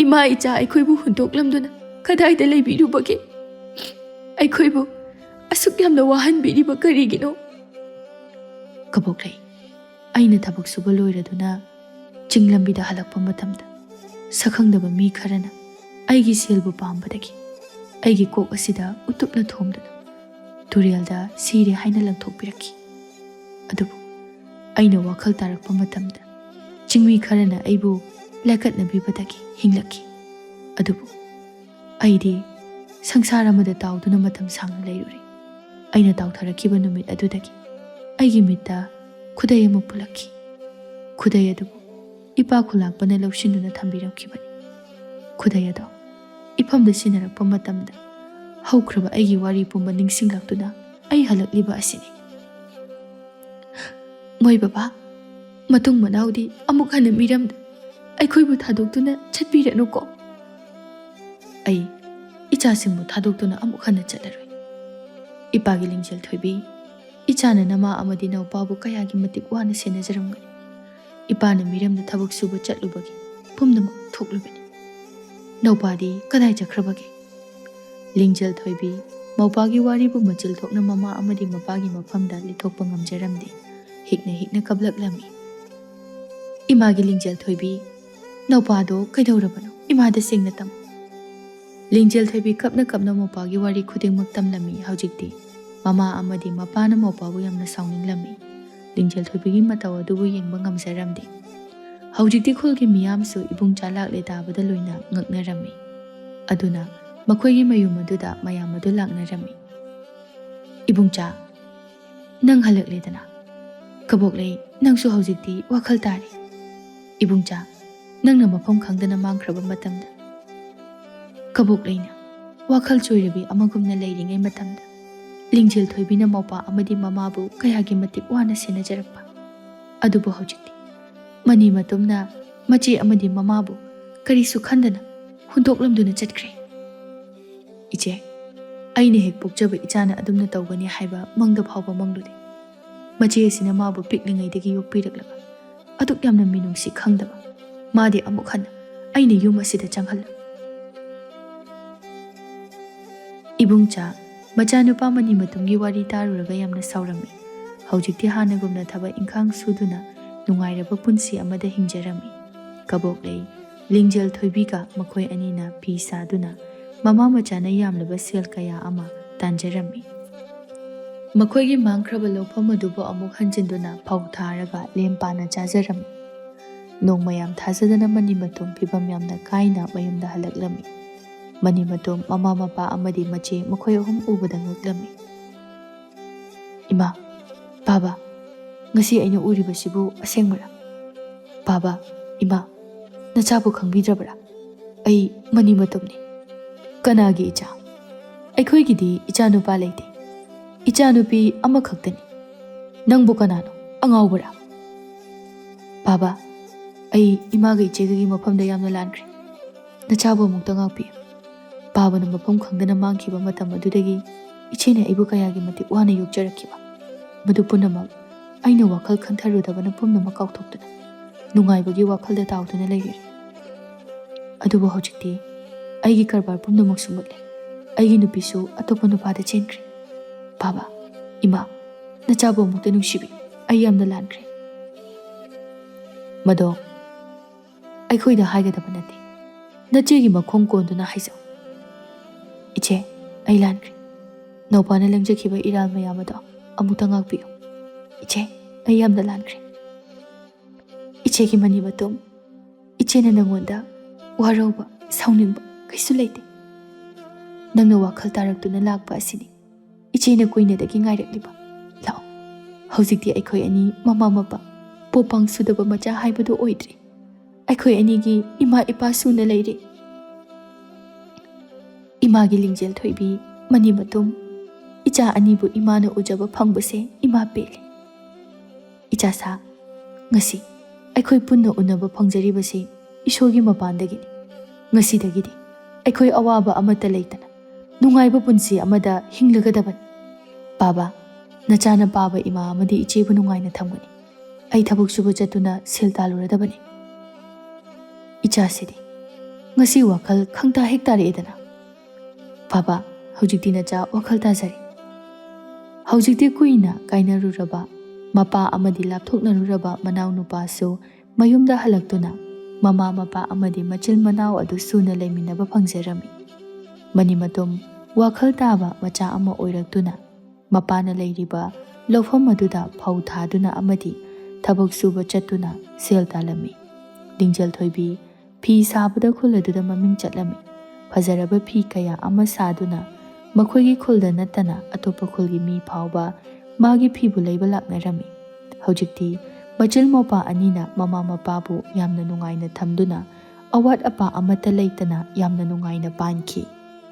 ꯏꯃꯥ ꯏꯆꯥ ꯑꯩꯈꯣꯏꯕꯨ ꯍꯨꯟꯗꯣꯛꯂꯝꯗꯨꯅ ꯀꯗꯥꯏꯗ ꯂꯩꯕꯤꯔꯨꯕꯒꯦ? ꯑꯩꯈꯣꯏꯕꯨ ꯑꯁꯨꯛ ꯌꯥꯝꯅ ꯋꯥꯍꯟꯕꯤꯔꯤꯕ ꯀꯔꯤꯒꯤꯅꯣ? ꯀꯕꯣꯛꯂꯩ, ꯑꯩꯅ ꯊꯕꯛ ꯁꯨꯕ ꯂꯣꯏꯔꯗꯨꯅ ꯆꯤꯡ ꯂꯝꯕꯤꯗ ꯍꯜꯂꯛꯄ ꯃꯇꯝꯗ, ꯁꯛꯈꯪꯗꯕ ꯃꯤ ꯈꯔꯅ ꯑꯩꯒꯤ ꯁꯦꯜꯕꯨ ꯄꯥꯝꯕꯗꯒꯤ ꯑꯩꯒꯤ ꯀꯣꯛ ꯑꯁꯤꯗ ꯎꯇꯨꯞꯅ ꯊꯣꯝꯗꯨꯅ ꯇꯨꯔꯦꯜꯗ ꯁꯤꯔꯦ ꯍꯥꯏꯅ ꯂꯪꯊꯣꯛꯄꯤꯔꯛꯈꯤ꯫ ꯑꯗꯨꯕꯨ ꯑꯩꯅ ꯋꯥꯈꯜ ꯇꯥꯔꯛꯄ ꯃꯇꯝꯗ, ꯆꯤꯡꯃꯤ ꯈꯔꯅ ꯑꯩꯕꯨ ꯂꯥꯏꯀꯠꯅꯕꯤꯕꯗꯒꯤ ꯍꯤꯡꯂꯛꯈꯤ꯫ ꯑꯗꯨꯕꯨ ꯑꯩꯗꯤ ꯁꯪꯁꯥꯔ ꯑꯃꯗ ꯇꯥꯎꯗꯨꯅ ꯃꯇꯝ ꯁꯥꯡꯅ ꯂꯩꯔꯨꯔꯦ꯫ ꯑꯩꯅ ꯇꯥꯎꯊꯔꯛꯈꯤꯕ ꯅꯨꯃꯤꯠ ꯑꯗꯨꯗꯒꯤ ꯑꯩꯒꯤ ꯃꯤꯠꯇ ꯈꯨꯗꯩ ꯑꯃ ꯄꯨꯜꯂꯛꯈꯤ꯫ ꯈꯨꯗꯩ ꯑꯗꯨꯕꯨ ꯏꯄꯥ ꯈꯨꯂꯥꯛꯄꯅ ꯂꯧꯁꯤꯟꯗꯨꯅ ꯊꯝꯕꯤꯔꯝꯈꯤꯕꯅꯤ꯫ ꯈꯨꯗꯩ ꯑꯗꯣ ꯏꯐꯝꯗ ꯁꯤꯟꯅꯔꯛꯄ ꯃꯇꯝꯗ ꯍꯧꯈ꯭ꯔꯕ ꯑꯩꯒꯤ ꯋꯥꯔꯤ ꯄꯨꯝꯕ ꯅꯤꯡꯁꯤꯡꯂꯛꯇꯨꯅ ꯑꯩ ꯍꯜꯂꯛꯂꯤꯕ ꯑꯁꯤꯅꯤ꯫ ꯃꯣꯏ ꯕꯕꯥ, ꯃꯇꯨꯡ ꯃꯅꯥꯎꯗꯤ ꯑꯃꯨꯛ ꯍꯟꯅ ꯃꯤꯔꯝꯗ ꯑꯩꯈꯣꯏꯕꯨ ꯊꯥꯗꯣꯛꯇꯨꯅ ꯆꯠꯄꯤꯔꯅꯨꯀꯣ꯫ ꯑꯩ ꯏꯆꯥꯁꯤꯡꯕꯨ ꯊꯥꯗꯣꯛꯇꯨꯅ ꯑꯃꯨꯛ ꯍꯟꯅ ꯆꯠꯂꯔꯣꯏ꯫ ꯏꯄꯥꯒꯤ ꯂꯤꯡꯖꯦꯜ ꯊꯣꯏꯕꯤ, ꯏꯆꯥꯅ ꯅꯃꯥ ꯑꯃꯗꯤ ꯅꯧꯄꯥꯕꯨ ꯀꯌꯥꯒꯤ ꯃꯇꯤꯛ ꯋꯥꯅ ꯁꯦꯟꯅꯖꯔꯝꯒꯅꯤ꯫ ꯏꯄꯥꯅ ꯃꯤꯔꯝꯗ ꯊꯕꯛ ꯁꯨꯕ ꯆꯠꯂꯨꯕꯒꯤ ꯄꯨꯝꯅꯃꯛ ꯊꯣꯛꯂꯨꯕꯅꯤ꯫ ꯅꯧꯄꯥꯗꯤ ꯀꯗꯥꯏ ꯆꯠꯈ꯭ꯔꯕꯒꯦ? ꯂꯤꯡꯖꯦꯜ ꯊꯣꯏꯕꯤ ꯃꯧꯄꯥꯒꯤ ꯋꯥꯔꯤꯕꯨ ꯃꯆꯤꯜ ꯊꯣꯛꯅ ꯃꯃꯥ ꯑꯃꯗꯤ ꯃꯄꯥꯒꯤ ꯃꯐꯝꯗ ꯂꯤꯊꯣꯛꯄ ꯉꯝꯖꯔꯝꯗꯦ꯫ ꯍꯤꯛꯅ ꯍꯤꯛꯅ ꯀꯞꯂꯛꯂꯝꯃꯤ꯫ "ꯏꯃꯥꯒꯤ ꯂꯤꯡꯖꯦꯜ ꯊꯣꯏꯕꯤ, ꯅꯧꯄꯥꯗꯣ ꯀꯩꯗꯧꯔꯕꯅꯣ? ꯏꯃꯥꯗ ꯁꯦꯡꯅ ꯇꯝꯃꯨ꯫" ꯂꯤꯡꯖꯦꯜ ꯊꯣꯏꯕꯤ ꯀꯞꯅ ꯀꯞꯅ ꯃꯧꯄꯥꯒꯤ ꯋꯥꯔꯤ ꯈꯨꯗꯤꯡꯃꯛ ꯇꯝꯂꯝꯃꯤ꯫ ꯍꯧꯖꯤꯛꯇꯤ ꯃꯃꯥ ꯑꯃꯗꯤ ꯃꯄꯥꯅ ꯃꯧꯄꯥꯕꯨ ꯌꯥꯝꯅ ꯁꯥꯎꯅꯤꯡꯂꯝꯃꯤ꯫ ꯂꯤꯡꯖꯦꯜ ꯊꯣꯏꯕꯤꯒꯤ ꯃꯇꯧ ꯑꯗꯨꯕꯨ ꯌꯦꯡꯕ ꯉꯝꯖꯔꯝꯗꯦ꯫ ꯍꯧꯖꯤꯛꯇꯤ ꯈꯨꯜꯒꯤ ꯃꯤꯌꯥꯝꯁꯨ ꯏꯕꯨꯡ ꯆꯥ ꯂꯥꯛꯂꯦ ꯇꯥꯕꯗ ꯂꯣꯏꯅ ꯉꯛꯅꯔꯝꯃꯤ꯫ ꯑꯗꯨꯅ ꯃꯈꯣꯏꯒꯤ ꯃꯌꯨꯝ ꯑꯗꯨꯗ ꯃꯌꯥꯝ ꯑꯗꯨ ꯂꯥꯛꯅꯔꯝꯃꯤ꯫ "ꯏꯕꯨꯡꯆꯥ, ꯅꯪ ꯍꯜꯂꯛꯂꯦꯗꯅ꯫ ꯀꯕꯣꯛꯂꯩ, ꯅꯪꯁꯨ ꯍꯧꯖꯤꯛꯇꯤ ꯋꯥꯈꯜ ꯇꯥꯔꯦ꯫ ꯏꯕꯨꯡꯆꯥ, ꯅꯪꯅ ꯃꯐꯝ ꯈꯪꯗꯅ ꯃꯥꯡꯈ꯭ꯔꯕ ꯃꯇꯝꯗ, ꯀꯕꯣꯛꯂꯩꯅ ꯋꯥꯈꯜ ꯆꯣꯏꯔꯕꯤ ꯑꯃꯒꯨꯝꯅ ꯂꯩꯔꯤꯉꯩ ꯃꯇꯝꯗ, ꯂꯤꯡꯖꯦꯜ ꯊꯣꯏꯕꯤꯅ ꯃꯧꯄ꯭ꯋꯥ ꯑꯃꯗꯤ ꯃꯃꯥꯕꯨ ꯀꯌꯥꯒꯤ ꯃꯇꯤꯛ ꯋꯥꯅ ꯁꯦꯟꯅꯖꯔꯛꯄ꯫ ꯑꯗꯨꯕꯨ ꯍꯧꯖꯤꯛꯇꯤ ꯃꯅꯤ ꯃꯇꯨꯝꯅ ꯃꯆꯦ ꯑꯃꯗꯤ ꯃꯃꯥꯕꯨ ꯀꯔꯤꯁꯨ ꯈꯟꯗꯅ ꯍꯨꯟꯗꯣꯛꯂꯝꯗꯨꯅ ꯆꯠꯈ꯭ꯔꯦ꯫ ꯏꯆꯦ, ꯑꯩꯅ ꯍꯦꯛ ꯄꯣꯛꯆꯕ ꯏꯆꯥꯅ ꯑꯗꯨꯝꯅ ꯇꯧꯒꯅꯤ ꯍꯥꯏꯕ ꯃꯪꯗ ꯐꯥꯎꯕ ꯃꯪꯂꯨꯗꯦ꯫ ꯃꯆꯦ ꯑꯁꯤꯅ ꯃꯥꯕꯨ ꯄꯤꯛꯂꯤꯉꯩꯗꯒꯤ ꯌꯣꯛꯄꯤꯔꯛꯂꯒ ꯑꯗꯨꯛ ꯌꯥꯝꯅ ꯃꯤꯅꯨꯡꯁꯤ ꯈꯪꯗꯕ ꯃꯥꯗꯤ ꯑꯃꯨꯛ ꯍꯟꯅ ꯑꯩꯅ ꯌꯨꯝ ꯑꯁꯤꯗ ꯆꯪꯍꯜꯂꯣꯏ꯫ ꯏꯕꯨꯡꯆꯥ, ꯃꯆꯥꯅꯨꯄꯥ ꯃꯅꯤ ꯃꯇꯨꯝꯒꯤ ꯋꯥꯔꯤ ꯇꯥꯔꯨꯔꯒ ꯌꯥꯝꯅ ꯁꯥꯎꯔꯝꯃꯤ꯫ ꯍꯧꯖꯤꯛꯇꯤ ꯍꯥꯟꯅꯒꯨꯝꯅ ꯊꯕꯛ ꯏꯪꯈꯥꯡ ꯁꯨꯗꯨꯅ ꯅꯨꯡꯉꯥꯏꯔꯕ ꯄꯨꯟꯁꯤ ꯑꯃꯗ ꯍꯤꯡꯖꯔꯝꯃꯤ꯫ ꯀꯕꯣꯛꯂꯩ, ꯂꯤꯡꯖꯦꯜ ꯊꯣꯏꯕꯤꯒ ꯃꯈꯣꯏ ꯑꯅꯤꯅ ꯐꯤ ꯁꯥꯗꯨꯅ ꯃꯃꯥ ꯃꯆꯥꯅ ꯌꯥꯝꯂꯕ ꯁꯦꯜ ꯀꯌꯥ ꯑꯃ ꯇꯥꯟꯖꯔꯝꯃꯤ꯫ ꯃꯈꯣꯏꯒꯤ ꯃꯥꯡꯈ꯭ꯔꯕ ꯂꯧꯐꯝ ꯑꯗꯨꯕꯨ ꯑꯃꯨꯛ ꯍꯟꯖꯤꯟꯗꯨꯅ ꯐꯧ ꯊꯥꯔꯒ ꯂꯦꯝ ꯄꯥꯅ ꯆꯥꯖꯔꯝꯃꯤ꯫ ꯅꯣꯡꯃ ꯌꯥꯝ ꯊꯥꯖꯗꯅ ꯃꯅꯤ ꯃꯇꯨꯝ ꯐꯤꯕꯝ ꯌꯥꯝꯅ ꯀꯥꯏꯅ ꯃꯌꯨꯝꯗ ꯍꯜꯂꯛꯂꯝꯃꯤ꯫ ꯃꯅꯤ ꯃꯇꯨꯝ ꯃꯃꯥ ꯃꯄꯥ ꯑꯃꯗꯤ ꯃꯆꯦ ꯃꯈꯣꯏ ꯑꯍꯨꯝ ꯎꯕꯗ ꯉꯛꯂꯝꯃꯤ꯫ "ꯏꯃꯥ, ꯕꯥꯕꯥ, ꯉꯁꯤ ꯑꯩꯅ ꯎꯔꯤꯕꯁꯤꯕꯨ ꯑꯁꯦꯡꯕꯔꯥ? ꯕꯥꯕꯥ, ꯏꯃꯥ, ꯅꯆꯥꯕꯨ ꯈꯪꯕꯤꯗ꯭ꯔꯕꯔꯥ? ꯑꯩ ꯃꯅꯤ ꯃꯇꯨꯝꯅꯤ꯫" "ꯀꯅꯥꯒꯤ ꯏꯆꯥ? ꯑꯩꯈꯣꯏꯒꯤꯗꯤ ꯏꯆꯥꯅꯨꯄꯥ ꯂꯩꯇꯦ꯫ ꯏꯆꯥꯅꯨꯄꯤ ꯑꯃꯈꯛꯇꯅꯤ꯫ ꯅꯪꯕꯨ ꯀꯅꯥꯅꯣ? ꯑꯉꯥꯎꯕꯔꯥ?" "ꯕꯥꯕꯥ, ꯑꯩ ꯏꯃꯥꯒ ꯏꯆꯦꯒꯒꯤ ꯃꯐꯝꯗ ꯌꯥꯝꯅ ꯂꯥꯟꯈ꯭ꯔꯦ꯫ ꯅꯆꯥꯕꯨ ꯑꯃꯨꯛꯇ ꯉꯥꯛꯄꯤꯌꯨ꯫ ꯕꯥꯕꯥꯅ ꯃꯐꯝ ꯈꯪꯗꯅ ꯃꯥꯡꯈꯤꯕ ꯃꯇꯝ ꯑꯗꯨꯗꯒꯤ ꯏꯆꯦꯅ ꯑꯩꯕꯨ ꯀꯌꯥꯒꯤ ꯃꯇꯤꯛ ꯋꯥꯅ ꯌꯣꯛꯆꯔꯛꯈꯤꯕ, ꯃꯗꯨ ꯄꯨꯝꯅꯃꯛ ꯑꯩꯅ ꯋꯥꯈꯜ ꯈꯟꯊꯔꯨꯗꯕꯅ ꯄꯨꯝꯅꯃꯛ ꯀꯥꯎꯊꯣꯛꯇꯨꯅ ꯅꯨꯡꯉꯥꯏꯕꯒꯤ ꯋꯥꯈꯜꯗ ꯇꯥꯎꯗꯨꯅ ꯂꯩꯔꯦ꯫ ꯑꯗꯨꯕꯨ ꯍꯧꯖꯤꯛꯇꯤ ꯑꯩꯒꯤ ꯀꯔꯕꯥꯔ ꯄꯨꯝꯅꯃꯛꯁꯨ ꯃꯨꯠꯂꯦ꯫ ꯑꯩꯒꯤ ꯅꯨꯄꯤꯁꯨ ꯑꯇꯣꯞꯄ ꯅꯨꯄꯥꯗ ꯆꯦꯟꯈ꯭ꯔꯦ꯫ ꯕꯥꯕꯥ, ꯏꯃꯥ, ꯅꯆꯥꯕꯨ ꯑꯃꯨꯛꯇ ꯅꯨꯡꯁꯤꯕꯤꯌꯨ꯫ ꯑꯩ ꯌꯥꯝꯅ ꯂꯥꯟꯈ꯭ꯔꯦ꯫" "ꯃꯗꯣ ꯑꯩꯈꯣꯏꯗ ꯍꯥꯏꯒꯗꯕ ꯅꯠꯇꯦ꯫ ꯅꯆꯦꯒꯤ ꯃꯈꯣꯡ ꯀꯣꯟꯗꯨꯅ ꯍꯥꯏꯖꯧ꯫" "ꯏꯆꯦ, ꯑꯩ ꯂꯥꯟꯈ꯭ꯔꯦ꯫ ꯅꯧꯄꯥꯅ ꯂꯪꯖꯈꯤꯕ ꯏꯔꯥꯜ ꯃꯌꯥꯝ ꯑꯗꯣ ꯑꯃꯨꯛꯇ ꯉꯥꯛꯄꯤꯌꯨ꯫ ꯏꯆꯦ, ꯑꯩ ꯌꯥꯝꯅ ꯂꯥꯟꯈ꯭ꯔꯦ꯫" "ꯏꯆꯦꯒꯤ ꯃꯅꯤ ꯃꯇꯨꯝ, ꯏꯆꯦꯅ ꯅꯉꯣꯟꯗ ꯋꯥꯔꯧꯕ, ꯁꯥꯎꯅꯤꯡꯕ ꯀꯩꯁꯨ ꯂꯩꯇꯦ꯫ ꯅꯪꯅ ꯋꯥꯈꯜ ꯇꯥꯔꯛꯇꯨꯅ ꯂꯥꯛꯄ ꯑꯁꯤꯅꯤ ꯏꯆꯦꯅ ꯀꯨꯏꯅꯗꯒꯤ ꯉꯥꯏꯔꯛꯂꯤꯕ꯫ ꯂꯥꯛꯑꯣ, ꯍꯧꯖꯤꯛꯇꯤ ꯑꯩꯈꯣꯏ ꯑꯅꯤ ꯃꯃꯥ ꯃꯄꯥ, ꯄꯣꯄꯥꯡ ꯁꯨꯗꯕ ꯃꯆꯥ ꯍꯥꯏꯕꯗꯨ ꯑꯣꯏꯗ꯭ꯔꯦ꯫ ꯑꯩꯈꯣꯏ ꯑꯅꯤꯒꯤ ꯏꯃꯥ ꯏꯄꯥ ꯁꯨꯅ ꯂꯩꯔꯤ꯫ ꯏꯃꯥꯒꯤ ꯂꯤꯡꯖꯦꯜ ꯊꯣꯏꯕꯤ, ꯃꯅꯤ ꯃꯇꯨꯝ, ꯏꯆꯥ ꯑꯅꯤꯕꯨ ꯏꯃꯥꯅ ꯎꯖꯕ ꯐꯪꯕꯁꯦ ꯏꯃꯥ ꯄꯦꯜꯂꯦ꯫ ꯏꯆꯥꯁꯥ, ꯉꯁꯤ ꯑꯩꯈꯣꯏ ꯄꯨꯟꯅ ꯎꯅꯕ ꯐꯪꯖꯔꯤꯕꯁꯤ ꯏꯁꯣꯔꯒꯤ ꯃꯄꯥꯟꯗꯒꯤꯅꯤ꯫ ꯉꯁꯤꯗꯒꯤꯗꯤ ꯑꯩꯈꯣꯏ ꯑꯋꯥꯕ ꯑꯃꯠꯇ ꯂꯩꯇꯅ ꯅꯨꯡꯉꯥꯏꯕ ꯄꯨꯟꯁꯤ ꯑꯃꯗ ꯍꯤꯡꯂꯒꯗꯕꯅꯤ꯫ ꯕꯥꯕꯥ, ꯅꯆꯥꯅ ꯄꯥꯕ ꯏꯃꯥ ꯑꯃꯗꯤ ꯏꯆꯦꯕꯨ ꯅꯨꯡꯉꯥꯏꯅ ꯊꯝꯒꯅꯤ꯫ ꯑꯩ ꯊꯕꯛ ꯁꯨꯕ ꯆꯠꯇꯨꯅ ꯁꯦꯜ ꯇꯥꯜꯂꯨꯔꯗꯕꯅꯤ꯫ ꯏꯆꯥꯁꯤꯗꯤ ꯉꯁꯤ ꯋꯥꯈꯜ ꯈꯪꯇꯥ ꯍꯦꯛ ꯇꯥꯔꯛꯑꯦꯗꯅ꯫ ꯕꯥꯕꯥ, ꯍꯧꯖꯤꯛꯇꯤ ꯅꯆꯥ ꯋꯥꯈꯜ ꯇꯥꯖꯔꯦ꯫ ꯍꯧꯖꯤꯛꯇꯤ ꯀꯨꯏꯅ ꯀꯥꯏꯅꯔꯨꯔꯕ ꯃꯄꯥ ꯑꯃꯗꯤ ꯂꯥꯞꯊꯣꯛꯅꯔꯨꯔꯕ ꯃꯅꯥꯎꯅꯨꯄꯥꯁꯨ ꯃꯌꯨꯝꯗ ꯍꯜꯂꯛꯇꯨꯅ ꯃꯃꯥ ꯃꯄꯥ ꯑꯃꯗꯤ ꯃꯆꯤꯜ ꯃꯅꯥꯎ ꯑꯗꯨ ꯁꯨꯅ ꯂꯩꯃꯤꯟꯅꯕ ꯐꯪꯖꯔꯝꯃꯤ꯫ ꯃꯅꯤꯃꯇꯣꯝ ꯋꯥꯈꯜ ꯇꯥꯕ ꯃꯆꯥ ꯑꯃ ꯑꯣꯏꯔꯛꯇꯨꯅ ꯃꯄꯥꯅ ꯂꯩꯔꯤꯕ ꯂꯧꯐꯝ ꯑꯗꯨꯗ ꯐꯧ ꯊꯥꯗꯨꯅ ꯑꯃꯗꯤ ꯊꯕꯛ ꯁꯨꯕ ꯆꯠꯇꯨꯅ ꯁꯦꯜ ꯇꯥꯜꯂꯝꯃꯤ꯫ ꯂꯤꯡꯖꯦꯜ ꯊꯣꯏꯕꯤ ꯐꯤ ꯁꯥꯕꯗ ꯈꯨꯜ ꯑꯗꯨꯗ ꯃꯃꯤꯡ ꯆꯠꯂꯝꯃꯤ꯫ ꯐꯖꯔꯕ ꯐꯤ ꯀꯌꯥ ꯑꯃ ꯁꯥꯗꯨꯅ ꯃꯈꯣꯏꯒꯤ ꯈꯨꯜꯗ ꯅꯠꯇꯅ ꯑꯇꯣꯞꯄ ꯈꯨꯜꯒꯤ ꯃꯤ ꯐꯥꯎꯕ ꯃꯥꯒꯤ ꯐꯤꯕꯨ ꯂꯩꯕ ꯂꯥꯛꯅꯔꯝꯃꯤ꯫ ꯍꯧꯖꯤꯛꯇꯤ ꯃꯆꯤꯜ ꯃꯧꯄꯥ ꯑꯅꯤꯅ ꯃꯃꯥ ꯃꯄꯥꯕꯨ ꯌꯥꯝꯅ ꯅꯨꯡꯉꯥꯏꯅ ꯊꯝꯗꯨꯅ ꯑꯋꯥꯠ ꯑꯄꯥ ꯑꯃꯠꯇ ꯂꯩꯇꯅ ꯌꯥꯝꯅ ꯅꯨꯡꯉꯥꯏꯅ ꯄꯥꯟꯈꯤ꯫